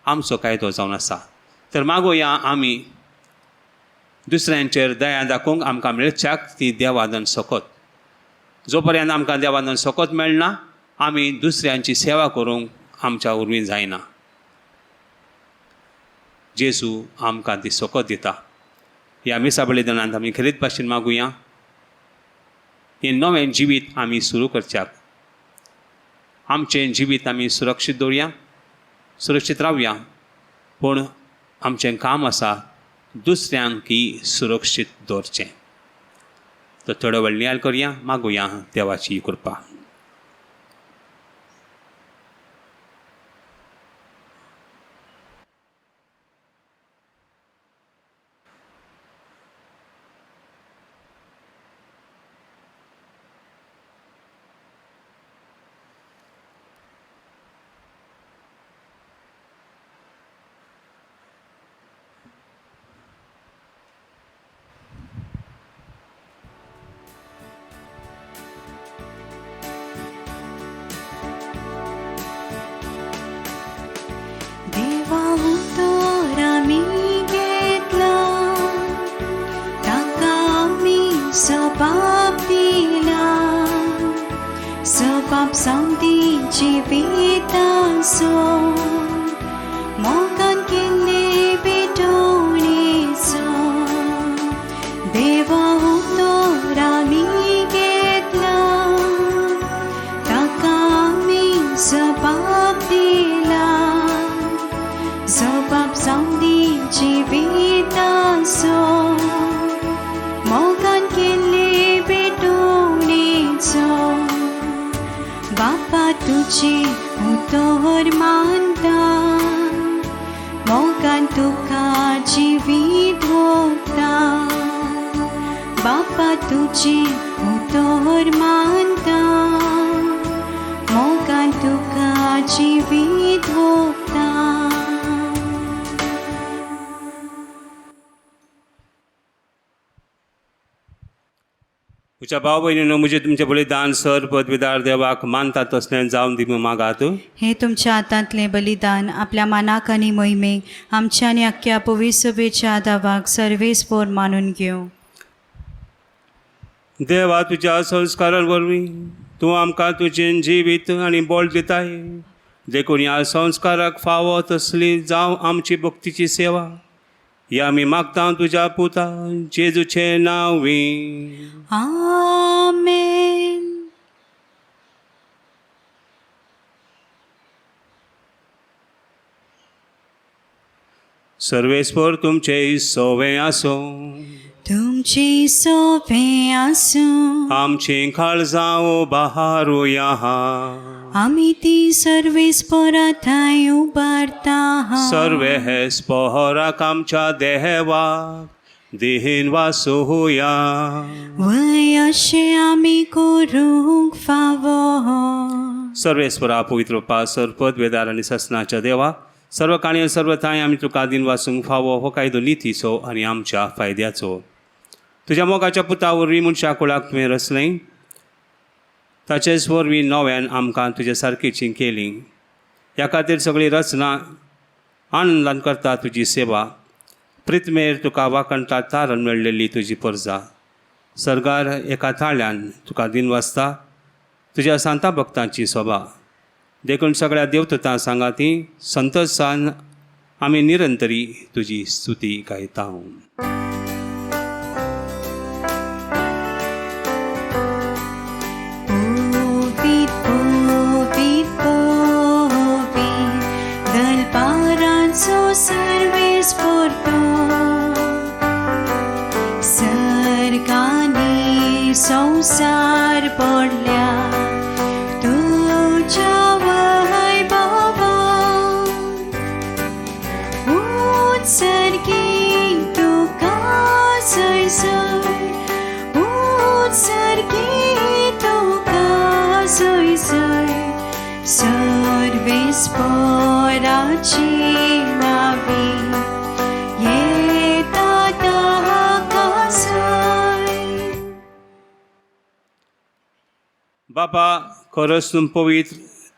आमचो कायदो जावन आसा. तर मागोया आमी दुसऱ्यांचेर दया दाखोवंक आमकां मेळच्याक ती देवादन सकत. जो पर्यंत आमकां देवादन सकत मेळना आमी दुसऱ्यांची सेवा करूंक आमच्या वरवीं जायना. जेजू आमकां ती सकत दिता. ह्या मिसा बलिदानांत आमी खेरीत भाशेन मागुया हें नवें जिवीत आमी सुरू करच्याक. आमचें जिवीत आमी सुरक्षीत दवरुया, सुरक्षीत रावया, पूण आमचें काम आसा दुसऱ्यांकय सुरक्षीत दवरचें. तर थोडो वेळ नियाळ करया, मागुया देवाची कृपा. म्हज्या भाव भयणीनो, म्हजें तुमचें बलिदान सर पदवीदार देवाक मानता तसलें जावन दी मागात. हे तुमच्या हातांतलें बलिदान आपल्या मानाक आनी मोहिमेक आमच्या आनी अख्ख्या पवित्र दावाक सर्वेस्पोर मानून घेवं. देवा, तुज्या संस्कारां वरवीं तूं आमकां तुजें जिवीत आनी बळ दिताय, देखून ह्या संस्काराक फावो तसली जावं आमची भक्तीची सेवा. ह्या आमी मागता तुज्या पुता जेजूचें नांवी. आमेन. सर्वेस्पोर तुमचे सोवे आसूं. तुमचे सोवे आसूं. आमचीं काळजां उबारुया. आमी ती सर्वेस्पोरा थंय उबारता. सर्वेस्पोराक आमच्या देवाक देहीन वासुया. वय अशें आमी करूंक फावो. सर्वेस्पोरा पवित्र पा सरपद वेदार आनी ससनाच्या देवा, सर्व काणी सर्व थांय आमी तुका दिन वासूंक फावो हो कायदो नितीचो आनी आमच्या फायद्याचो. तुज्या मोगाच्या पुता वरवीं मनशा कुळाक तुवें रचलें, ताचेच वरवीं नव्यान आमकां तुज्या सारकीची केली. ह्या खातीर सगळी रचना आनंदान करता तुजी सेवा. प्रितमेर तुका वाखणटा तारण मेळ्ळेली तुजी परजा. सर्गार एका थाळ्यान तुका दिन वाचता तुज्या सांता भक्तांची सोबा. देखून सगळ्या देवदूतां सांगाती संतोशान आमी निरंतरी तुजी स्तुती गायता. सर्वेस पोर्तो सरकानी संसार पडल्या तुज्या वैभवा उत्सर्गी तुका जय जय उत्सर्गी तुका जय जय सर्वेस पोराची नावी येता ताकासय. बापा, खरोच तूं पवित्र,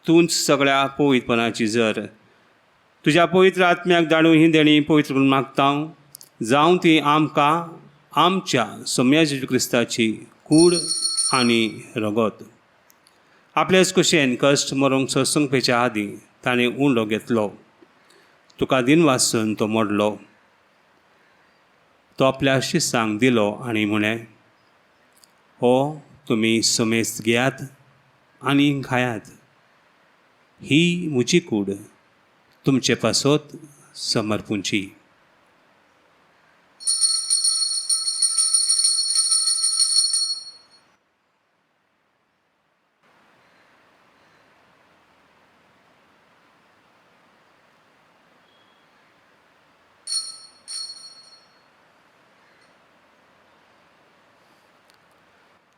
तूंच सगळ्या पवित्रपणाची जर. तुज्या पवित्र आत्म्याक धाडून ही देणी पवित्र करून मागता, जावं ती आमकां आमच्या सोम्या जेजू क्रिस्ताची कूड आनी रगत. आपल्याच कुशेन कश्ट मरूंक सोसूंक पेच्या आदीं ताणें उंडो घेतलो, तुका दिन वासून तो मोडलो, तो आपल्या शिसांक दिलो आनी म्हळें, हो तुमी समेस्त घेयात आनी खायात, ही म्हजी कूड तुमचे पासत समर्पूंची.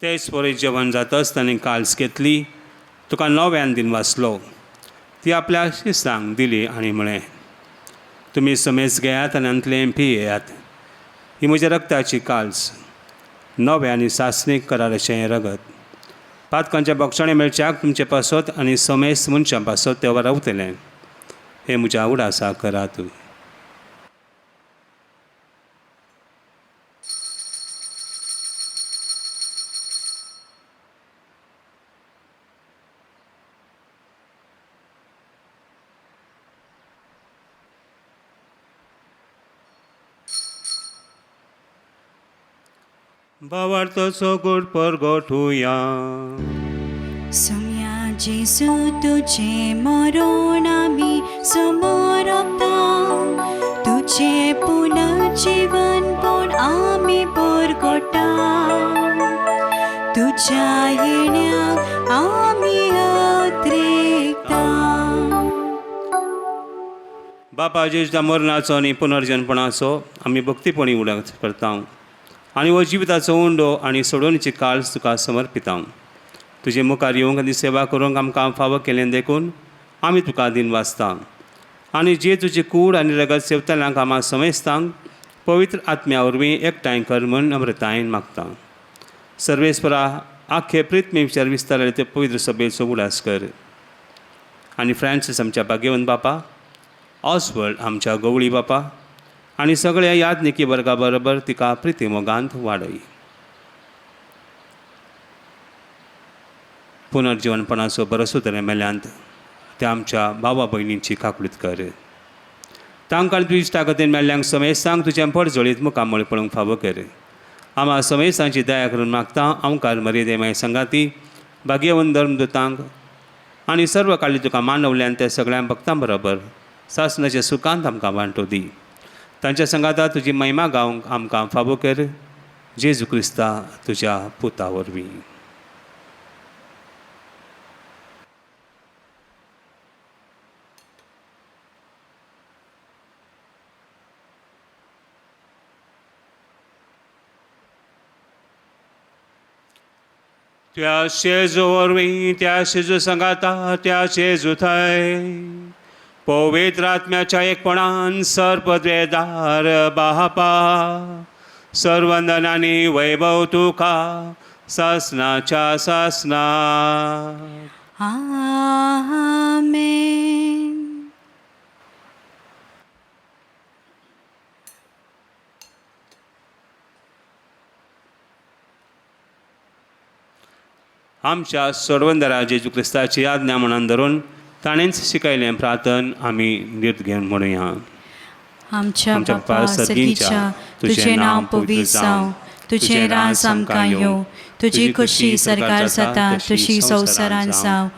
तेच परी जेवण जातच ताणें काल्स घेतली, तुका नव्यान दिन वाचलो, ती आपल्या शिसांक दिली आनी म्हळें, तुमी समेज घेयात आनी आंतलें पियेयात, ही म्हज्या रक्ताची काल्स, नव्या आनी सासणीक कराराचें हें रगत, पातकांच्या बक्षाणे मेळच्याक तुमचे पासत आनी समेज मनशां पासत ते रावतलें, हें म्हज्या उडासा करात. भावार्थाचो गोड परगटुया. सोम्या जेजू तुजें मरण आमी समोरता, तुजें पुनर्जीवनपण आमी परगटा, तुज्या येण्याक आमी अत्रेकता. बापा जेजूच्या मरणाचो आनी पुनर्जनपणाचो आमी भक्तीपणी उडास करता आनी हो जिविताचो उंडो आनी सोडोवणेची काळज तुका समर्पिता. तुजे मुखार येवंक आनी सेवा करूंक आमकां फावो केलें देखून आमी तुका दिन वाचता आनी जे तुजी कूड आनी रगत सेवतल्यांक आमा समेस्तांक पवित्र आत्म्या वरवीं एकठांय कर म्हूण नम्रतायेन मागता. सर्वेस्परा आख्खे प्रितमी विचार विस्तारले ते पवित्र सभेचो उडास कर आनी फ्रांसीस आमच्या भाग्यवंत बापा, ऑसवर्ल्ड आमच्या गवळी बापा आनी सगळ्या यादनिकी वर्गा बरोबर तिका प्रिती मोगांत वाडय. पुनर्जीवनपणाचो बरोसो तरे मेल्यांत त्या आमच्या भावा भयणींची काकळूत कर, तांकां तुजी इश्टागतीन मेल्ल्यांक समेस्तांक तुजें पडजळीत मुखामळ पळोवंक फावो कर. आमा समेस्तांची दया करून मागता आमकार मर्यादे माय संगाती भाग्यवंत धर्मदूतांक आनी सर्व काळी तुका मानवल्यान त्या सगळ्या भक्तां बरोबर सासणाच्या सुखांत आमकां वांटो दी. तांच्या संगाता तुजी महिमा गावंक आमकां फावो कर, जेजू क्रिस्ता तुज्या पुता वरवीं. त्या जेजू वरवीं, त्या जेजू संगाता, त्या जेजू थंय पवित्र आत्म्याच्या एकपणान सर्पद्वेदार बापा सर्वंदनानी वैभव तुका सासनाच्या सासना. आमेन. आमच्या सोडवंदरा जेजू क्रिस्ताची आज्ञा म्हणून धरून ताणेंच शिकयलें प्रार्थन आमी निर्त घेवन म्हणुया. आमच्या बापा सर्गीच्या, तुजें नांव पवित्र जावं, तुजें राज आमकां येवं, तुजी खोशी सरकार जाता तशी संवसारान जावं.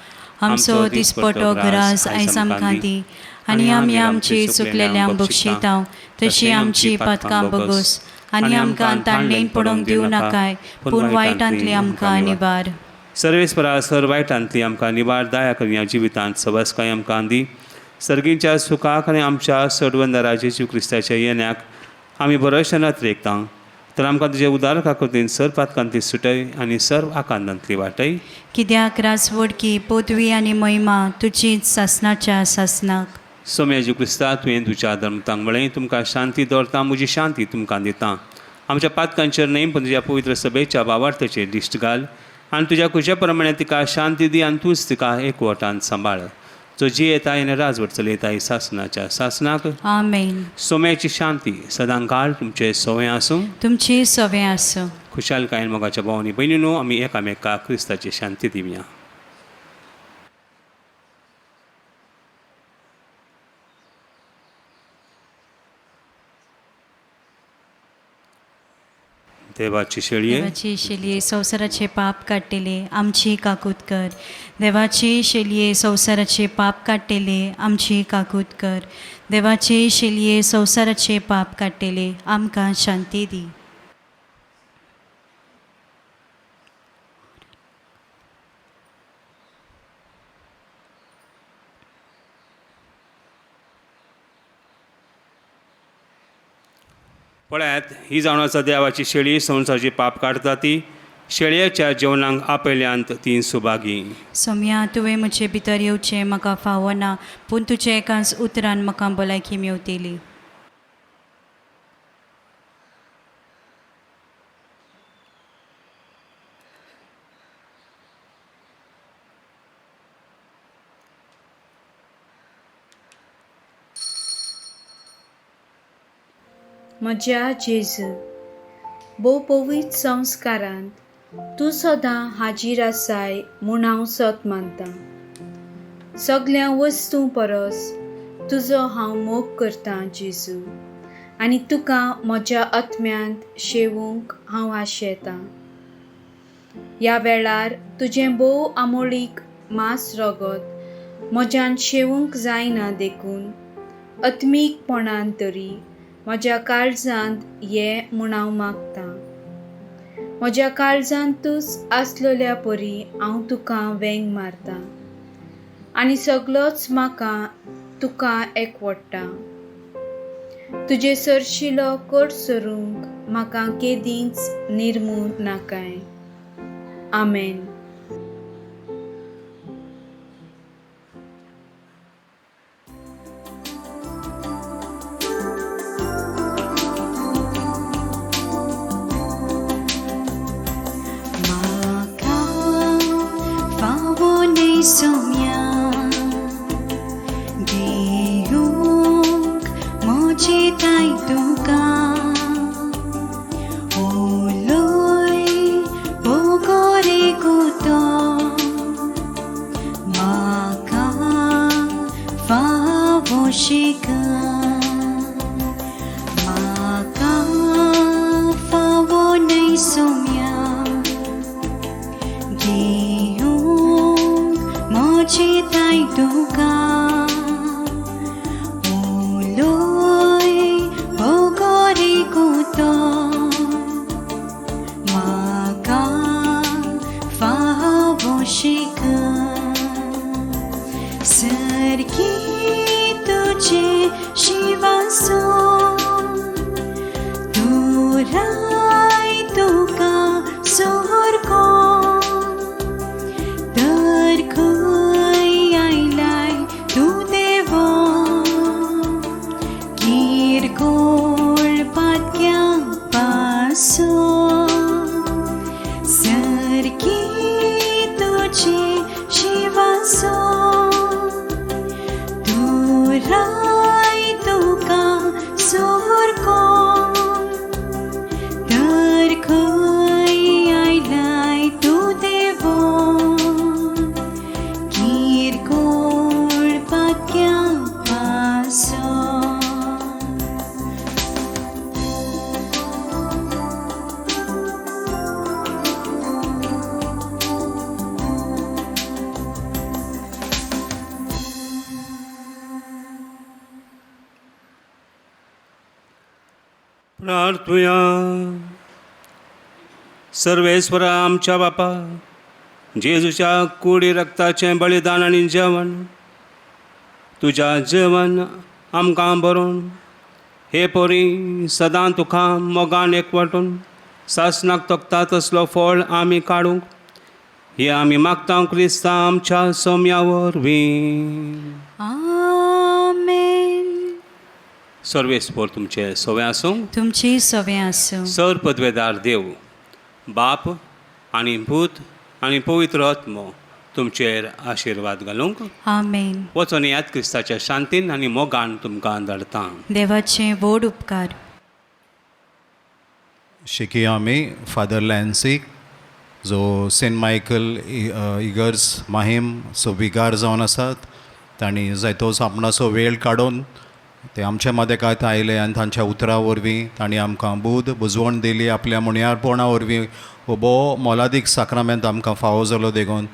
आमचो दिसपटो ग्रास आयज आमकां दी, आनी आमी आमची चुकलेल्यांक बक्षितांव तशी आमची पातकां बगोस, आनी आमकां तांडणेन पडोवंक दिवं नाकाय, पूण वायटांतली आमकां निवार. सर्वेस्परा सर वायटांतली आमकां निवार, दया करुया जिवितांत सवसकाय आमकां दी. सर्गीच्या सुखाक आनी आमच्या सडवंदरा जेजू क्रिस्ताच्या येण्याक आमी बरोवच्या नत्रेकता. तर आमकां तुजे उदार काकुतीन सर पातकांतली सुटय आनी सर्व आकांतांतली वाटय. कित्याक राजवडकी पदवी आनी महिमा तुजीच सासनाच्या सासनाक. सोम्या जेजू क्रिस्ता, तुवें तुज्या धर्मतांक म्हळें, तुमकां शांती दवरता, म्हजी शांती तुमकां दिता. आमच्या पातकांचेर न्हय पूण तुज्या पवित्र सभेच्या बावार्थाचेर दिश्ट घाल आनी तुज्या खुशे प्रमाणे तिका शांती दी आनी तूंच तिका एकवटान सांबाळ. जो जियेता आनी राजवट चलयता सासनाच्या सासनाक. आमेन. सोम्याची शांती सदांकाळ तुमचे सवंय आसूं. तुमची सवंय आसूं. खुशालकायेन मोगाच्या भावनी भयणीनो, आमी एकामेकाक क्रिस्ताची शांती दिवया. देवाची शेळये, देवाची शेलये संवसाराचे पाप काडटेले आमची काकूत कर. देवाची शेलये संवसाराचे पाप काडटेले आमची काकूत कर. देवाची शेलये संवसाराचे पाप काडटेले आमकां शांती दी. पळयात, ही जावन आसा देवाची शेळी, संवसाराची पाप काडटा ती. शेळयेच्या जेवणाक आपयल्यांत ती सुभागी. सोम्या, तुवें म्हजे भितर येवचें म्हाका फावना, पूण तुज्या एकाच उतरान म्हाका भलायकी मेवतली. म्हज्या जेजू, भोव पवित्र संस्कारांत तूं सदां हाजीर आसाय म्हूण हांव सत मानतां. सगल्या वस्तूं परस तुजो हांव मोग करतां जेजू, आनी तुका म्हज्या आत्म्यांत शेवूंक हांव आशेतां. ह्या वेळार तुजें भोव आमोळीक मांस रगत म्हज्यान शेवूंक जायना, देखून आत्मीकपणान तरी म्हज्या काळजांत ये म्हूण हांव मागतां. म्हज्या काळजांतूच आसलेल्या परी हांव तुका वेंग मारतां आनी सगलोच म्हाका तुका एकवडटा. तुजे सरशिलो कोट सरूंक म्हाका केदींच निर्मू नाकाय. आमेन. सोम्या घेवंक म्हजे ताय तुका, उलोय पोगोरे गुतो म्हाका फावो शिका, म्हाका फावो न्हय सोम्या म्हजे ताय तुका, उलोय भोगोरे गुतो म्हाका फावो शिका. सारकी तुजे शिवासो तुराय तुका सोरको, तर खंय आयलाय तूं देवा किरकोळ पातक्या पासो. सारकी तुजे शिवासो तुराय तुका सोरको, तर खंय आयलाय तूं प्रार्थुया. सर्वेस्वरा आमच्या बापा, जेजूच्या कुडी रक्ताचें बलिदान आनी जेवण तुज्या जेवण आमकां बरोवन हे पोरी सदां तुका मोगान एकवटून सासणाक तोखता तसलो फळ आमी काडूंक हे आमी मागता क्रिस्ता आमच्या सोम्या वरवीं. आमेन. सर्वेस्पर तुमचे सवे आसूं. तुमची सवे आसूं. सर पदवेदार देव बाप आनी भूत आनी पवित्र आत्मो तुमचेर आशिर्वाद घालूंक. आमेन. वचोन याद, क्रिस्ताच्या शांतीन आनी मोगान तुमकां धाडटा. देवाचे व्हड उपकार. शिकया आमी फादर लॅन्सीक, जो सेंट मायकल इगर्ज माहीम सो विगार जावन आसात. तांणी जायतोच आपणाचो वेळ काडून ते आमच्या मदें कांय आयले आनी तांच्या उतरां वरवीं तांणी आमकां बूद बुजवण दिली. आपल्या मुणयारपणा वरवीं हो भोव मोलादीक साक्रामेंत आमकां फावो जालो देखून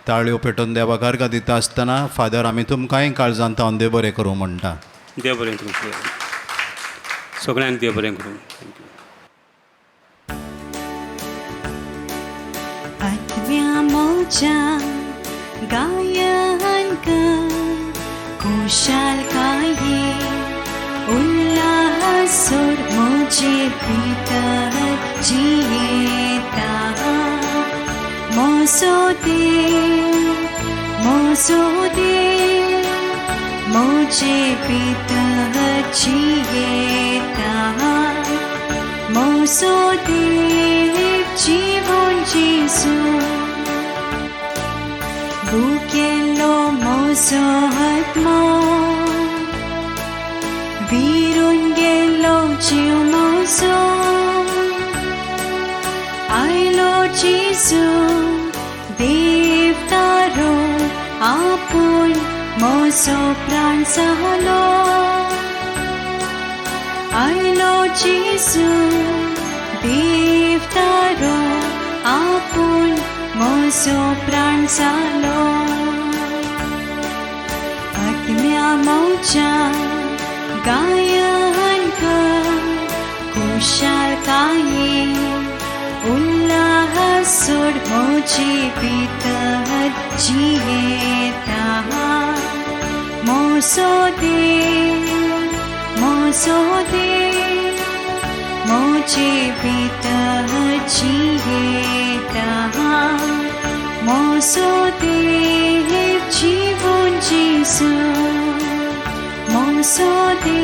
ताळयो पेटोवन देवाक अर्गां दिता आसतना फादर आमी तुमकांय काळजान तावन देव बरें करूं म्हणटा. देव बरें करूं सगळ्यांक, देव बरें करूं. Thank you. आत्म्या म्हज्या गायन कर, खुशालकाये उल्हास सोड म्हजे भितर जियेता. म्हजो देव, म्हजो देव, म्हजे भितर जियेता. म्हजो देव जिवून जेजू, भुकेल्लो म्हजो आत्मो, विरून गेल्लो जीव म्हजो. आयलो जेजू देवतारो, आपूण म्हजो प्राण जालो. आयलो जेजू देवतारो, आपूण म्हजो प्राण जालो. आत्म्या म्हज्या गायन कर, खुशालकाये उल्हास सोड म्हजे भितर जियेता. म्हजो देव, म्हजो देव, म्हजे भितर जियेता. म्हजो देव जिवून जेजू, म्हजो देव.